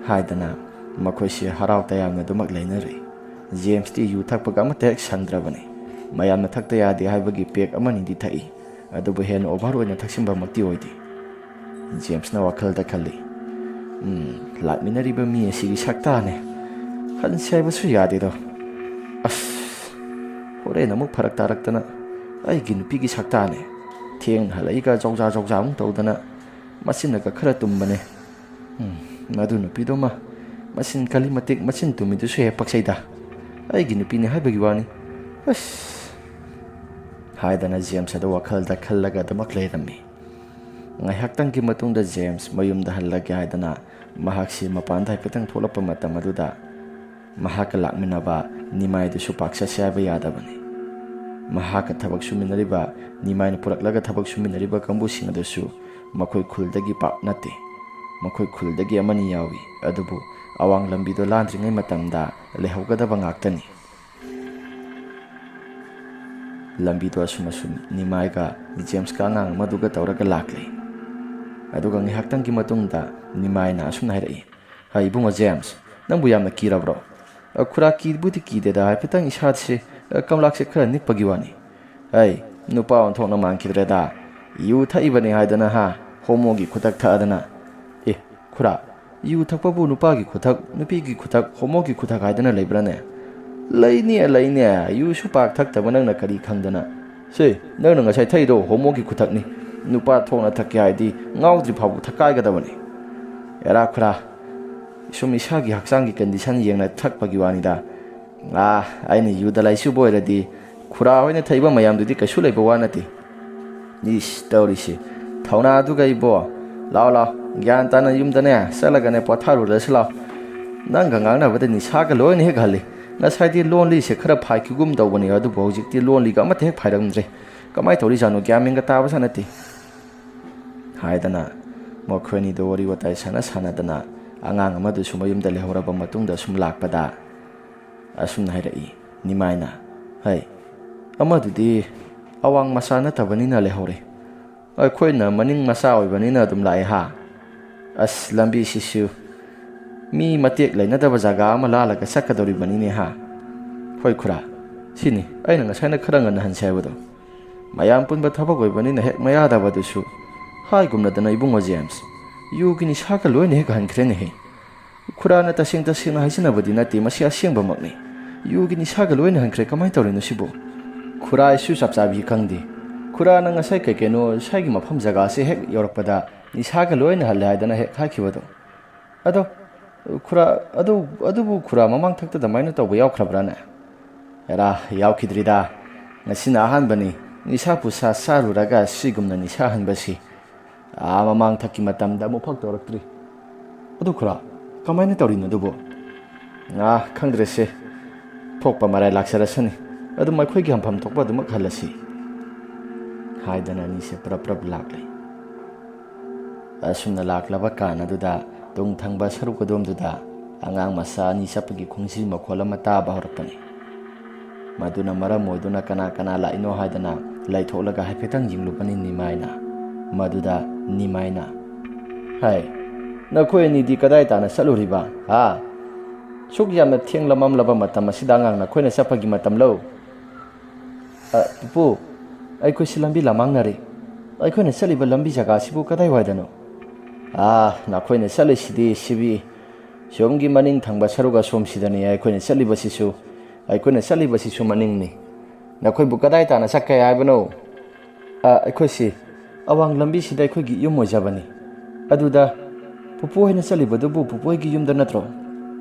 ꯍꯥꯏꯗꯅ ꯃꯈꯣꯏꯁꯦ ꯍꯔꯥꯎ ꯇꯌꯥꯝꯅ ꯑꯗꯨꯃꯛ ꯂꯩꯅꯔꯤ꯫ ꯖꯦꯝꯁꯇꯤ ꯌꯨ ꯊꯛꯄꯒ ꯑꯃꯠꯇ ꯍꯦꯛ ꯁꯪꯗ꯭ꯔꯕꯅꯤ꯫ ꯃꯌꯥꯝꯅ ꯊꯛꯇ ꯌꯥꯗꯦ ꯍꯥꯏꯕꯒꯤ ꯄꯦꯛ ꯑꯃꯅꯤꯗꯤ ꯊꯛꯏ, ꯑꯗꯨꯕꯨ ꯍꯦꯟꯅ ꯑꯣꯚꯔ ꯑꯣꯏꯅ ꯊꯛꯆꯤꯟꯕꯃꯛꯇꯤ ꯑꯣꯏꯗꯦ꯫ ꯖꯦꯝꯁꯅ ꯋꯥꯈꯜꯗ ꯈꯜꯂꯤ, "ꯎꯝ, ꯂꯥꯛꯃꯤꯟꯅꯔꯤꯕ ꯃꯤ ꯑꯁꯤꯒꯤ ꯁꯛꯇꯥꯅꯦ꯫ ꯍꯟꯁꯦ ꯍꯥꯏꯕꯁꯨ ꯌꯥꯗꯦꯗꯣ꯫ ꯑꯁ, ꯍꯣꯔꯦꯟ ꯑꯃꯨꯛ ꯐꯔꯛ ꯇꯥꯔꯛꯇꯅ ꯑꯩꯒꯤ ꯅꯨꯄꯤꯒꯤ ꯁꯛꯇꯥꯅꯦ꯫ ꯊꯦꯡꯅ ꯍꯜꯂꯛꯏꯒ ꯖꯧꯖꯥ ꯖꯧꯖꯥ ꯑꯃꯨꯛ ꯇꯧꯗꯅ ꯃꯆꯤꯟꯅꯒ ꯈꯔ ꯇꯨꯝꯕꯅꯦ꯫ ꯎꯝ, ꯃꯗꯨ ꯅꯨꯄꯤꯗꯨꯃ ꯃꯆꯤꯟ ꯀꯜꯂꯤ ꯃꯇꯤꯛ ꯃꯆꯤꯟ ꯇꯨꯝꯃꯤꯗꯨꯁꯨ ꯍꯦꯛ ꯄꯛꯆꯩꯗ꯫ ꯑꯩꯒꯤ ꯅꯨꯄꯤꯅꯤ ꯍꯥꯏꯕꯒꯤ ꯋꯥꯅꯤ꯫ ꯑꯁ," ꯍꯥꯏꯗꯅ ꯖꯦꯝꯁ ꯑꯗꯨ ꯋꯥꯈꯜꯗ ꯈꯜꯂꯒ ꯑꯗꯨꯃꯛ ꯂꯩꯔꯝꯃꯤ꯫ ꯉꯥꯏꯍꯥꯛꯇꯪꯒꯤ ꯃꯇꯨꯡꯗ ꯖꯦꯝꯁ ꯃꯌꯨꯝꯗ ꯍꯜꯂꯒꯦ ꯍꯥꯏꯗꯅ ꯃꯍꯥꯛꯁꯤ ꯃꯄꯥꯟꯗ ꯍꯥꯏꯐꯦꯠꯇꯪ ꯊꯣꯛꯂꯛꯄ ꯃꯇꯝ ꯑꯗꯨꯗ ꯃꯍꯥꯛꯀ ꯂꯥꯛꯃꯤꯟꯅꯕ ꯅꯤꯃꯥꯏꯗꯨꯁꯨ ꯄꯥꯛ ꯆꯠꯁꯦ ꯍꯥꯏꯕ ꯌꯥꯗꯕꯅꯤ꯫ ꯃꯍꯥꯛꯀ ꯊꯕꯛ ꯁꯨꯃꯤꯟꯅꯔꯤꯕ, ꯅꯤꯃꯥꯏꯅ ꯄꯨꯔꯛꯂꯒ ꯊꯕꯛ ꯁꯨꯃꯤꯟꯅꯔꯤꯕ ꯀꯥꯡꯕꯨꯁꯤꯡ ꯑꯗꯨꯁꯨ ꯃꯈꯣꯏ ꯈꯨꯜꯗꯒꯤ ꯄꯥꯛ ꯅꯠꯇꯦ꯫ ꯃꯈꯣꯏ ꯈꯨꯜꯗꯒꯤ ꯑꯃꯅꯤ ꯌꯥꯎꯏ, ꯑꯗꯨꯕꯨ ꯑꯋꯥꯡ ꯂꯝꯕꯤꯗꯣ ꯂꯥꯟꯗ꯭ꯔꯤꯉꯩ ꯃꯇꯝꯗ ꯂꯩꯍꯧꯒꯗꯕ ꯉꯥꯛꯇꯅꯤ꯫ ꯂꯝꯕꯤꯗꯣ ꯑꯁꯨꯝ ꯑꯁꯨꯝ ꯅꯤꯃꯥꯏꯒ ꯖꯦꯝꯁꯀ ꯑꯉꯥꯡ ꯑꯃꯗꯨꯒ ꯇꯧꯔꯒ ꯂꯥꯛꯂꯦ꯫ ꯑꯗꯨꯒ ꯉꯥꯏꯍꯥꯛꯇꯪꯒꯤ ꯃꯇꯨꯡꯗ ꯅꯤꯃꯥꯏꯅ ꯑꯁꯨꯝꯅ ꯍꯥꯏꯔꯛꯏ, "ꯍꯥꯏ, ꯏꯕꯨꯡꯉꯣ ꯖꯦꯝꯁ, ꯅꯪꯕꯨ ꯌꯥꯝꯅ ꯀꯤꯔꯕ꯭ꯔꯣ?" "ꯑ, ꯈꯨꯔꯥ, ꯀꯤꯕꯨꯗꯤ ꯀꯤꯗꯦꯗ, ꯍꯥꯏꯐꯦꯠꯇꯪ ꯏꯁꯥꯁꯦ, ꯑ, ꯀꯝꯂꯥꯛꯁꯦ ꯈꯔ ꯅꯤꯛꯄꯒꯤ ꯋꯥꯅꯤ꯫" "ꯑꯩ, ꯅꯨꯄꯥ ꯑꯣꯟꯊꯣꯛꯅ ꯃꯥꯟꯈꯤꯗ꯭ꯔꯦꯗ꯫ ꯌꯨ ꯊꯛꯏꯕꯅꯤ ꯍꯥꯏꯗꯅ, ꯍꯥ? ꯍꯣꯃꯣꯒꯤ ꯈꯨꯊꯛ ꯊꯛꯑꯗꯅ꯫ ꯑꯦ, ꯈꯨꯔꯥ, ꯌꯨ ꯊꯛꯄꯕꯨ ꯅꯨꯄꯥꯒꯤ ꯈꯨꯊꯛ, ꯅꯨꯄꯤꯒꯤ ꯈꯨꯊꯛ, ꯍꯣꯃꯣꯒꯤ ꯈꯨꯊꯛ ꯍꯥꯏꯗꯅ ꯂꯩꯕ꯭ꯔꯥꯅꯦ?" "ꯂꯩꯅꯦ, ꯂꯩꯅꯦ, ꯌꯨꯁꯨ ꯄꯥꯛ ꯊꯛꯇꯕ ꯅꯪꯅ ꯀꯔꯤ ꯈꯪꯗꯅ?" "ꯁꯦ, ꯅꯪꯅ ꯉꯁꯥꯏ ꯊꯛꯏꯗꯣ ꯍꯣꯃꯣꯒꯤ ꯈꯨꯊꯛꯅꯤ꯫ ꯅꯨꯄꯥ ꯊꯣꯛꯅ ꯊꯛꯀꯦ ꯍꯥꯏꯗꯤ ꯉꯥꯎꯗ꯭ꯔꯤ ꯐꯥꯎꯕ ꯊꯛꯀꯥꯏꯒꯗꯕꯅꯤ꯫" "ꯑꯦꯔꯥ ꯈꯨꯔꯥ, ꯁꯨꯝ ꯏꯁꯥꯒꯤ ꯍꯛꯆꯥꯡꯒꯤ ꯀꯟꯗꯤꯁꯟ ꯌꯦꯡꯅ ꯊꯛꯄꯒꯤ ꯋꯥꯅꯤꯗ꯫ ꯑꯥ, ꯑꯩꯅ ꯌꯨꯗ ꯂꯥꯏꯆꯨꯕ ꯑꯣꯏꯔꯗꯤ ꯈꯨꯔꯥ ꯍꯣꯏꯅ ꯊꯛꯏꯕ ꯃꯌꯥꯝꯗꯨꯗꯤ ꯀꯩꯁꯨ ꯂꯩꯕ ꯋꯥ ꯅꯠꯇꯦ꯫" "ꯏꯁ, ꯇꯧꯔꯤꯁꯤ꯫ ꯊꯧꯅꯥꯗꯨꯒ ꯏꯕꯣ꯫ ꯂꯥꯎ, ꯂꯥꯎ, ꯒ꯭ꯌꯥꯟ ꯇꯥꯅ ꯌꯨꯝꯗꯅꯦ ꯆꯠꯂꯒꯅꯦ ꯄꯣꯊꯥꯔꯨꯔꯁꯤ ꯂꯥꯎ꯫ ꯅꯪꯒ ꯉꯥꯡꯅꯕꯗ ꯅꯤꯁꯥꯒ ꯂꯣꯏꯅ ꯍꯦꯛ ꯍꯜꯂꯤ꯫ ꯉꯁꯥꯏꯗꯤ ꯂꯣꯟꯂꯤꯁꯦ ꯈꯔ ꯐꯥꯏꯈꯤꯒꯨꯝ ꯇꯧꯕꯅꯤ, ꯑꯗꯨꯕꯨ ꯍꯧꯖꯤꯛꯇꯤ ꯂꯣꯟꯂꯤꯒ ꯑꯃꯠꯇ ꯍꯦꯛ ꯐꯥꯏꯔꯝꯗ꯭ꯔꯦ꯫ ꯀꯃꯥꯏꯅ ꯇꯧꯔꯤꯖꯥꯠꯅꯣ? ꯒ꯭ꯌꯥꯟ ꯃꯦꯟꯒ ꯇꯥꯕꯖꯥꯠ ꯅꯠꯇꯦ꯫" ꯍꯥꯏꯗꯅ ꯃꯈꯣꯏ ꯑꯅꯤꯗꯣ ꯋꯥꯔꯤ ꯋꯥꯇꯥꯏ ꯁꯥꯟꯅ ꯁꯥꯟꯅꯗꯅ ꯑꯉꯥꯡ ꯑꯃꯗꯨꯁꯨ ꯃꯌꯨꯝꯗ ꯂꯩꯍꯧꯔꯕ ꯃꯇꯨꯡꯗ ꯁꯨꯝ ꯂꯥꯛꯄꯗ ꯑꯁꯨꯝꯅ ꯍꯥꯏꯔꯛꯏ ꯅꯤꯃꯥꯏꯅ, "ꯍꯩ, ꯑꯃꯗꯨꯗꯤ ꯑꯋꯥꯡ ꯃꯆꯥ ꯅꯠꯇꯕꯅꯤꯅ ꯂꯩꯍꯧꯔꯦ꯫ ꯑꯩꯈꯣꯏꯅ ꯃꯅꯤꯡ ꯃꯆꯥ ꯑꯣꯏꯕꯅꯤꯅ ꯑꯗꯨꯝ ꯂꯥꯛꯑꯦ ꯍꯥ꯫ ꯑꯁ, ꯂꯝꯕꯤꯁꯤꯁꯨ ꯃꯤ ꯃꯇꯦꯛ ꯂꯩꯅꯗꯕ ꯖꯒꯥ ꯑꯃ ꯂꯥꯜꯂꯒ ꯆꯠꯀꯗꯧꯔꯤꯕꯅꯤꯅꯦ ꯍꯥ꯫ ꯍꯣꯏ ꯈꯨꯔꯥ, ꯁꯤꯅꯤ ꯑꯩꯅ ꯉꯁꯥꯏꯅ ꯈꯔ ꯉꯟꯅ ꯍꯟꯁꯦ ꯍꯥꯏꯕꯗꯣ꯫ ꯃꯌꯥꯝ ꯄꯨꯟꯕ ꯊꯕꯛ ꯑꯣꯏꯕꯅꯤꯅ ꯍꯦꯛ ꯃꯌꯥꯗꯕꯗꯨꯁꯨ ꯍꯥꯏꯒꯨꯝꯅꯗꯅ ꯏꯕꯨꯡꯉꯣ ꯖꯦꯝꯁ, ꯌꯨꯒꯤ ꯅꯤꯁꯥꯒ ꯂꯣꯏꯅ ꯍꯦꯛ ꯍꯟꯈ꯭ꯔꯦꯅꯦꯍꯦ꯫ ꯈꯨꯔꯥꯅ ꯇꯁꯦꯡ ꯇꯁꯦꯡꯅ ꯍꯥꯏꯖꯅꯕꯗꯤ ꯅꯠꯇꯦ, ꯃꯁꯤ ꯑꯁꯦꯡꯕꯃꯛꯅꯤ꯫ ꯌꯨꯒꯤ ꯅꯤꯁꯥꯒ ꯂꯣꯏꯅ ꯍꯟꯈ꯭ꯔꯦ, ꯀꯃꯥꯏꯅ ꯇꯧꯔꯤꯅꯣ ꯁꯤꯕꯨ?" "ꯈꯨꯔꯥ, ꯑꯩꯁꯨ ꯆꯞ ꯆꯥꯕꯤ ꯈꯪꯗꯦ꯫ ꯈꯨꯔꯥꯅ ꯉꯁꯥꯏ ꯀꯩ ꯀꯩꯅꯣ ꯁ꯭ꯋꯥꯏꯒꯤ ꯃꯐꯝ ꯖꯒꯥꯁꯦ ꯍꯦꯛ ꯌꯧꯔꯛꯄꯗ ꯅꯤꯁꯥꯒ ꯂꯣꯏꯅ ꯍꯜꯂꯦ ꯍꯥꯏꯗꯅ ꯍꯦꯛ ꯍꯥꯏꯈꯤꯕꯗꯣ꯫ ꯑꯗꯣ ꯈꯨꯔꯥ, ꯑꯗꯨ, ꯑꯗꯨꯕꯨ ꯈꯨꯔꯥ ꯃꯃꯥꯡ ꯊꯛꯇ ꯑꯗꯨꯃꯥꯏꯅ ꯇꯧꯕ ꯌꯥꯎꯈ꯭ꯔꯕ꯭ꯔꯥꯅꯦ?" "ꯑꯦꯔꯥ, ꯌꯥꯎꯈꯤꯗ꯭ꯔꯤꯗ꯫ ꯉꯁꯤꯅ ꯑꯍꯥꯟꯕꯅꯤ ꯅꯤꯁꯥ ꯄꯨꯁꯥ ꯆꯥꯔꯨꯔꯒ ꯁꯤꯒꯨꯝꯅ ꯅꯤꯁꯥ ꯍꯟꯕꯁꯤ꯫ ꯑꯥ, ꯃꯃꯥꯡ ꯊꯛꯀꯤ ꯃꯇꯝꯗ ꯑꯃꯨꯛꯐꯥꯎ ꯇꯧꯔꯛꯇ꯭ꯔꯤ꯫ ꯑꯗꯨ ꯈꯨꯔꯥ, ꯀꯃꯥꯏꯅ ꯇꯧꯔꯤꯅꯣ ꯑꯗꯨꯕꯨ?" "ꯑꯥ, ꯈꯪꯗ꯭ꯔꯦꯁꯦ꯫ ꯊꯣꯛꯄ ꯃꯔꯥꯏ ꯂꯥꯛꯆꯔꯁꯅꯤ꯫ ꯑꯗꯨꯝ ꯑꯩꯈꯣꯏꯒꯤ ꯍꯟꯐꯝ ꯊꯣꯛꯄ ꯑꯗꯨꯃꯛ ꯍꯜꯂꯁꯤ" ꯍꯥꯏꯗꯅ ꯑꯅꯤꯁꯦ ꯄ꯭ꯔꯞ ꯄ꯭ꯔꯞ ꯂꯥꯛꯂꯦ꯫ ꯑꯁꯨꯝꯅ ꯂꯥꯛꯂꯕ ꯀꯥꯟ ꯑꯗꯨꯗ ꯇꯨꯡ ꯊꯪꯕ ꯁꯔꯨꯛ ꯑꯗꯣꯝꯗꯨꯗ ꯑꯉꯥꯡ ꯃꯆꯥ ꯑꯅꯤ ꯆꯠꯄꯒꯤ ꯈꯣꯡꯖꯤ ꯃꯈꯣꯜ ꯑꯃ ꯇꯥꯕ ꯍꯧꯔꯛꯄꯅꯤ꯫ ꯃꯗꯨꯅ ꯃꯔꯝ ꯑꯣꯏꯗꯨꯅ ꯀꯅꯥ ꯀꯅꯥ ꯂꯥꯛꯏꯅꯣ ꯍꯥꯏꯗꯅ ꯂꯩꯊꯣꯛꯂꯒ ꯍꯥꯏꯐꯦꯠꯇꯪ ꯌꯦꯡꯂꯨꯕꯅꯤ ꯅꯤꯃꯥꯏꯅ꯫ ꯃꯗꯨꯗ ꯅꯤꯃꯥꯏꯅ, "ꯍꯥꯏ, ꯅꯈꯣꯏ ꯑꯅꯤꯗꯤ ꯀꯗꯥꯏ ꯇꯥꯅ ꯆꯠꯂꯨꯔꯤꯕ? ꯍꯥ? ꯁꯨꯛ ꯌꯥꯝꯅ ꯊꯦꯡꯂ ꯃꯝꯂꯕ ꯃꯇꯝ ꯑꯁꯤꯗ ꯑꯉꯥꯡ ꯅꯈꯣꯏꯅ ꯆꯠꯄꯒꯤ ꯃꯇꯝꯂꯣ?" "ꯑ, ꯄꯨꯄꯨ, ꯑꯩꯈꯣꯏꯁꯤ ꯂꯝꯕꯤ ꯂꯃꯥꯡꯅꯔꯦ꯫ ꯑꯩꯈꯣꯏꯅ ꯆꯠꯂꯤꯕ ꯂꯝꯕꯤ ꯖꯒꯥꯁꯤꯕꯨ ꯀꯗꯥꯏꯋꯥꯏꯗꯅꯣ?" "ꯑꯥ, ꯅꯈꯣꯏꯅ ꯆꯠꯂꯤꯁꯤꯗꯤ ꯁꯤꯕꯤ ꯁꯣꯝꯒꯤ ꯃꯅꯤꯡ ꯊꯪꯕ ꯁꯔꯨꯛ ꯑꯁꯣꯝꯁꯤꯗꯅꯤ꯫ ꯑꯩꯈꯣꯏꯅ ꯆꯠꯂꯤꯕꯁꯤꯁꯨ, ꯑꯩꯈꯣꯏꯅ ꯆꯠꯂꯤꯕꯁꯤꯁꯨ ꯃꯅꯤꯡꯅꯤ꯫ ꯅꯈꯣꯏꯕꯨ ꯀꯗꯥꯏ ꯇꯥꯅ ꯆꯠꯀꯦ ꯍꯥꯏꯕꯅꯣ?" "ꯑ, ꯑꯩꯈꯣꯏꯁꯤ ꯑꯋꯥꯡ ꯂꯝꯕꯤꯁꯤꯗ ꯑꯩꯈꯣꯏꯒꯤ ꯌꯨꯝ ꯑꯣꯏꯖꯕꯅꯤ꯫ ꯑꯗꯨꯗ ꯄꯨꯄꯨ ꯍꯣꯏꯅ ꯆꯠꯂꯤꯕꯗꯨꯕꯨ ꯄꯨꯄꯨ ꯍꯣꯏꯒꯤ ꯌꯨꯝꯗ ꯅꯠꯇ꯭ꯔꯣ?"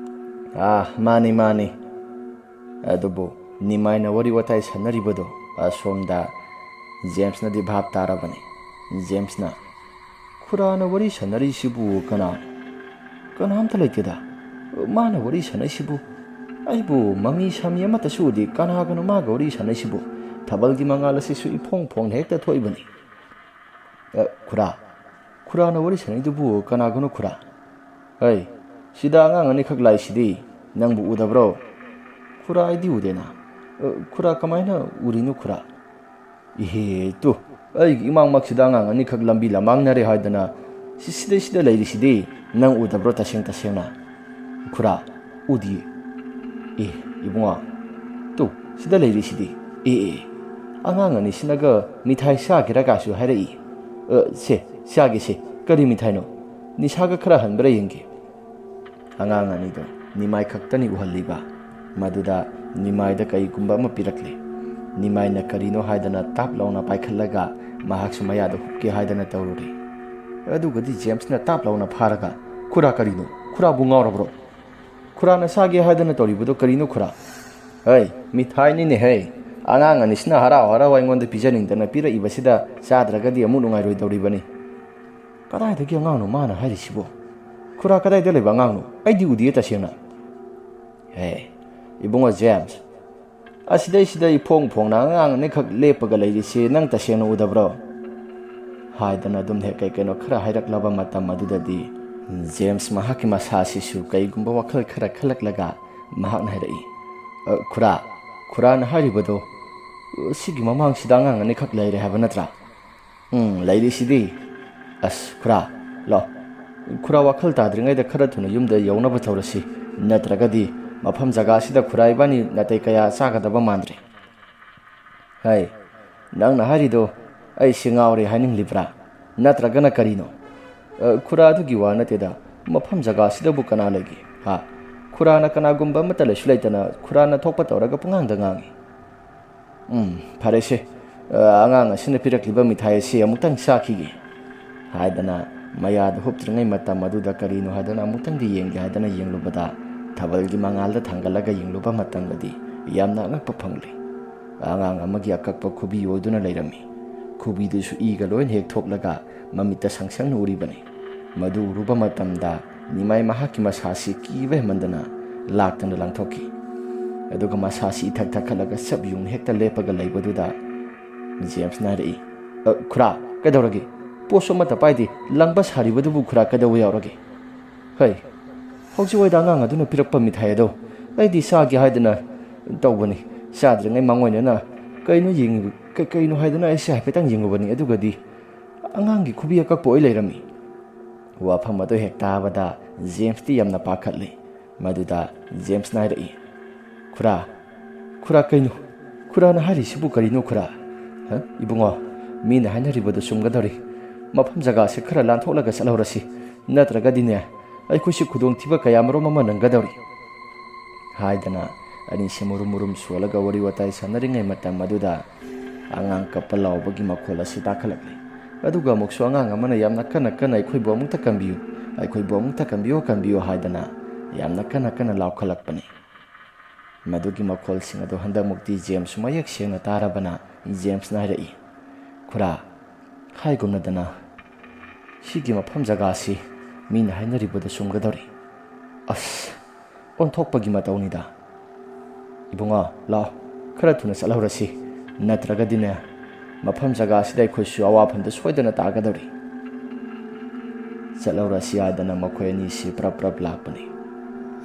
"ꯑꯥ, ꯃꯥꯅꯤ, ꯃꯥꯅꯤ꯫" ꯑꯗꯨꯕꯨ ꯅꯤꯃꯥꯏꯅ ꯋꯥꯔꯤ ꯋꯥꯇꯥꯏ ꯁꯥꯟꯅꯔꯤꯕꯗꯨ ꯑꯁꯣꯝꯗ ꯖꯦꯝꯁꯅꯗꯤ ꯚꯥꯞ ꯇꯥꯔꯕꯅꯤ꯫ ꯖꯦꯝꯁꯅ, "ꯈꯨꯔꯥꯅ ꯋꯥꯔꯤ ꯁꯥꯟꯅꯔꯤꯁꯤꯕꯨ ꯀꯅꯥ? ꯀꯅꯥꯝꯇ ꯂꯩꯇꯦꯗ꯫ ꯃꯥꯅ ꯋꯥꯔꯤ ꯁꯥꯟꯅꯩꯁꯤꯕꯨ ꯑꯩꯕꯨ ꯃꯃꯤ ꯁꯥꯃꯤ ꯑꯃꯠꯇꯁꯨ ꯎꯗꯦ꯫ ꯀꯅꯥꯒꯅꯣ ꯃꯥꯒ ꯋꯥꯔꯤ ꯁꯥꯟꯅꯩꯁꯤꯕꯨ? ꯊꯥꯕꯜꯒꯤ ꯃꯉꯥꯜ ꯑꯁꯤꯁꯨ ꯏꯐꯣꯡ ꯐꯣꯡꯅ ꯍꯦꯛꯇ ꯊꯣꯛꯏꯕꯅꯤ꯫" "ꯑ, ꯈꯨꯔꯥ, "ꯈꯨꯔꯥꯅ ꯋꯥꯔꯤ ꯁꯥꯟꯅꯩꯗꯨꯕꯨ ꯀꯅꯥꯒꯅꯣ ꯈꯨꯔꯥ? ꯍꯩ, ꯁꯤꯗ ꯑꯉꯥꯡ ꯑꯅꯤꯈꯛ ꯂꯥꯛꯏꯁꯤꯗꯤ ꯅꯪꯕꯨ ꯎꯗꯕ꯭ꯔꯣ?" "ꯈꯨꯔꯥ, ꯑꯩꯗꯤ ꯎꯗꯦꯅ꯫" "ꯑ, ꯈꯨꯔꯥ, ꯀꯃꯥꯏꯅ ꯎꯔꯤꯅꯣ ꯈꯨꯔꯥ?" "ꯏꯍꯦ, ꯇꯨ, ꯑꯩꯒꯤ ꯏꯃꯥꯡꯃꯛꯁꯤꯗ ꯑꯉꯥꯡ ꯑꯅꯤꯈꯛ ꯂꯝꯕꯤ ꯂꯃꯥꯡꯅꯔꯦ ꯍꯥꯏꯗꯅ ꯁꯤ-, ꯁꯤꯗꯩꯁꯤꯗ ꯂꯩꯔꯤꯁꯤꯗꯤ ꯅꯪ ꯎꯗꯕ꯭ꯔꯣ ꯇꯁꯦꯡ ꯇꯁꯦꯡꯅ?" "ꯈꯨꯔꯥ, ꯎꯗꯤꯌꯦ꯫" "ꯑꯦ, ꯏꯕꯨꯡꯉꯣ, ꯇꯨ, ꯁꯤꯗ ꯂꯩꯔꯤꯁꯤꯗꯤ꯫ ꯑꯦ, ꯑꯦ, ꯑꯉꯥꯡ ꯑꯅꯤꯁꯤꯅꯒ ꯃꯤꯊꯥꯏ ꯆꯥꯒꯦꯔꯥ ꯀꯥꯏꯁꯨ ꯍꯥꯏꯔꯛꯏ꯫ ꯑ, ꯁꯦ, ꯆꯥꯒꯦ ꯁꯦ꯫ ꯀꯔꯤ ꯃꯤꯊꯥꯏꯅꯣ? ꯅꯤꯁꯥꯒ ꯈꯔ ꯍꯟꯕ꯭ꯔꯥ ꯌꯦꯡꯒꯦ꯫" ꯑꯉꯥꯡ ꯑꯅꯤꯗꯣ ꯅꯤꯃꯥꯏ ꯈꯛꯇꯅꯤ ꯎꯍꯜꯂꯤꯕ꯫ ꯃꯗꯨꯗ ꯅꯤꯃꯥꯏꯗ ꯀꯩꯒꯨꯝꯕ ꯑꯃ ꯄꯤꯔꯛꯂꯦ꯫ ꯅꯤꯃꯥꯏꯅ ꯀꯔꯤꯅꯣ ꯍꯥꯏꯗꯅ ꯇꯥꯞ ꯂꯥꯎꯅ ꯄꯥꯏꯈꯠꯂꯒ ꯃꯍꯥꯛꯁꯨ ꯃꯌꯥꯗ ꯍꯨꯛꯀꯦ ꯍꯥꯏꯗꯅ ꯇꯧꯔꯨꯔꯦ꯫ ꯑꯗꯨꯒꯗꯤ ꯖꯦꯝꯁꯅ ꯇꯥꯞ ꯂꯥꯎꯅ ꯐꯥꯔꯒ, "ꯈꯨꯔꯥ, ꯀꯔꯤꯅꯣ? ꯈꯨꯔꯥꯕꯨ ꯉꯥꯎꯔꯕ꯭ꯔꯣ? ꯈꯨꯔꯥꯅ ꯆꯥꯒꯦ ꯍꯥꯏꯗꯅ ꯇꯧꯔꯤꯕꯗꯣ ꯀꯔꯤꯅꯣ ꯈꯨꯔꯥ?" "ꯍꯩ, ꯃꯤꯊꯥꯏꯅꯤꯅꯦ ꯍꯩ꯫ ꯑꯉꯥꯡ ꯑꯅꯤꯁꯤꯅ ꯍꯔꯥꯎ ꯍꯔꯥꯎ ꯑꯩꯉꯣꯟꯗ ꯄꯤꯖꯅꯤꯡꯗꯅ ꯄꯤꯔꯛꯏꯕꯁꯤꯗ ꯆꯥꯗ꯭ꯔꯒꯗꯤ ꯑꯃꯨꯛ ꯅꯨꯡꯉꯥꯏꯔꯣꯏꯗꯧꯔꯤꯕꯅꯤ꯫" "ꯀꯗꯥꯏꯗꯒꯤ ꯑꯉꯥꯡꯅꯣ ꯃꯥꯅ ꯍꯥꯏꯔꯤꯁꯤꯕꯣ? ꯈꯨꯔꯥ, ꯀꯗꯥꯏꯗ ꯂꯩꯕ ꯑꯉꯥꯡꯅꯣ? ꯑꯩꯗꯤ ꯎꯗꯤꯌꯦ ꯇꯁꯦꯡꯅ꯫" "ꯍꯦ, ꯏꯕꯨꯡꯉꯣ ꯖꯦꯝꯁ, ꯑꯁꯤꯗꯩꯁꯤꯗ ꯏꯐꯣꯡ ꯐꯣꯡꯅ ꯑꯉꯥꯡ ꯑꯅꯤꯈꯛ ꯂꯦꯞꯄꯒ ꯂꯩꯔꯤꯁꯤ ꯅꯪ ꯇꯁꯦꯡꯅ ꯎꯗꯕ꯭ꯔꯣ?" ꯍꯥꯏꯗꯅ ꯑꯗꯨꯝ ꯍꯦꯛ ꯀꯩ ꯀꯩꯅꯣ ꯈꯔ ꯍꯥꯏꯔꯛꯂꯕ ꯃꯇꯝ ꯑꯗꯨꯗꯗꯤ ꯖꯦꯝꯁ ꯃꯍꯥꯛꯀꯤ ꯃꯁꯥꯁꯤꯁꯨ ꯀꯩꯒꯨꯝꯕ ꯋꯥꯈꯜ ꯈꯔ ꯈꯜꯂꯛꯂꯒ ꯃꯍꯥꯛꯅ ꯍꯥꯏꯔꯛꯏ, "ꯑ, ꯈꯨꯔꯥ, ꯈꯨꯔꯥꯅ ꯍꯥꯏꯔꯤꯕꯗꯣ, ꯑ, ꯁꯤꯒꯤ ꯃꯃꯥꯡꯁꯤꯗ ꯑꯉꯥꯡ ꯑꯅꯤꯈꯛ ꯂꯩꯔꯦ ꯍꯥꯏꯕ ꯅꯠꯇ꯭ꯔꯥ?" "ꯎꯝ, ꯂꯩꯔꯤꯁꯤꯗꯤ꯫" "ꯑꯁ, ꯈꯨꯔꯥ, ꯂꯥꯛꯑꯣ꯫ ꯈꯨꯔꯥ, ꯋꯥꯈꯜ ꯇꯥꯗ꯭ꯔꯤꯉꯩꯗ ꯈꯔ ꯊꯨꯅ ꯌꯨꯝꯗ ꯌꯧꯅꯕ ꯇꯧꯔꯁꯤ꯫ ꯅꯠꯇ꯭ꯔꯒꯗꯤ ꯃꯐꯝ ꯖꯒꯥꯁꯤꯗ ꯈꯨꯔꯥ ꯏꯕꯥꯅꯤ ꯅꯥꯇꯩ ꯀꯌꯥ ꯆꯥꯒꯗꯕ ꯃꯥꯟꯗ꯭ꯔꯦ꯫" "ꯍꯩ, ꯅꯪꯅ ꯍꯥꯏꯔꯤꯗꯣ ꯑꯩꯁꯦ ꯉꯥꯎꯔꯦ ꯍꯥꯏꯅꯤꯡꯂꯤꯕ꯭ꯔꯥ? ꯅꯠꯇ꯭ꯔꯒꯅ ꯀꯔꯤꯅꯣ?" "ꯑ, ꯈꯨꯔꯥ, ꯑꯗꯨꯒꯤ ꯋꯥ ꯅꯠꯇꯦꯗ꯫ ꯃꯐꯝ ꯖꯒꯥꯁꯤꯗꯕꯨ ꯀꯅꯥ ꯂꯩꯒꯦ? ꯍꯥ? ꯈꯨꯔꯥꯅ ꯀꯅꯥꯒꯨꯝꯕ ꯑꯃꯠꯇ ꯂꯩꯁꯨ ꯂꯩꯇꯅ ꯈꯨꯔꯥꯅ ꯊꯣꯛꯄ ꯇꯧꯔꯒ ꯄꯨꯡꯉꯥꯡꯗ ꯉꯥꯡꯉꯤ꯫" "ꯎꯝ, ꯐꯔꯦꯁꯦ꯫ ꯑ, ꯑꯉꯥꯡ ꯑꯁꯤꯅ ꯄꯤꯔꯛꯂꯤꯕ ꯃꯤꯊꯥꯏ ꯑꯁꯤ ꯑꯃꯨꯛꯇꯪ ꯆꯥꯈꯤꯒꯦ," ꯍꯥꯏꯗꯅ ꯃꯌꯥꯗ ꯍꯨꯞꯇ꯭ꯔꯤꯉꯩ ꯃꯇꯝ ꯑꯗꯨꯗ ꯀꯔꯤꯅꯣ ꯍꯥꯏꯗꯅ ꯑꯃꯨꯛꯇꯪꯗꯤ ꯌꯦꯡꯒꯦ ꯍꯥꯏꯗꯅ ꯌꯦꯡꯂꯨꯕꯗ, ꯊꯥꯕꯜꯒꯤ ꯃꯉꯥꯜꯗ ꯊꯥꯡꯒꯠꯂꯒ ꯌꯦꯡꯂꯨꯕ ꯃꯇꯝꯗꯗꯤ ꯌꯥꯝꯅ ꯑꯉꯛꯄ ꯐꯪꯂꯦ꯫ ꯑꯉꯥꯡ ꯑꯃꯒꯤ ꯑꯀꯛꯄ ꯈꯨꯕꯤ ꯑꯣꯏꯗꯨꯅ ꯂꯩꯔꯝꯃꯤ꯫ ꯈꯨꯕꯤꯗꯨꯁꯨ ꯏꯒ ꯂꯣꯏꯅ ꯍꯦꯛ ꯊꯣꯛꯂꯒ ꯃꯃꯤꯠꯇ ꯁꯪ ꯁꯪꯅ ꯎꯔꯤꯕꯅꯤ꯫ ꯃꯗꯨ ꯎꯔꯨꯕ ꯃꯇꯝꯗ ꯅꯤꯃꯥꯏ ꯃꯍꯥꯛꯀꯤ ꯃꯁꯥꯁꯤ ꯀꯤꯕ ꯍꯦꯟꯃꯟꯗꯅ ꯂꯥꯛꯇꯅ ꯂꯥꯡꯊꯣꯛꯈꯤ꯫ ꯑꯗꯨꯒ ꯃꯁꯥꯁꯤ ꯏꯊꯛ ꯊꯛꯀꯠꯂꯒ ꯆꯞ ꯌꯨꯡꯅ ꯍꯦꯛꯇ ꯂꯦꯞꯄꯒ ꯂꯩꯕꯗꯨꯗ ꯖꯦꯝꯁꯅ ꯍꯥꯏꯔꯛꯏ, "ꯑ, ꯈꯨꯔꯥ, ꯀꯩꯗꯧꯔꯒꯦ? ꯄꯣꯠꯁꯨ ꯑꯃꯠꯇ ꯄꯥꯏꯗꯦ꯫ ꯂꯪꯕ ꯁꯥꯔꯤꯕꯗꯨꯕꯨ ꯈꯨꯔꯥ ꯀꯩꯗꯧꯕ ꯌꯥꯎꯔꯒꯦ? ꯍꯩ, ꯍꯧꯖꯤꯛ ꯋꯥꯏꯗ ꯑꯉꯥꯡ ꯑꯗꯨꯅ ꯄꯤꯔꯛꯄ ꯃꯤꯊꯥꯏ ꯑꯗꯣ ꯑꯩꯗꯤ ꯆꯥꯒꯦ ꯍꯥꯏꯗꯅ ꯇꯧꯕꯅꯤ꯫ ꯆꯥꯗ꯭ꯔꯤꯉꯩ ꯃꯥꯡꯑꯣꯏꯅꯅ ꯀꯩꯅꯣ ꯌꯦꯡꯉꯤꯕ-, ꯀꯩ-, ꯀꯩꯅꯣ ꯍꯥꯏꯗꯅ ꯑꯩꯁꯦ ꯍꯥꯏꯐꯦꯠꯇꯪ ꯌꯦꯡꯉꯨꯕꯅꯤ꯫ ꯑꯗꯨꯒꯗꯤ ꯑꯉꯥꯡꯒꯤ ꯈꯨꯕꯤ ꯑꯀꯛꯄ ꯑꯣꯏ ꯂꯩꯔꯝꯃꯤ꯫ ꯋꯥꯐꯝ ꯑꯗꯨ ꯍꯦꯛ ꯇꯥꯕꯗ ꯖꯦꯝꯁꯇꯤ ꯌꯥꯝꯅ ꯄꯥꯈꯠꯂꯤ꯫ ꯃꯗꯨꯗ ꯖꯦꯝꯁꯅ ꯍꯥꯏꯔꯛꯏ, "ꯈꯨꯔꯥ, ꯈꯨꯔꯥ ꯀꯩꯅꯣ? ꯈꯨꯔꯥꯅ ꯍꯥꯏꯔꯤꯁꯤꯕꯨ ꯀꯔꯤꯅꯣ ꯈꯨꯔꯥ?" "ꯍ? ꯏꯕꯨꯡꯉꯣ, ꯃꯤꯅ ꯍꯥꯏꯅꯔꯤꯕꯗꯨ ꯆꯨꯝꯒꯗꯧꯔꯤ꯫ ꯃꯐꯝ ꯖꯒꯥꯁꯦ ꯈꯔ ꯂꯥꯟꯊꯣꯛꯂꯒ ꯆꯠꯍꯧꯔꯁꯤ꯫ ꯅꯠꯇ꯭ꯔꯒꯗꯤꯅꯦ, ꯑꯩꯈꯣꯏꯁꯨ ꯈꯨꯗꯣꯡꯊꯤꯕ ꯀꯌꯥ ꯃꯔꯨꯝ ꯑꯃ ꯅꯪꯒꯗꯧꯔꯤ" ꯍꯥꯏꯗꯅ ꯑꯅꯤꯁꯦ ꯃꯨꯔꯨꯝ ꯃꯨꯔꯨꯝ ꯁꯣꯜꯂꯒ ꯋꯥꯔꯤ ꯋꯥꯇꯥꯏ ꯁꯥꯟꯅꯔꯤꯉꯩ ꯃꯇꯝ ꯑꯗꯨꯗ ꯑꯉꯥꯡ ꯀꯞꯄ ꯂꯥꯎꯕꯒꯤ ꯃꯈꯣꯜ ꯑꯁꯤ ꯇꯥꯈꯠꯂꯛꯂꯤ꯫ ꯑꯗꯨꯒ ꯑꯃꯨꯛꯁꯨ ꯑꯉꯥꯡ ꯑꯃꯅ ꯌꯥꯝꯅ ꯀꯟꯅ ꯀꯟꯅ "ꯑꯩꯈꯣꯏꯕꯨ ꯑꯃꯨꯛꯇ ꯀꯟꯕꯤꯌꯨ, ꯑꯩꯈꯣꯏꯕꯨ ꯑꯃꯨꯛꯇ ꯀꯟꯕꯤꯌꯨ, ꯀꯟꯕꯤꯌꯨ" ꯍꯥꯏꯗꯅ ꯌꯥꯝꯅ ꯀꯟꯅ ꯀꯟꯅ ꯂꯥꯎꯈꯠꯂꯛꯄꯅꯤ꯫ ꯃꯗꯨꯒꯤ ꯃꯈꯣꯜꯁꯤꯡ ꯑꯗꯨ ꯍꯟꯗꯛꯃꯨꯛꯇꯤ ꯖꯦꯝꯁꯁꯨ ꯃꯌꯦꯛ ꯁꯦꯡꯅ ꯇꯥꯔꯕꯅ ꯖꯦꯝꯁꯅ ꯍꯥꯏꯔꯛꯏ, "ꯈꯨꯔꯥ, ꯍꯥꯏꯒꯨꯝꯅꯗꯅ ꯁꯤꯒꯤ ꯃꯐꯝ ꯖꯒꯥꯁꯤ ꯃꯤꯅ ꯍꯥꯏꯅꯔꯤꯕꯗꯨ ꯆꯨꯝꯒꯗꯧꯔꯤ꯫ ꯑꯁ, ꯑꯣꯟꯊꯣꯛꯄꯒꯤ ꯃꯇꯧꯅꯤꯗ꯫ ꯏꯕꯨꯡꯉꯣ, ꯂꯥꯛꯑꯣ, ꯈꯔ ꯊꯨꯅ ꯆꯠꯍꯧꯔꯁꯤ꯫ ꯅꯠꯇ꯭ꯔꯒꯗꯤꯅꯦ, ꯃꯐꯝ ꯖꯒꯥꯁꯤꯗ ꯑꯩꯈꯣꯏꯁꯨ ꯑꯋꯥꯐꯝꯗ ꯁꯣꯏꯗꯅ ꯇꯥꯒꯗꯧꯔꯤ"꯫ ꯆꯠꯍꯧꯔꯁꯤ ꯍꯥꯏꯗꯅ ꯃꯈꯣꯏ ꯑꯅꯤꯁꯤ ꯄ꯭ꯔꯞ ꯄ꯭ꯔꯞ ꯂꯥꯛꯄꯅꯤ꯫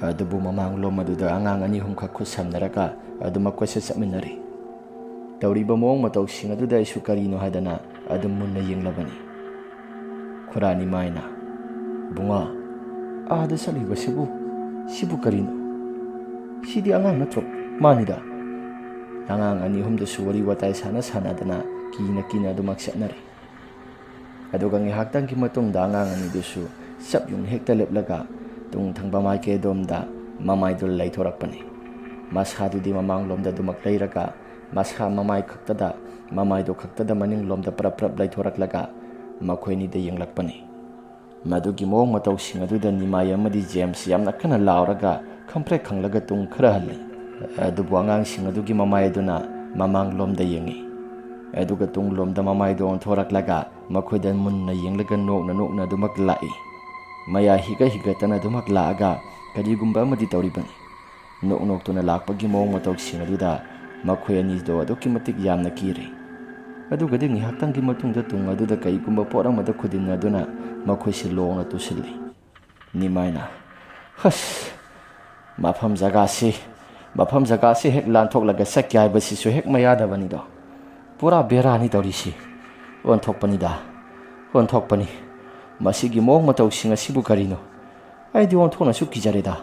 ꯑꯗꯨꯕꯨ ꯃꯃꯥꯡꯂꯣꯝ ꯑꯗꯨꯗ ꯑꯉꯥꯡ ꯑꯅꯤ ꯑꯍꯨꯝꯈꯛ ꯈꯨꯠ ꯁꯝꯅꯔꯒ ꯑꯗꯨꯃꯛ ꯀꯣꯏꯆꯠ ꯆꯠꯃꯤꯟꯅꯔꯤ꯫ ꯇꯧꯔꯤꯕ ꯃꯑꯣꯡ ꯃꯇꯧꯁꯤꯡ ꯑꯗꯨꯗ ꯑꯩꯁꯨ ꯀꯔꯤꯅꯣ ꯍꯥꯏꯗꯅ ꯑꯗꯨꯝ ꯃꯨꯟꯅ ꯌꯦꯡꯂꯕꯅꯤ꯫ ꯈꯨꯔꯥ ꯅꯤꯃꯥꯏꯅ, "ꯏꯕꯨꯡꯉꯣ, ꯑꯥꯗ ꯆꯠꯂꯤꯕꯁꯤꯕꯨ, ꯁꯤꯕꯨ ꯀꯔꯤꯅꯣ? ꯁꯤꯗꯤ ꯑꯉꯥꯡ ꯅꯠꯇ꯭ꯔꯣ? ꯃꯥꯅꯤꯗ"꯫ ꯑꯉꯥꯡ ꯑꯅꯤ ꯑꯍꯨꯝꯗꯨꯁꯨ ꯋꯥꯔꯤ ꯋꯥꯇꯥꯏ ꯁꯥꯟꯅ ꯁꯥꯟꯅꯗꯅ ꯀꯤꯅ ꯀꯤꯅ ꯑꯗꯨꯃꯛ ꯆꯠꯅꯔꯤ꯫ ꯑꯗꯨꯒ ꯉꯥꯏꯍꯥꯛꯇꯪꯒꯤ ꯃꯇꯨꯡꯗ ꯑꯉꯥꯡ ꯑꯅꯤꯗꯨꯁꯨ ꯆꯞ ꯌꯨꯡ ꯍꯦꯛꯇ ꯂꯦꯞꯂꯒ ꯇꯨꯡ ꯊꯪꯕ ꯃꯥꯏꯀꯩ ꯑꯗꯣꯝꯗ ꯃꯃꯥꯏꯗꯨ ꯂꯩꯊꯣꯔꯛꯄꯅꯤ꯫ ꯃꯁꯥꯗꯨꯗꯤ ꯃꯃꯥꯡꯂꯣꯝꯗ ꯑꯗꯨꯃꯛ ꯂꯩꯔꯒ ꯃꯁꯥ ꯃꯃꯥꯏ ꯈꯛꯇꯗ, ꯃꯃꯥꯏꯗꯣ ꯈꯛꯇꯗ ꯃꯅꯤꯡꯂꯣꯝꯗ ꯄ꯭ꯔꯞ ꯄ꯭ꯔꯞ ꯂꯩꯊꯣꯔꯛꯂꯒ ꯃꯈꯣꯏ ꯑꯅꯤꯗ ꯌꯦꯡꯂꯛꯄꯅꯤ꯫ ꯃꯗꯨꯒꯤ ꯃꯑꯣꯡ ꯃꯇꯧꯁꯤꯡ ꯑꯗꯨꯗ ꯅꯤꯃꯥꯏ ꯑꯃꯗꯤ ꯖꯦꯝꯁ ꯌꯥꯝꯅ ꯀꯟꯅ ꯂꯥꯎꯔꯒ ꯈꯪꯄ꯭ꯔꯦꯛ ꯈꯪꯂꯒ ꯇꯨꯡ ꯈꯔ ꯍꯜꯂꯤ꯫ ꯑꯗꯨꯕꯨ ꯑꯉꯥꯡꯁꯤꯡ ꯑꯗꯨꯒꯤ ꯃꯃꯥꯏ ꯑꯗꯨꯅ ꯃꯃꯥꯡꯂꯣꯝꯗ ꯌꯦꯡꯉꯤ꯫ ꯑꯗꯨꯒ ꯇꯨꯡꯂꯣꯝꯗ ꯃꯃꯥꯏꯗꯣ ꯑꯣꯟꯊꯣꯔꯛꯂꯒ ꯃꯈꯣꯏꯗ ꯃꯨꯟꯅ ꯌꯦꯡꯂꯒ ꯅꯣꯛꯅ ꯅꯣꯛꯅ ꯑꯗꯨꯃꯛ ꯂꯥꯛꯏ꯫ ꯃꯌꯥ ꯍꯤꯒꯠ ꯍꯤꯒꯠꯇꯅ ꯑꯗꯨꯃꯛ ꯂꯥꯛꯑꯒ ꯀꯔꯤꯒꯨꯝꯕ ꯑꯃꯗꯤ ꯇꯧꯔꯤꯕꯅꯤ꯫ ꯅꯣꯛ ꯅꯣꯛꯇꯨꯅ ꯂꯥꯛꯄꯒꯤ ꯃꯑꯣꯡ ꯃꯇꯧꯁꯤꯡ ꯑꯗꯨꯗ ꯃꯈꯣꯏ ꯑꯅꯤꯗꯣ ꯑꯗꯨꯛꯀꯤ ꯃꯇꯤꯛ ꯌꯥꯝꯅ ꯀꯤꯔꯤ꯫ ꯑꯗꯨꯒꯗꯤ ꯉꯥꯏꯍꯥꯛꯇꯪꯒꯤ ꯃꯇꯨꯡꯗ ꯇꯨꯡ ꯑꯗꯨꯗ ꯀꯩꯒꯨꯝꯕ ꯄꯣꯠ ꯑꯃꯗ ꯈꯨꯗꯤꯟꯅꯗꯨꯅ ꯃꯈꯣꯏꯁꯤ ꯂꯣꯡꯅ ꯇꯨꯁꯤꯜꯂꯤ꯫ ꯅꯤꯃꯥꯏꯅ, "ꯍꯁ, ꯃꯐꯝ ꯖꯒꯥꯁꯤ, ꯃꯐꯝ ꯖꯒꯥꯁꯤ ꯍꯦꯛ ꯂꯥꯟꯊꯣꯛꯂꯒ ꯆꯠꯀꯦ ꯍꯥꯏꯕꯁꯤꯁꯨ ꯍꯦꯛ ꯃꯌꯥꯗꯕꯅꯤꯗꯣ꯫ ꯄꯨꯔꯥ ꯕꯦꯔꯥꯅꯤ ꯇꯧꯔꯤꯁꯤ꯫ ꯑꯣꯟꯊꯣꯛꯄꯅꯤꯗ, ꯑꯣꯟꯊꯣꯛꯄꯅꯤ꯫ ꯃꯁꯤꯒꯤ ꯃꯑꯣꯡ ꯃꯇꯧꯁꯤꯡ ꯑꯁꯤꯕꯨ ꯀꯔꯤꯅꯣ? ꯑꯩꯗꯤ ꯑꯣꯟꯊꯣꯛꯅꯁꯨ ꯀꯤꯖꯔꯦꯗ"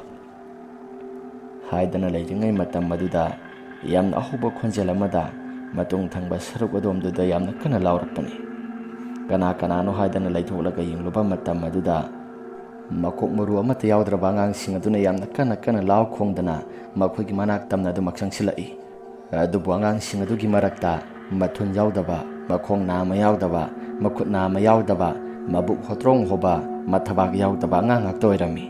ꯍꯥꯏꯗꯅ ꯂꯩꯔꯤꯉꯩ ꯃꯇꯝ ꯑꯗꯨꯗ ꯌꯥꯝꯅ ꯑꯍꯧꯕ ꯈꯣꯟꯖꯦꯜ ꯑꯃꯗ ꯃꯇꯨꯡ ꯊꯪꯕ ꯁꯔꯨꯛ ꯑꯗꯣꯝꯗꯨꯗ ꯌꯥꯝꯅ ꯀꯟꯅ ꯂꯥꯎꯔꯛꯄꯅꯤ꯫ ꯀꯅꯥ ꯀꯅꯥꯅꯣ ꯍꯥꯏꯗꯅ ꯂꯩꯊꯣꯛꯂꯒ ꯌꯦꯡꯂꯨꯕ ꯃꯇꯝ ꯑꯗꯨꯗ ꯃꯀꯣꯛ ꯃꯔꯨ ꯑꯃꯠꯇ ꯌꯥꯎꯗ꯭ꯔꯕ ꯑꯉꯥꯡꯁꯤꯡ ꯑꯗꯨꯅ ꯌꯥꯝꯅ ꯀꯟꯅ ꯀꯟꯅ ꯂꯥꯎ ꯈꯣꯡꯗꯅ ꯃꯈꯣꯏꯒꯤ ꯃꯅꯥꯛ ꯇꯝꯅ ꯑꯗꯨꯃꯛ ꯆꯪꯁꯤꯜꯂꯛꯏ꯫ ꯑꯗꯨꯕꯨ ꯑꯉꯥꯡꯁꯤꯡ ꯑꯗꯨꯒꯤ ꯃꯔꯛꯇ ꯃꯊꯨꯟ ꯌꯥꯎꯗꯕ, ꯃꯈꯣꯡ ꯅꯥꯝꯃ ꯌꯥꯎꯗꯕ, ꯃꯈꯨꯠ ꯅꯥꯝꯃ ꯌꯥꯎꯗꯕ, ꯃꯕꯨꯛ ꯍꯣꯇ꯭ꯔꯣꯡ ꯍꯣꯕ, ꯃꯊꯕꯥꯛ ꯌꯥꯎꯗꯕ ꯑꯉꯥꯡ ꯉꯥꯛꯇ ꯑꯣꯏꯔꯝꯃꯤ꯫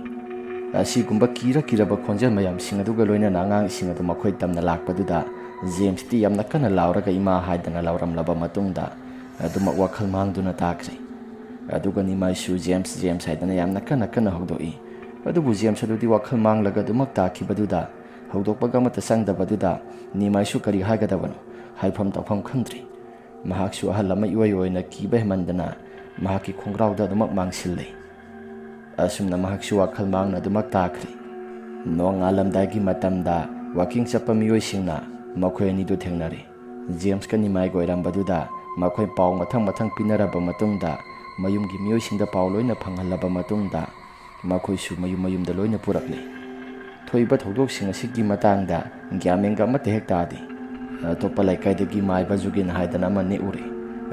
ꯑꯁꯤꯒꯨꯝꯕ ꯀꯤꯔ ꯀꯤꯔꯕ ꯈꯣꯟꯖꯦꯜ ꯃꯌꯥꯝꯁꯤꯡ ꯑꯗꯨꯒ ꯂꯣꯏꯅꯅ ꯑꯉꯥꯡꯁꯤꯡ ꯑꯗꯨ ꯃꯈꯣꯏ ꯇꯝꯅ ꯂꯥꯛꯄꯗꯨꯗ ꯖꯦꯝꯁꯇꯤ ꯌꯥꯝꯅ ꯀꯟꯅ ꯂꯥꯎꯔꯒ "ꯏꯃꯥ" ꯍꯥꯏꯗꯅ ꯂꯥꯎꯔꯝꯂꯕ ꯃꯇꯨꯡꯗ ꯑꯗꯨꯃꯛ ꯋꯥꯈꯜ ꯃꯥꯡꯗꯨꯅ ꯇꯥꯈ꯭ꯔꯦ꯫ ꯑꯗꯨꯒ ꯅꯤꯃꯥꯏꯁꯨ "ꯖꯦꯝꯁ, ꯖꯦꯝꯁ" ꯍꯥꯏꯗꯅ ꯌꯥꯝꯅ ꯀꯟꯅ ꯀꯟꯅ ꯍꯧꯗꯣꯛꯏ꯫ ꯑꯗꯨꯕꯨ ꯖꯦꯝꯁ ꯑꯗꯨꯗꯤ ꯋꯥꯈꯜ ꯃꯥꯡꯂꯒ ꯑꯗꯨꯃꯛ ꯇꯥꯈꯤꯕꯗꯨꯗ ꯍꯧꯗꯣꯛꯄꯒ ꯑꯃꯠꯇ ꯆꯪꯗꯕꯗꯨꯗ ꯅꯤꯃꯥꯏꯁꯨ ꯀꯔꯤ ꯍꯥꯏꯒꯗꯕꯅꯣ, ꯍꯥꯏꯐꯝ ꯇꯧꯐꯝ ꯈꯪꯗ꯭ꯔꯤ꯫ ꯃꯍꯥꯛꯁꯨ ꯑꯍꯜ ꯑꯃ ꯏꯑꯣꯏ ꯑꯣꯏꯅ ꯀꯤꯕ ꯍꯦꯟꯃꯟꯗꯅ ꯃꯍꯥꯛꯀꯤ ꯈꯣꯡꯒ꯭ꯔꯥꯎꯗ ꯑꯗꯨꯃꯛ ꯃꯥꯡꯁꯤꯜꯂꯤ꯫ ꯑꯁꯨꯝꯅ ꯃꯍꯥꯛꯁꯨ ꯋꯥꯈꯜ ꯃꯥꯡꯅ ꯑꯗꯨꯃꯛ ꯇꯥꯈ꯭ꯔꯦ꯫ ꯅꯣꯡꯉꯥꯜꯂꯝꯗꯥꯏꯒꯤ ꯃꯇꯝꯗ ꯋꯥꯀꯤꯡ ꯆꯠꯄ ꯃꯤꯑꯣꯏꯁꯤꯡꯅ ꯃꯈꯣꯏ ꯑꯅꯤꯗꯨ ꯊꯦꯡꯅꯔꯦ꯫ ꯖꯦꯝꯁꯀ ꯅꯤꯃꯥꯏꯒ ꯑꯣꯏꯔꯝꯕꯗꯨꯗ ꯃꯈꯣꯏ ꯄꯥꯎ ꯃꯊꯪ ꯃꯊꯪ ꯄꯤꯅꯔꯕ ꯃꯇꯨꯡꯗ, ꯃꯌꯨꯝꯒꯤ ꯃꯤꯑꯣꯏꯁꯤꯡꯗ ꯄꯥꯎ ꯂꯣꯏꯅ ꯐꯪꯍꯜꯂꯕ ꯃꯇꯨꯡꯗ, ꯃꯈꯣꯏꯁꯨ ꯃꯌꯨꯝ ꯃꯌꯨꯝꯗ ꯂꯣꯏꯅ ꯄꯨꯔꯛꯂꯦ꯫ ꯊꯣꯛꯏꯕ ꯊꯧꯗꯣꯛꯁꯤꯡ ꯑꯁꯤꯒꯤ ꯃꯇꯥꯡꯗ ꯒ꯭ꯌꯥꯟ ꯃꯦꯟꯒ ꯑꯃꯠꯇ ꯍꯦꯛ ꯇꯥꯗꯦ꯫ ꯑꯇꯣꯞꯄ ꯂꯩꯀꯥꯏꯗꯒꯤ ꯃꯥꯏꯕ ꯖꯨꯒꯤꯟ ꯍꯥꯏꯗꯅ ꯑꯃ ꯅꯦꯛꯎꯔꯦ꯫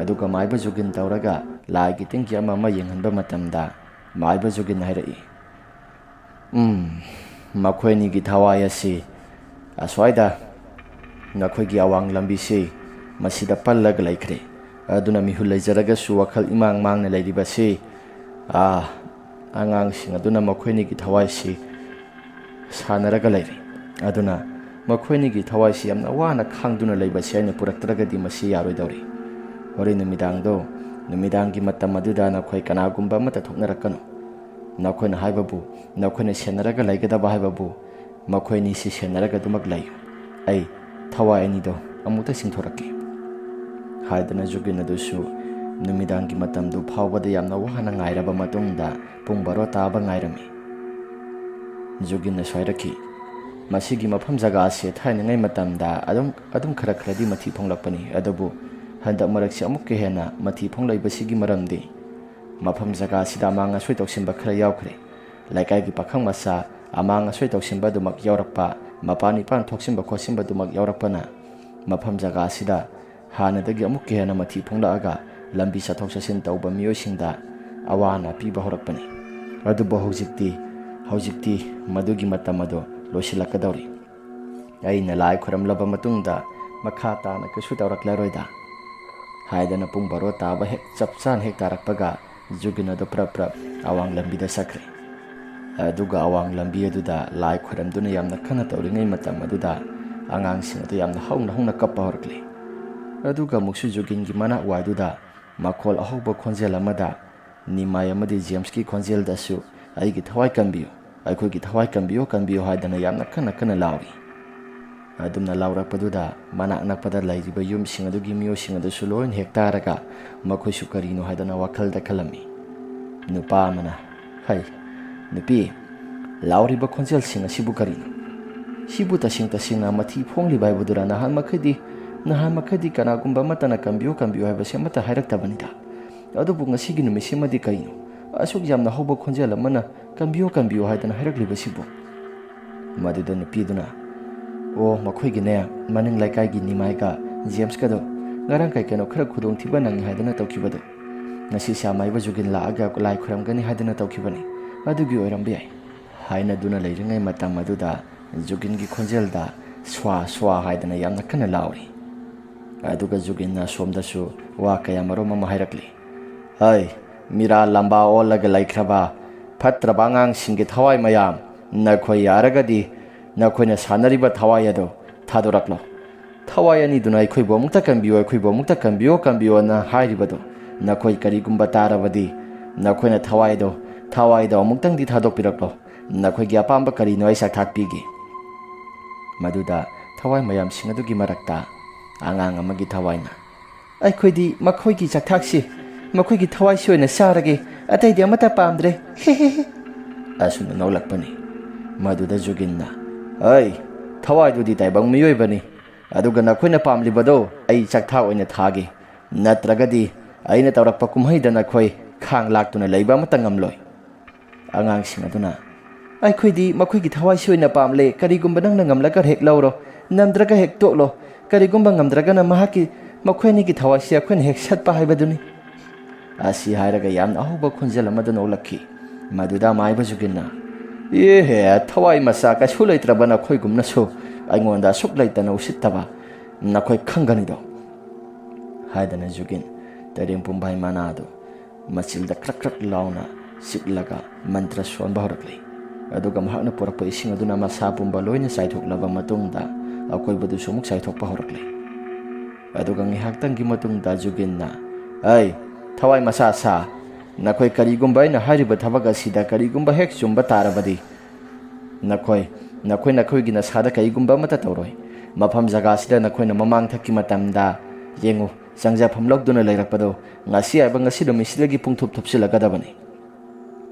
ꯑꯗꯨꯒ ꯃꯥꯏꯕ ꯖꯨꯒꯤꯟ ꯇꯧꯔꯒ ꯂꯥꯏꯒꯤ ꯇꯤꯟꯒꯤ ꯑꯃ ꯑꯃ ꯌꯦꯡꯍꯟꯕ ꯃꯇꯝꯗ, ꯃꯥꯏꯕ ꯖꯨꯒꯤꯟ ꯍꯥꯏꯔꯛꯏ, "ꯎꯝ, ꯃꯈꯣꯏ ꯑꯅꯤꯒꯤ ꯊꯋꯥꯏ ꯑꯁꯤ ꯑꯁ꯭ꯋꯥꯏꯗ ꯅꯈꯣꯏꯒꯤ ꯑꯋꯥꯡ ꯂꯝꯕꯤꯁꯤ ꯃꯁꯤꯗ ꯄꯜꯂꯒ ꯂꯩꯈ꯭ꯔꯦ꯫ ꯑꯗꯨꯅ ꯃꯤꯍꯨꯠ ꯂꯩꯖꯔꯒꯁꯨ ꯋꯥꯈꯜ ꯏꯃꯥꯡ ꯃꯥꯡꯅ ꯂꯩꯔꯤꯕꯁꯤ, ꯑꯥ, ꯑꯉꯥꯡꯁꯤꯡ ꯑꯗꯨꯅ ꯃꯈꯣꯏ ꯑꯅꯤꯒꯤ ꯊꯋꯥꯏꯁꯤ ꯁꯥꯟꯅꯔꯒ ꯂꯩꯔꯤ꯫ ꯑꯗꯨꯅ ꯃꯈꯣꯏ ꯑꯅꯤꯒꯤ ꯊꯋꯥꯏꯁꯤ ꯌꯥꯝꯅ ꯋꯥꯅ ꯈꯥꯡꯗꯨꯅ ꯂꯩꯕꯁꯤ ꯑꯩꯅ ꯄꯨꯔꯛꯇ꯭ꯔꯒꯗꯤ ꯃꯁꯤ ꯌꯥꯔꯣꯏꯗꯧꯔꯤ꯫ ꯍꯣꯔꯦꯟ ꯅꯨꯃꯤꯗꯥꯡꯗꯣ, ꯅꯨꯃꯤꯗꯥꯡꯒꯤ ꯃꯇꯝ ꯑꯗꯨꯗ ꯅꯈꯣꯏ ꯀꯅꯥꯒꯨꯝꯕ ꯑꯃꯠꯇ ꯊꯣꯛꯅꯔꯛꯀꯅꯨ꯫ ꯅꯈꯣꯏꯅ ꯍꯥꯏꯕꯕꯨ, ꯅꯈꯣꯏꯅ ꯁꯦꯟꯅꯔꯒ ꯂꯩꯒꯗꯕ ꯍꯥꯏꯕꯕꯨ, ꯃꯈꯣꯏ ꯑꯅꯤꯁꯤ ꯁꯦꯟꯅꯔꯒ ꯑꯗꯨꯃꯛ ꯂꯩꯌꯨ꯫ ꯑꯩ ꯊꯋꯥꯏ ꯑꯅꯤꯗꯣ ꯑꯃꯨꯛꯇ ꯆꯤꯡꯊꯣꯔꯛꯀꯦ"꯫ ꯍꯥꯏꯗꯨꯅ ꯖꯨꯒꯤꯟ ꯑꯗꯨꯁꯨ ꯅꯨꯃꯤꯗꯥꯡꯒꯤ ꯃꯇꯝꯗꯨ ꯐꯥꯎꯕꯗ ꯌꯥꯝꯅ ꯋꯥꯅ ꯉꯥꯏꯔꯕ ꯃꯇꯨꯡꯗ ꯄꯨꯡ ꯕꯥꯔꯣ ꯇꯥꯕ ꯉꯥꯏꯔꯝꯃꯤ꯫ ꯖꯨꯒꯤꯟꯅꯁꯨ ꯍꯥꯏꯔꯛꯈꯤ, "ꯃꯁꯤꯒꯤ ꯃꯐꯝ ꯖꯒꯥ ꯑꯁꯤ ꯊꯥꯏꯅꯉꯩ ꯃꯇꯝꯗ ꯑꯗꯨꯝ, ꯑꯗꯨꯝ ꯈꯔ ꯈꯔꯗꯤ ꯃꯊꯤ ꯐꯣꯡꯂꯛꯄꯅꯤ, ꯑꯗꯨꯕꯨ ꯍꯟꯗꯛ ꯃꯔꯛꯁꯤ ꯑꯃꯨꯛꯀ ꯍꯦꯟꯅ ꯃꯊꯤ ꯐꯣꯡꯂꯛꯏꯕꯁꯤꯒꯤ ꯃꯔꯝꯗꯤ ꯃꯐꯝ ꯖꯒꯥ ꯑꯁꯤꯗ ꯑꯃꯥꯡ ꯑꯁꯣꯏ ꯇꯧꯁꯤꯟꯕ ꯈꯔ ꯌꯥꯎꯈ꯭ꯔꯦ꯫ ꯂꯩꯀꯥꯏꯒꯤ ꯄꯥꯈꯪ ꯃꯆꯥ ꯑꯃꯥꯡ ꯑꯁꯣꯏ ꯇꯧꯁꯤꯟꯕ ꯑꯗꯨꯃꯛ ꯌꯥꯎꯔꯛꯄ, ꯃꯄꯥꯟ ꯏꯄꯥꯟ ꯊꯣꯛꯆꯤꯟꯕ ꯈꯣꯠꯆꯤꯟꯕ ꯑꯗꯨꯃꯛ ꯌꯥꯎꯔꯛꯄꯅ ꯃꯐꯝ ꯖꯒꯥ ꯑꯁꯤꯗ ꯍꯥꯟꯅꯗꯒꯤ ꯑꯃꯨꯛꯀ ꯍꯦꯟꯅ ꯃꯊꯤ ꯐꯣꯡꯂꯛꯑꯒ ꯂꯝꯕꯤ ꯆꯠꯊꯣꯛ ꯆꯠꯁꯤꯟ ꯇꯧꯕ ꯃꯤꯑꯣꯏꯁꯤꯡꯗ ꯑꯋꯥ ꯑꯅꯥ ꯄꯤꯕ ꯍꯧꯔꯛꯄꯅꯤ꯫ ꯑꯗꯨꯕꯨ ꯍꯧꯖꯤꯛꯇꯤ, ꯍꯧꯖꯤꯛꯇꯤ ꯃꯗꯨꯒꯤ ꯃꯇꯝ ꯑꯗꯨ ꯂꯣꯏꯁꯤꯜꯂꯛꯀꯗꯧꯔꯤ꯫ ꯑꯩꯅ ꯂꯥꯏ ꯈꯣꯏꯔꯝꯂꯕ ꯃꯇꯨꯡꯗ ꯃꯈꯥ ꯇꯥꯅ ꯀꯩꯁꯨ ꯇꯧꯔꯛꯂꯔꯣꯏꯗ" ꯍꯥꯏꯗꯅ ꯄꯨꯡ ꯕꯥꯔꯣ ꯇꯥꯕ ꯍꯦꯛ ꯆꯞ ꯆꯥꯅ ꯍꯦꯛ ꯇꯥꯔꯛꯄꯒ ꯖꯨꯒꯤꯟ ꯑꯗꯨ ꯄ꯭ꯔꯞ ꯄ꯭ꯔꯞ ꯑꯋꯥꯡ ꯂꯝꯕꯤꯗ ꯆꯠꯈ꯭ꯔꯦ꯫ ꯑꯗꯨꯒ ꯑꯋꯥꯡ ꯂꯝꯕꯤ ꯑꯗꯨꯗ ꯂꯥꯏ ꯈꯣꯏꯔꯝꯗꯨꯅ ꯌꯥꯝꯅ ꯀꯟꯅ ꯇꯧꯔꯤꯉꯩ ꯃꯇꯝ ꯑꯗꯨꯗ ꯑꯉꯥꯡꯁꯤꯡ ꯑꯗꯨ ꯌꯥꯝꯅ ꯍꯧꯅ ꯍꯧꯅ ꯀꯞꯄ ꯍꯧꯔꯛꯂꯤ꯫ ꯑꯗꯨꯒ ꯑꯃꯨꯛꯁꯨ ꯖꯨꯒꯤꯟꯒꯤ ꯃꯅꯥꯛ ꯋꯥꯏꯗꯨꯗ ꯃꯈꯣꯜ ꯑꯍꯧꯕ ꯈꯣꯟꯖꯦꯜ ꯑꯃꯗ ꯅꯤꯃꯥꯏ ꯑꯃꯗꯤ ꯖꯦꯝꯁꯀꯤ ꯈꯣꯟꯖꯦꯜꯗꯁꯨ, "ꯑꯩꯒꯤ ꯊꯋꯥꯏ ꯀꯟꯕꯤꯌꯨ, ꯑꯩꯈꯣꯏꯒꯤ ꯊꯋꯥꯏ ꯀꯟꯕꯤꯌꯨ, ꯀꯟꯕꯤꯌꯨ" ꯍꯥꯏꯗꯅ ꯌꯥꯝꯅ ꯀꯟꯅ ꯀꯟꯅ ꯂꯥꯎꯔꯤ꯫ ꯑꯗꯨꯝꯅ ꯂꯥꯎꯔꯛꯄꯗꯨꯗ ꯃꯅꯥꯛ ꯅꯛꯄꯗ ꯂꯩꯔꯤꯕ ꯌꯨꯝꯁꯤꯡ ꯑꯗꯨꯒꯤ ꯃꯤꯑꯣꯏꯁꯤꯡ ꯑꯗꯨꯁꯨ ꯂꯣꯏꯅ ꯍꯦꯛ ꯇꯥꯔꯒ ꯃꯈꯣꯏꯁꯨ ꯀꯔꯤꯅꯣ ꯍꯥꯏꯗꯅ ꯋꯥꯈꯜꯗ ꯈꯜꯂꯝꯃꯤ꯫ ꯅꯨꯄꯥ ꯑꯃꯅ, "ꯍꯩ, ꯅꯨꯄꯤ, ꯂꯥꯎꯔꯤꯕ ꯈꯣꯟꯖꯦꯜꯁꯤꯡ ꯑꯁꯤꯕꯨ ꯀꯔꯤꯅꯣ? ꯁꯤꯕꯨ ꯇꯁꯦꯡ ꯇꯁꯦꯡꯅ ꯃꯊꯤ ꯐꯣꯡꯂꯤꯕ ꯍꯥꯏꯕꯗꯨꯔꯥ? ꯅꯍꯥꯟ ꯃꯈꯩꯗꯤ, ꯅꯍꯥꯟ ꯃꯈꯩꯗꯤ ꯀꯅꯥꯒꯨꯝꯕ ꯑꯃꯠꯇꯅ 'ꯀꯟꯕꯤꯌꯨ, ꯀꯟꯕꯤꯌꯨ' ꯍꯥꯏꯕꯁꯤ ꯑꯃꯠꯇ ꯍꯥꯏꯔꯛꯇꯕꯅꯤꯗ꯫ ꯑꯗꯨꯕꯨ ꯉꯁꯤꯒꯤ ꯅꯨꯃꯤꯠꯁꯤꯃꯗꯤ ꯀꯔꯤꯅꯣ? ꯑꯁꯨꯛ ꯌꯥꯝꯅ ꯍꯧꯕ ꯈꯣꯟꯖꯦꯜ ꯑꯃꯅ 'ꯀꯟꯕꯤꯌꯨ, ꯀꯟꯕꯤꯌꯨ' ꯍꯥꯏꯗꯅ ꯍꯥꯏꯔꯛꯂꯤꯕꯁꯤꯕꯨ?" ꯃꯗꯨꯗ ꯅꯨꯄꯤꯗꯨꯅ, "ꯑꯣ, ꯃꯈꯣꯏꯒꯤꯅꯦ, ꯃꯅꯤꯡ ꯂꯩꯀꯥꯏꯒꯤ ꯅꯤꯃꯥꯏꯒ ꯖꯦꯝꯁꯀꯗꯣ ꯉꯔꯥꯡ ꯀꯩ ꯀꯩꯅꯣ ꯈꯔ ꯈꯨꯗꯣꯡꯊꯤꯕ ꯅꯪꯉꯤ ꯍꯥꯏꯗꯅ ꯇꯧꯈꯤꯕꯗꯣ, ꯉꯁꯤ ꯁ꯭ꯌꯥꯃꯥꯏꯕ ꯖꯨꯒꯤꯟ ꯂꯥꯛꯑꯒ ꯂꯥꯏ ꯈꯣꯏꯔꯝꯒꯅꯤ ꯍꯥꯏꯗꯅ ꯇꯧꯈꯤꯕꯅꯤ, ꯑꯗꯨꯒꯤ ꯑꯣꯏꯔꯝꯕ ꯌꯥꯏ" ꯍꯥꯏꯅꯗꯨꯅ ꯂꯩꯔꯤꯉꯩ ꯃꯇꯝ ꯑꯗꯨꯗ ꯖꯨꯒꯤꯟꯒꯤ ꯈꯣꯟꯖꯦꯜꯗ "ꯁ꯭ꯋꯥ, ꯁ꯭ꯋꯥ" ꯍꯥꯏꯗꯅ ꯌꯥꯝꯅ ꯀꯟꯅ ꯂꯥꯎꯔꯤ꯫ ꯑꯗꯨꯒ ꯖꯨꯒꯤꯟꯅ ꯑꯁꯣꯝꯗꯁꯨ ꯋꯥ ꯀꯌꯥ ꯃꯔꯨꯝ ꯑꯃ ꯍꯥꯏꯔꯛꯂꯤ꯫ "ꯍꯩ, ꯃꯤꯔꯥ ꯂꯝꯕꯥ ꯑꯣꯜꯂꯒ ꯂꯩꯈ꯭ꯔꯕ ꯐꯠꯇ꯭ꯔꯕ ꯑꯉꯥꯡꯁꯤꯡꯒꯤ ꯊꯋꯥꯏ ꯃꯌꯥꯝ, ꯅꯈꯣꯏ ꯌꯥꯔꯒꯗꯤ ꯅꯈꯣꯏꯅ ꯁꯥꯟꯅꯔꯤꯕ ꯊꯋꯥꯏ ꯑꯗꯨ ꯊꯥꯗꯣꯔꯛꯂꯣ꯫ ꯊꯋꯥꯏ ꯑꯅꯤꯗꯨꯅ 'ꯑꯩꯈꯣꯏꯕꯨ ꯑꯃꯨꯛꯇ ꯀꯟꯕꯤꯌꯨ, ꯑꯩꯈꯣꯏꯕꯨ ꯑꯃꯨꯛꯇ ꯀꯟꯕꯤꯌꯨ, ꯀꯟꯕꯤꯌꯨ' ꯑꯅ ꯍꯥꯏꯔꯤꯕꯗꯨ ꯅꯈꯣꯏ ꯀꯔꯤꯒꯨꯝꯕ ꯇꯥꯔꯕꯗꯤ, ꯅꯈꯣꯏꯅ ꯊꯋꯥꯏꯗꯣ, ꯊꯋꯥꯏꯗꯣ ꯑꯃꯨꯛꯇꯪꯗꯤ ꯊꯥꯗꯣꯛꯄꯤꯔꯛꯂꯣ꯫ ꯅꯈꯣꯏꯒꯤ ꯑꯄꯥꯝꯕ ꯀꯔꯤꯅꯣ ꯑꯩ ꯁꯛꯊꯥꯛꯄꯤꯒꯦ"꯫ ꯃꯗꯨꯗ ꯊꯋꯥꯏ ꯃꯌꯥꯝꯁꯤꯡ ꯑꯗꯨꯒꯤ ꯃꯔꯛꯇ ꯑꯉꯥꯡ ꯑꯃꯒꯤ ꯊꯋꯥꯏꯅ, "ꯑꯩꯈꯣꯏꯗꯤ ꯃꯈꯣꯏꯒꯤ ꯆꯥꯛꯊꯥꯛꯁꯤ, ꯃꯈꯣꯏꯒꯤ ꯊꯋꯥꯏꯁꯤ ꯑꯣꯏꯅ ꯆꯥꯔꯒꯦ, ꯑꯇꯩꯗꯤ ꯑꯃꯠꯇ ꯄꯥꯝꯗ꯭ꯔꯦ꯫ ꯍꯦ ꯍꯦ ꯍꯦ"꯫ ꯑꯁꯨꯝꯅ ꯅꯣꯛꯂꯛꯄꯅꯤ꯫ ꯃꯗꯨꯗ ꯖꯨꯒꯤꯟꯅ, "ꯑꯩ, ꯊꯋꯥꯏꯗꯨꯗꯤ ꯇꯥꯏꯕꯪ ꯃꯤꯑꯣꯏꯕꯅꯤ, ꯑꯗꯨꯒ ꯅꯈꯣꯏꯅ ꯄꯥꯝꯂꯤꯕꯗꯣ ꯑꯩ ꯆꯥꯛꯊꯥꯛ ꯑꯣꯏꯅ ꯊꯥꯒꯦ, ꯅꯠꯇ꯭ꯔꯒꯗꯤ ꯑꯩꯅ ꯇꯧꯔꯛꯄ ꯀꯨꯝꯍꯩꯗ ꯅꯈꯣꯏ ꯈꯥꯡ ꯂꯥꯛꯇꯨꯅ ꯂꯩꯕ ꯑꯃꯠꯇ ꯉꯝꯂꯣꯏ"꯫ ꯑꯉꯥꯡꯁꯤꯡ ꯑꯗꯨꯅ, "ꯑꯩꯈꯣꯏꯗꯤ ꯃꯈꯣꯏꯒꯤ ꯊꯋꯥꯏꯁꯤ ꯑꯣꯏꯅ ꯄꯥꯝꯂꯦ, ꯀꯔꯤꯒꯨꯝꯕ ꯅꯪꯅ ꯉꯝꯂꯒ ꯍꯦꯛ ꯂꯧꯔꯣ, ꯅꯝꯗ꯭ꯔꯒ ꯍꯦꯛ ꯇꯣꯛꯂꯣ, ꯀꯔꯤꯒꯨꯝꯕ ꯉꯝꯗ꯭ꯔꯒꯅ ꯃꯍꯥꯛꯀꯤ, ꯃꯈꯣꯏ ꯑꯅꯤꯒꯤ ꯊꯋꯥꯏꯁꯤ ꯑꯩꯈꯣꯏꯅ ꯍꯦꯛ ꯁꯠꯄ ꯍꯥꯏꯕꯗꯨꯅꯤ"꯫ ꯑꯁꯤ ꯍꯥꯏꯔꯒ ꯌꯥꯝꯅ ꯑꯍꯧꯕ ꯈꯣꯟꯖꯦꯜ ꯑꯃꯗ ꯅꯣꯛꯂꯛꯈꯤ꯫ ꯃꯗꯨꯗ ꯃꯥꯏꯕ ꯖꯨꯒꯤꯟꯅ, "ꯑꯦꯍꯦ, ꯊꯋꯥꯏ ꯃꯆꯥ ꯀꯩꯁꯨ ꯂꯩꯇ꯭ꯔꯕ ꯅꯈꯣꯏꯒꯨꯝꯅꯁꯨ ꯑꯩꯉꯣꯟꯗ ꯑꯁꯨꯛ ꯂꯩꯇꯅ ꯎꯁꯤꯠꯇꯕ ꯅꯈꯣꯏ ꯈꯪꯒꯅꯤꯗꯣ"꯫ ꯍꯥꯏꯗꯅ ꯖꯨꯒꯤꯟ ꯇꯩꯔꯦꯡ ꯄꯨꯝꯕꯥꯏ ꯃꯅꯥꯗꯨ ꯃꯆꯤꯜꯗ ꯀ꯭ꯔꯛ ꯀ꯭ꯔꯛ ꯂꯥꯎꯅ ꯆꯤꯛꯂꯒ ꯃꯟꯇ꯭ꯔ ꯁꯣꯟꯕ ꯍꯧꯔꯛꯂꯤ꯫ ꯑꯗꯨꯒ ꯃꯍꯥꯛꯅ ꯄꯨꯔꯛꯄ ꯏꯁꯤꯡ ꯑꯗꯨꯅ ꯃꯁꯥ ꯄꯨꯝꯕ ꯂꯣꯏꯅ ꯆꯥꯏꯊꯣꯛꯂꯕ ꯃꯇꯨꯡꯗ ꯑꯀꯣꯏꯕꯗꯨꯁꯨ ꯑꯃꯨꯛ ꯆꯥꯏꯊꯣꯛꯄ ꯍꯧꯔꯛꯂꯤ꯫ ꯑꯗꯨꯒ ꯉꯥꯏꯍꯥꯛꯇꯪꯒꯤ ꯃꯇꯨꯡꯗ ꯖꯨꯒꯤꯟꯅ, "ꯑꯩ, ꯊꯋꯥꯏ ꯃꯆꯥ ꯁꯥ, ꯅꯈꯣꯏ ꯀꯔꯤꯒꯨꯝꯕ ꯑꯩꯅ ꯍꯥꯏꯔꯤꯕ ꯊꯕꯛ ꯑꯁꯤꯗ ꯀꯔꯤꯒꯨꯝꯕ ꯍꯦꯛ ꯆꯨꯝꯕ ꯇꯥꯔꯕꯗꯤ, ꯅꯈꯣꯏ, ꯅꯈꯣꯏ ꯅꯈꯣꯏꯒꯤ ꯅꯁꯥꯗ ꯀꯔꯤꯒꯨꯝꯕ ꯑꯃꯠꯇ ꯇꯧꯔꯣꯏ꯫ ꯃꯐꯝ ꯖꯒꯥꯁꯤꯗ ꯅꯈꯣꯏꯅ ꯃꯃꯥꯡꯊꯛꯀꯤ ꯃꯇꯝꯗ, ꯌꯦꯡꯉꯨ, ꯆꯪꯖꯐꯝ ꯂꯧꯗꯨꯅ ꯂꯩꯔꯛꯄꯗꯣ ꯉꯁꯤ ꯍꯥꯏꯕ ꯉꯁꯤ ꯅꯨꯃꯤꯠꯁꯤꯗꯒꯤ ꯄꯨꯡꯊꯨꯞ ꯊꯨꯞꯆꯤꯜꯂꯒꯗꯕꯅꯤ"꯫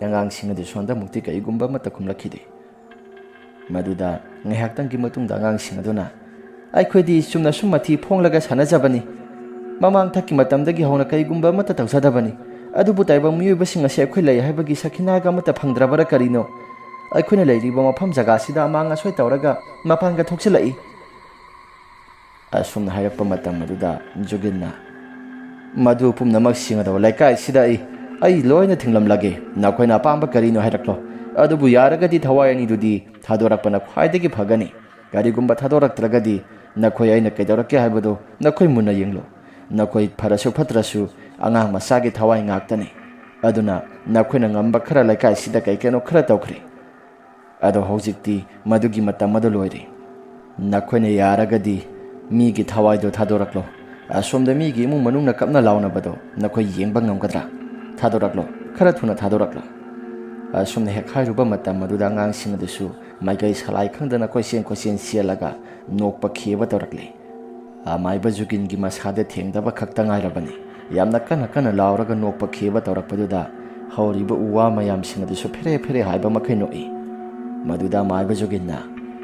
ꯑꯉꯥꯡꯁꯤꯡ ꯑꯗꯨ ꯁꯣꯟꯗꯃꯨꯛꯇꯤ ꯀꯔꯤꯒꯨꯝꯕ ꯑꯃꯠꯇ ꯈꯨꯝꯂꯛꯈꯤꯗꯦ꯫ ꯃꯗꯨꯗ ꯉꯥꯏꯍꯥꯛꯇꯪꯒꯤ ꯃꯇꯨꯡꯗ ꯑꯉꯥꯡꯁꯤꯡ ꯑꯗꯨꯅ, "ꯑꯩꯈꯣꯏꯗꯤ ꯆꯨꯝꯅ ꯁꯨꯝ ꯃꯊꯤ ꯐꯣꯡꯂꯒ ꯁꯥꯟꯅꯖꯕꯅꯤ꯫ ꯃꯃꯥꯡꯊꯛꯀꯤ ꯃꯇꯝꯗꯒꯤ ꯍꯧꯅ ꯀꯔꯤꯒꯨꯝꯕ ꯑꯃꯠꯇ ꯇꯧꯖꯗꯕꯅꯤ꯫ ꯑꯗꯨꯕꯨ ꯇꯥꯏꯕꯪ ꯃꯤꯑꯣꯏꯕꯁꯤꯡ ꯑꯁꯤ ꯑꯩꯈꯣꯏ ꯂꯩ ꯍꯥꯏꯕꯒꯤ ꯁꯈꯤꯅꯥꯒ ꯑꯃꯠꯇ ꯐꯪꯗ꯭ꯔꯕꯔꯥ ꯀꯔꯤꯅꯣ? ꯑꯩꯈꯣꯏꯅ ꯂꯩꯔꯤꯕ ꯃꯐꯝ ꯖꯒꯥꯁꯤꯗ ꯑꯃꯥꯡ ꯑꯁꯣꯏ ꯇꯧꯔꯒ ꯃꯄꯥꯟꯒ ꯊꯣꯛꯆꯤꯜꯂꯛꯏ"꯫ ꯑꯁꯨꯝꯅ ꯍꯥꯏꯔꯛꯄ ꯃꯇꯝ ꯑꯗꯨꯗ ꯖꯨꯒꯤꯟꯅ, "ꯃꯗꯨ ꯄꯨꯝꯅꯃꯛ ꯁꯤꯡꯒꯗꯕ ꯂꯩꯀꯥꯏꯁꯤꯗ ꯑꯩ, ꯑꯩ ꯂꯣꯏꯅ ꯊꯤꯡꯂꯝꯂꯒꯦ꯫ ꯅꯈꯣꯏꯅ ꯑꯄꯥꯝꯕ ꯀꯔꯤꯅꯣ ꯍꯥꯏꯔꯛꯂꯣ꯫ ꯑꯗꯨꯕꯨ ꯌꯥꯔꯒꯗꯤ ꯊꯋꯥꯏ ꯑꯅꯤꯗꯨꯗꯤ ꯊꯥꯗꯣꯔꯛꯄꯅ ꯈ꯭ꯋꯥꯏꯗꯒꯤ ꯐꯒꯅꯤ꯫ ꯀꯔꯤꯒꯨꯝꯕ ꯊꯥꯗꯣꯔꯛꯇ꯭ꯔꯒꯗꯤ ꯅꯈꯣꯏ ꯑꯩꯅ ꯀꯩꯗꯧꯔꯛꯀꯦ ꯍꯥꯏꯕꯗꯨ ꯅꯈꯣꯏ ꯃꯨꯟꯅ ꯌꯦꯡꯂꯨ꯫ ꯅꯈꯣꯏ ꯐꯔꯁꯨ ꯐꯠꯇ꯭ꯔꯁꯨ ꯑꯉꯥꯡ ꯃꯆꯥꯒꯤ ꯊꯋꯥꯏ ꯉꯥꯛꯇꯅꯤ꯫ ꯑꯗꯨꯅ ꯅꯈꯣꯏꯅ ꯉꯝꯕ ꯈꯔ ꯂꯩꯀꯥꯏꯁꯤꯗ ꯀꯩ ꯀꯩꯅꯣ ꯈꯔ ꯇꯧꯈ꯭ꯔꯦ꯫ ꯑꯗꯣ ꯍꯧꯖꯤꯛꯇꯤ ꯃꯗꯨꯒꯤ ꯃꯇꯝ ꯑꯗꯨ ꯂꯣꯏꯔꯦ꯫ ꯅꯈꯣꯏꯅ ꯌꯥꯔꯒꯗꯤ ꯃꯤꯒꯤ ꯊꯋꯥꯏꯗꯣ ꯊꯥꯗꯣꯔꯛꯂꯣ꯫ ꯑꯁꯣꯝꯗ ꯃꯤꯒꯤ ꯏꯃꯨꯡ ꯃꯅꯨꯡꯅ ꯀꯞꯅ ꯂꯥꯎꯅꯕꯗꯣ ꯅꯈꯣꯏ ꯌꯦꯡꯕ ꯉꯝꯒꯗ꯭ꯔꯥ? ꯊꯥꯗꯣꯔꯛꯂꯣ, ꯈꯔ ꯊꯨꯅ ꯊꯥꯗꯣꯔꯛꯂꯣ"꯫ ꯑꯁꯨꯝꯅ ꯍꯦꯛ ꯍꯥꯏꯔꯨꯕ ꯃꯇꯝ ꯑꯗꯨꯗ ꯑꯉꯥꯡꯁꯤꯡ ꯑꯗꯨꯁꯨ ꯃꯥꯏꯀꯩ ꯁꯂꯥꯏ ꯈꯪꯗꯅ ꯀꯣꯏꯆꯦꯟ ꯀꯣꯏꯆꯦꯟ ꯆꯦꯜꯂꯒ ꯅꯣꯛꯄ ꯈꯦꯕ ꯇꯧꯔꯛꯂꯤ꯫ ꯑꯃꯥꯏꯕ ꯖꯨꯒꯤꯟꯒꯤ ꯃꯁꯥꯗ ꯊꯦꯡꯗꯕ ꯈꯛꯇ ꯉꯥꯏꯔꯕꯅꯤ꯫ ꯌꯥꯝꯅ ꯀꯟꯅ ꯀꯟꯅ ꯂꯥꯎꯔꯒ ꯅꯣꯛꯄ ꯈꯦꯕ ꯇꯧꯔꯛꯄꯗꯨꯗ ꯍꯧꯔꯤꯕ ꯎ ꯋꯥ ꯃꯌꯥꯝꯁꯤꯡ ꯑꯗꯨꯁꯨ ꯐꯦꯔꯦ ꯐꯦꯔꯦ ꯍꯥꯏꯕ ꯃꯈꯩ ꯅꯣꯛꯏ꯫ ꯃꯗꯨꯗ ꯑꯃꯥꯏꯕ ꯖꯨꯒꯤꯟꯅ,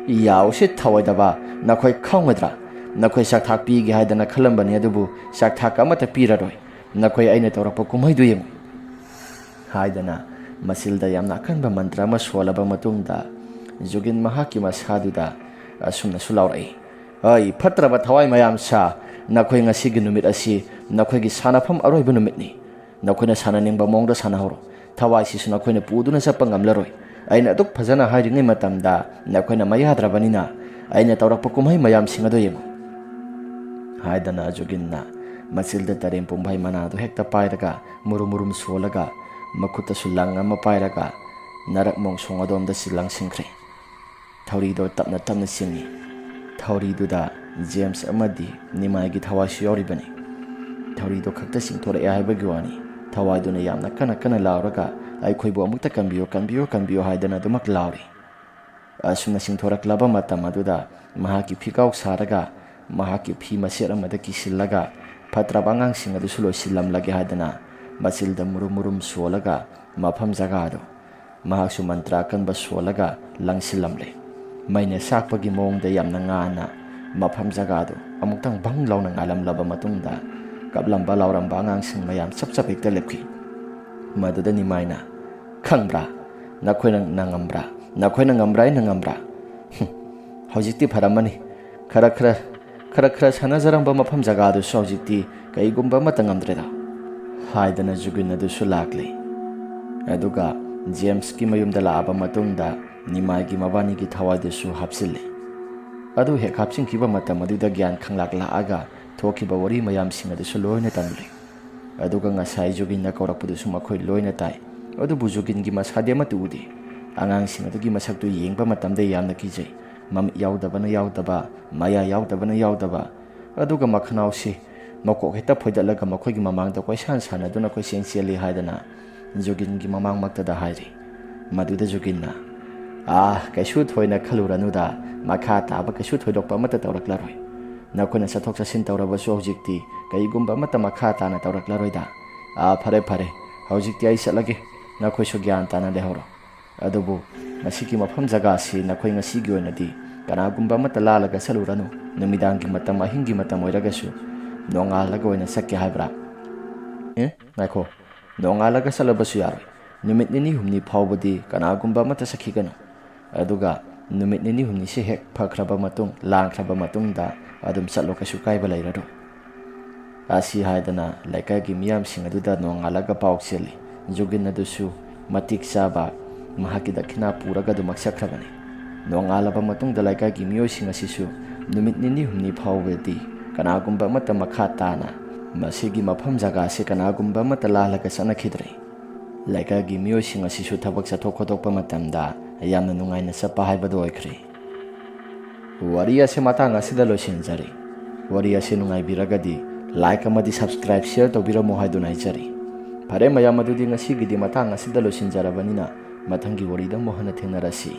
"ꯌꯥꯎꯁꯦ ꯊꯧꯑꯣꯏꯗꯕ, ꯅꯈꯣꯏ ꯈꯪꯒꯗ꯭ꯔꯥ? ꯅꯈꯣꯏ ꯆꯥꯛꯊꯥꯛ ꯄꯤꯒꯦ ꯍꯥꯏꯗꯅ ꯈꯜꯂꯝꯕꯅꯤ, ꯑꯗꯨꯕꯨ ꯆꯥꯛꯊꯥꯛ ꯑꯃꯠꯇ ꯄꯤꯔꯔꯣꯏ꯫ ꯅꯈꯣꯏ ꯑꯩꯅ ꯇꯧꯔꯛꯄ ꯀꯨꯝꯍꯩꯗꯨ ꯌꯦꯡꯉꯨ" ꯍꯥꯏꯗꯅ ꯃꯁꯤꯜꯗ ꯌꯥꯝꯅ ꯑꯀꯟꯕ ꯃꯟꯇ꯭ꯔ ꯑꯃ ꯁꯣꯜꯂꯕ ꯃꯇꯨꯡꯗ ꯖꯨꯒꯤꯟ ꯃꯍꯥꯛꯀꯤ ꯃꯁꯥꯗꯨꯗ ꯑꯁꯨꯝꯅꯁꯨ ꯂꯥꯎꯔꯛꯏ, "ꯑꯩ ꯐꯠꯇ꯭ꯔꯕ ꯊꯋꯥꯏ ꯃꯌꯥꯝ ꯁꯥ, ꯅꯈꯣꯏ ꯉꯁꯤꯒꯤ ꯅꯨꯃꯤꯠ ꯑꯁꯤ ꯅꯈꯣꯏꯒꯤ ꯁꯥꯟꯅꯐꯝ ꯑꯔꯣꯏꯕ ꯅꯨꯃꯤꯠꯅꯤ꯫ ꯅꯈꯣꯏꯅ ꯁꯥꯟꯅꯅꯤꯡꯕ ꯃꯑꯣꯡꯗ ꯁꯥꯟꯅꯍꯧꯔꯣ꯫ ꯊꯋꯥꯏꯁꯤꯁꯨ ꯅꯈꯣꯏꯅ ꯄꯨꯗꯨꯅ ꯆꯠꯄ ꯉꯝꯂꯔꯣꯏ꯫ ꯑꯩꯅ ꯑꯗꯨꯛ ꯐꯖꯅ ꯍꯥꯏꯔꯤꯉꯩ ꯃꯇꯝꯗ ꯅꯈꯣꯏꯅ ꯃꯌꯥꯗ꯭ꯔꯕꯅꯤꯅ ꯑꯩꯅ ꯇꯧꯔꯛꯄ ꯀꯨꯝꯍꯩ ꯃꯌꯥꯝꯁꯤꯡ ꯑꯗꯨ ꯌꯦꯡꯉꯨ" ꯍꯥꯏꯗꯅ ꯖꯨꯒꯤꯟꯅ ꯃꯁꯤꯜꯗ ꯇꯔꯦꯝ ꯄꯨꯝꯕꯩ ꯃꯅꯥꯗꯨ ꯍꯦꯛꯇ ꯄꯥꯏꯔꯒ ꯃꯨꯔꯨꯝ ꯃꯨꯔꯨꯝ ꯁꯣꯜꯂꯒ ꯃꯈꯨꯠꯇꯁꯨ ꯂꯪ ꯑꯃ ꯄꯥꯏꯔꯒ ꯅꯔꯛ ꯃꯣꯡꯁꯣꯡ ꯑꯗꯣꯝꯗ ꯁꯤ ꯂꯪꯁꯤꯟꯈ꯭ꯔꯦ꯫ ꯊꯧꯔꯤꯗꯣ ꯇꯞꯅ ꯇꯞꯅ ꯆꯤꯡꯏ꯫ ꯊꯧꯔꯤꯗꯨꯗ ꯖꯦꯝꯁ ꯑꯃꯗꯤ ꯅꯤꯃꯥꯏꯒꯤ ꯊꯋꯥꯏꯁꯨ ꯌꯥꯎꯔꯤꯕꯅꯤ꯫ ꯊꯧꯔꯤꯗꯣ ꯈꯛꯇ ꯆꯤꯡꯊꯣꯔꯛꯑꯦ ꯍꯥꯏꯕꯒꯤ ꯋꯥꯅꯤ꯫ ꯊꯋꯥꯏꯗꯨꯅ ꯌꯥꯝꯅ ꯀꯟꯅ ꯀꯟꯅ ꯂꯥꯎꯔꯒ, "ꯑꯩꯈꯣꯏꯕꯨ ꯑꯃꯨꯛꯇ ꯀꯟꯕꯤꯌꯨ, ꯀꯟꯕꯤꯌꯨ, ꯀꯟꯕꯤꯌꯨ" ꯍꯥꯏꯗꯅ ꯑꯗꯨꯃꯛ ꯂꯥꯎꯔꯤ꯫ ꯑꯁꯨꯝꯅ ꯆꯤꯡꯊꯣꯔꯛꯂꯕ ꯃꯇꯝ ꯑꯗꯨꯗ ꯃꯍꯥꯛꯀꯤ ꯐꯤꯒꯥꯎ ꯁꯥꯔꯒ, ꯃꯍꯥꯛꯀꯤ ꯐꯤ ꯃꯆꯦꯠ ꯑꯃꯗ ꯀꯤꯁꯤꯜꯂꯒ, ꯐꯠꯇ꯭ꯔꯕ ꯑꯉꯥꯡꯁꯤꯡ ꯑꯗꯨꯁꯨ ꯂꯣꯏꯁꯤꯜꯂꯝꯂꯒꯦ ꯍꯥꯏꯗꯅ ꯃꯆꯤꯜꯗ ꯃꯨꯔꯨꯝ ꯃꯨꯔꯨꯝ ꯁꯣꯜꯂꯒ ꯃꯐꯝ ꯖꯒꯥꯗꯨ ꯃꯍꯥꯛꯁꯨ ꯃꯟꯇ꯭ꯔ ꯑꯀꯟꯕ ꯁꯣꯜꯂꯒ ꯂꯪꯁꯤꯜꯂꯝꯂꯦ꯫ ꯃꯩꯅ ꯆꯥꯛꯄꯒꯤ ꯃꯑꯣꯡꯗ ꯌꯥꯝꯅ ꯉꯥꯟꯅ ꯃꯐꯝ ꯖꯒꯥꯗꯨ ꯑꯃꯨꯛꯇꯪ ꯚꯪ ꯂꯥꯎꯅ ꯉꯥꯜꯂꯝꯂꯕ ꯃꯇꯨꯡꯗ, ꯀꯞꯂꯝꯕ ꯂꯥꯎꯔꯝꯕ ꯑꯉꯥꯡꯁꯤꯡ ꯃꯌꯥꯝ ꯆꯞ ꯆꯞ ꯍꯦꯛꯇ ꯂꯦꯞꯈꯤ꯫ ꯃꯗꯨꯗ ꯅꯤꯃꯥꯏꯅ, "ꯈꯪꯕ꯭ꯔꯥ? ꯅꯈꯣꯏꯅ ꯉꯝꯕ꯭ꯔꯥ? ꯅꯈꯣꯏꯅ ꯉꯝꯕ꯭ꯔꯥ? ꯑꯩꯅ ꯉꯝꯕ꯭ꯔꯥ? ꯍꯨꯝ, ꯍꯧꯖꯤꯛꯇꯤ ꯐꯔꯝꯃꯅꯤ꯫ ꯈꯔ ꯈꯔ, ꯈꯔ ꯈꯔ ꯁꯥꯟꯅꯖꯔꯝꯕ ꯃꯐꯝ ꯖꯒꯥꯗꯨꯁꯨ ꯍꯧꯖꯤꯛꯇꯤ ꯀꯩꯒꯨꯝꯕ ꯑꯃꯠꯇ ꯉꯝꯗ꯭ꯔꯦꯗ" ꯍꯥꯏꯗꯅ ꯖꯨꯒꯤꯟ ꯑꯗꯨꯁꯨ ꯂꯥꯛꯂꯦ꯫ ꯑꯗꯨꯒ ꯖꯦꯝꯁꯀꯤ ꯃꯌꯨꯝꯗ ꯂꯥꯛꯑꯕ ꯃꯇꯨꯡꯗ ꯅꯤꯃꯥꯏꯒꯤ ꯃꯕꯥꯅꯤꯒꯤ ꯊꯋꯥꯏꯗꯨꯁꯨ ꯍꯥꯞꯆꯤꯜꯂꯦ꯫ ꯑꯗꯨ ꯍꯦꯛ ꯍꯥꯞꯆꯤꯟꯈꯤꯕ ꯃꯇꯝ ꯑꯗꯨꯗ ꯒ꯭ꯌꯥꯟ ꯈꯪꯂꯥꯛ ꯂꯥꯛꯑꯒ ꯊꯣꯛꯈꯤꯕ ꯋꯥꯔꯤ ꯃꯌꯥꯝꯁꯤꯡ ꯑꯗꯨꯁꯨ ꯂꯣꯏꯅ ꯇꯝꯂꯦ꯫ ꯑꯗꯨꯒ ꯉꯁꯥꯏ ꯖꯨꯒꯤꯟꯅ ꯀꯧꯔꯛꯄꯗꯨꯁꯨ ꯃꯈꯣꯏ ꯂꯣꯏꯅ ꯇꯥꯏ꯫ ꯑꯗꯨꯕꯨ ꯖꯨꯒꯤꯟꯒꯤ ꯃꯁꯥꯗꯤ ꯑꯃꯠꯇ ꯎꯗꯦ꯫ ꯑꯉꯥꯡꯁꯤꯡ ꯑꯗꯨꯒꯤ ꯃꯁꯛꯇꯨ ꯌꯦꯡꯕ ꯃꯇꯝꯗ ꯌꯥꯝꯅ ꯀꯤꯖꯩ꯫ ꯃꯃꯤꯠ ꯌꯥꯎꯗꯕꯅ ꯌꯥꯎꯗꯕ, ꯃꯌꯥ ꯌꯥꯎꯗꯕꯅ ꯌꯥꯎꯗꯕ, ꯑꯗꯨꯒ ꯃꯈꯅꯥꯎꯁꯤ ꯃꯀꯣꯛ ꯍꯦꯛꯇ ꯐꯣꯏꯗꯠꯂꯒ ꯃꯈꯣꯏꯒꯤ ꯃꯃꯥꯡꯗ ꯀꯣꯏꯁꯥꯟ ꯁꯥꯟꯅꯗꯨꯅ ꯀꯣꯏꯆꯦꯟ ꯆꯦꯜꯂꯤ ꯍꯥꯏꯗꯅ ꯖꯨꯒꯤꯟꯒꯤ ꯃꯃꯥꯡꯃꯛꯇꯗ ꯍꯥꯏꯔꯤ꯫ ꯃꯗꯨꯗ ꯖꯨꯒꯤꯟꯅ, "ꯑꯥ, ꯀꯩꯁꯨ ꯊꯣꯏꯅ ꯈꯜꯂꯨꯔꯅꯨꯗ, ꯃꯈꯥ ꯇꯥꯕ ꯀꯩꯁꯨ ꯊꯣꯏꯗꯣꯛꯄ ꯑꯃꯠꯇ ꯇꯧꯔꯛꯂꯔꯣꯏ꯫ ꯅꯈꯣꯏꯅ ꯆꯠꯊꯣꯛ ꯆꯠꯁꯤꯟ ꯇꯧꯔꯕꯁꯨ ꯍꯧꯖꯤꯛꯇꯤ ꯀꯔꯤꯒꯨꯝꯕ ꯑꯃꯠꯇ ꯃꯈꯥ ꯇꯥꯅ ꯇꯧꯔꯛꯂꯔꯣꯏꯗ꯫ ꯑꯥ, ꯐꯔꯦ, ꯐꯔꯦ, ꯍꯧꯖꯤꯛꯇꯤ ꯑꯩ ꯆꯠꯂꯒꯦ꯫ ꯅꯈꯣꯏꯁꯨ ꯒ꯭ꯌꯥꯟ ꯇꯥꯅ ꯂꯩꯍꯧꯔꯣ꯫ ꯑꯗꯨꯕꯨ ꯃꯁꯤꯒꯤ ꯃꯐꯝ ꯖꯒꯥꯁꯤ ꯅꯈꯣꯏ ꯉꯁꯤꯒꯤ ꯑꯣꯏꯅꯗꯤ ꯀꯅꯥꯒꯨꯝꯕ ꯑꯃꯠꯇ ꯂꯥꯜꯂꯒ ꯆꯠꯂꯨꯔꯅꯨ꯫ ꯅꯨꯃꯤꯗꯥꯡꯒꯤ ꯃꯇꯝ, ꯑꯍꯤꯡꯒꯤ ꯃꯇꯝ ꯑꯣꯏꯔꯒꯁꯨ ꯅꯣꯡꯉꯥꯜꯂꯒ ꯑꯣꯏꯅ ꯆꯠꯀꯦ ꯍꯥꯏꯕ꯭ꯔꯥ? ꯑꯦ, ꯉꯥꯏꯈꯣ, ꯅꯣꯡꯉꯥꯜꯂꯒ ꯆꯠꯂꯕꯁꯨ ꯌꯥꯔꯣꯏ꯫ ꯅꯨꯃꯤꯠ ꯅꯤꯅꯤ ꯍꯨꯝꯅꯤ ꯐꯥꯎꯕꯗꯤ ꯀꯅꯥꯒꯨꯝꯕ ꯑꯃꯠꯇ ꯆꯠꯈꯤꯒꯅꯨ꯫ ꯑꯗꯨꯒ ꯅꯨꯃꯤꯠ ꯅꯤꯅꯤ ꯍꯨꯝꯅꯤꯁꯤ ꯍꯦꯛ ꯐꯈ꯭ꯔꯕ ꯃꯇꯨꯡ, ꯂꯥꯡꯈ꯭ꯔꯕ ꯃꯇꯨꯡꯗ ꯑꯗꯨꯝ ꯆꯠꯂꯣ, ꯀꯩꯁꯨ ꯀꯥꯏꯕ ꯂꯩꯔꯔꯣꯏ꯫ ꯑꯁꯤ ꯍꯥꯏꯗꯅ ꯂꯩꯀꯥꯏꯒꯤ ꯃꯤꯌꯥꯝꯁꯤꯡ ꯑꯗꯨꯗ ꯅꯣꯡꯉꯥꯜꯂꯒ ꯄꯥꯎ ꯆꯦꯜꯂꯤ꯫ ꯖꯨꯒꯤꯟ ꯑꯗꯨꯁꯨ ꯃꯇꯤꯛ ꯆꯥꯕ ꯃꯍꯥꯛꯀꯤ ꯗꯈꯤꯅꯥ ꯄꯨꯔꯒ ꯑꯗꯨꯃꯛ ꯆꯠꯈ꯭ꯔꯕꯅꯤ꯫ ꯅꯣꯡꯉꯥꯜꯂꯕ ꯃꯇꯨꯡꯗ ꯂꯩꯀꯥꯏꯒꯤ ꯃꯤꯑꯣꯏꯁꯤꯡ ꯑꯁꯤꯁꯨ ꯅꯨꯃꯤꯠ ꯅꯤꯅꯤ ꯍꯨꯝꯅꯤ ꯐꯥꯎꯕꯗꯤ ꯀꯅꯥꯒꯨꯝꯕ ꯑꯃꯠꯇ ꯃꯈꯥ ꯇꯥꯅ ꯃꯁꯤꯒꯤ ꯃꯐꯝ ꯖꯒꯥꯁꯤ ꯀꯅꯥꯒꯨꯝꯕ ꯑꯃꯠꯇ ꯂꯥꯜꯂꯒ ꯆꯠꯅꯈꯤꯗ꯭ꯔꯦ꯫ ꯂꯩꯀꯥꯏꯒꯤ ꯃꯤꯑꯣꯏꯁꯤꯡ ꯑꯁꯤꯁꯨ ꯊꯕꯛ ꯆꯠꯊꯣꯛ ꯈꯣꯠꯇꯣꯛꯄ ꯃꯇꯝꯗ ꯌꯥꯝꯅ ꯅꯨꯡꯉꯥꯏꯅ ꯆꯠꯄ ꯍꯥꯏꯕꯗꯨ ꯑꯣꯏꯈ꯭ꯔꯦ꯫ ꯋꯥꯔꯤ ꯑꯁꯤ ꯃꯇꯥꯡ ꯑꯁꯤꯗ ꯂꯣꯏꯁꯤꯟꯖꯔꯤ꯫ ꯋꯥꯔꯤ ꯑꯁꯤ ꯅꯨꯡꯉꯥꯏꯕꯤꯔꯒꯗꯤ like ꯑꯃꯗꯤ subscribe, share ꯇꯧꯕꯤꯔꯝꯃꯣ ꯍꯥꯏꯗꯨꯅ ꯍꯥꯏꯖꯔꯤ꯫ ꯐꯔꯦ ꯃꯌꯥꯝ, ꯑꯗꯨꯗꯤ ꯉꯁꯤꯒꯤꯗꯤ ꯃꯇꯥꯡ ꯑꯁꯤꯗ ꯂꯣꯏꯁꯤꯟꯖꯔꯕꯅꯤꯅ ꯃꯊꯪꯒꯤ ꯋꯥꯔꯤꯗ ꯑꯃꯨꯛ ꯍꯟꯅ ꯊꯦꯡꯅꯔꯁꯤ꯫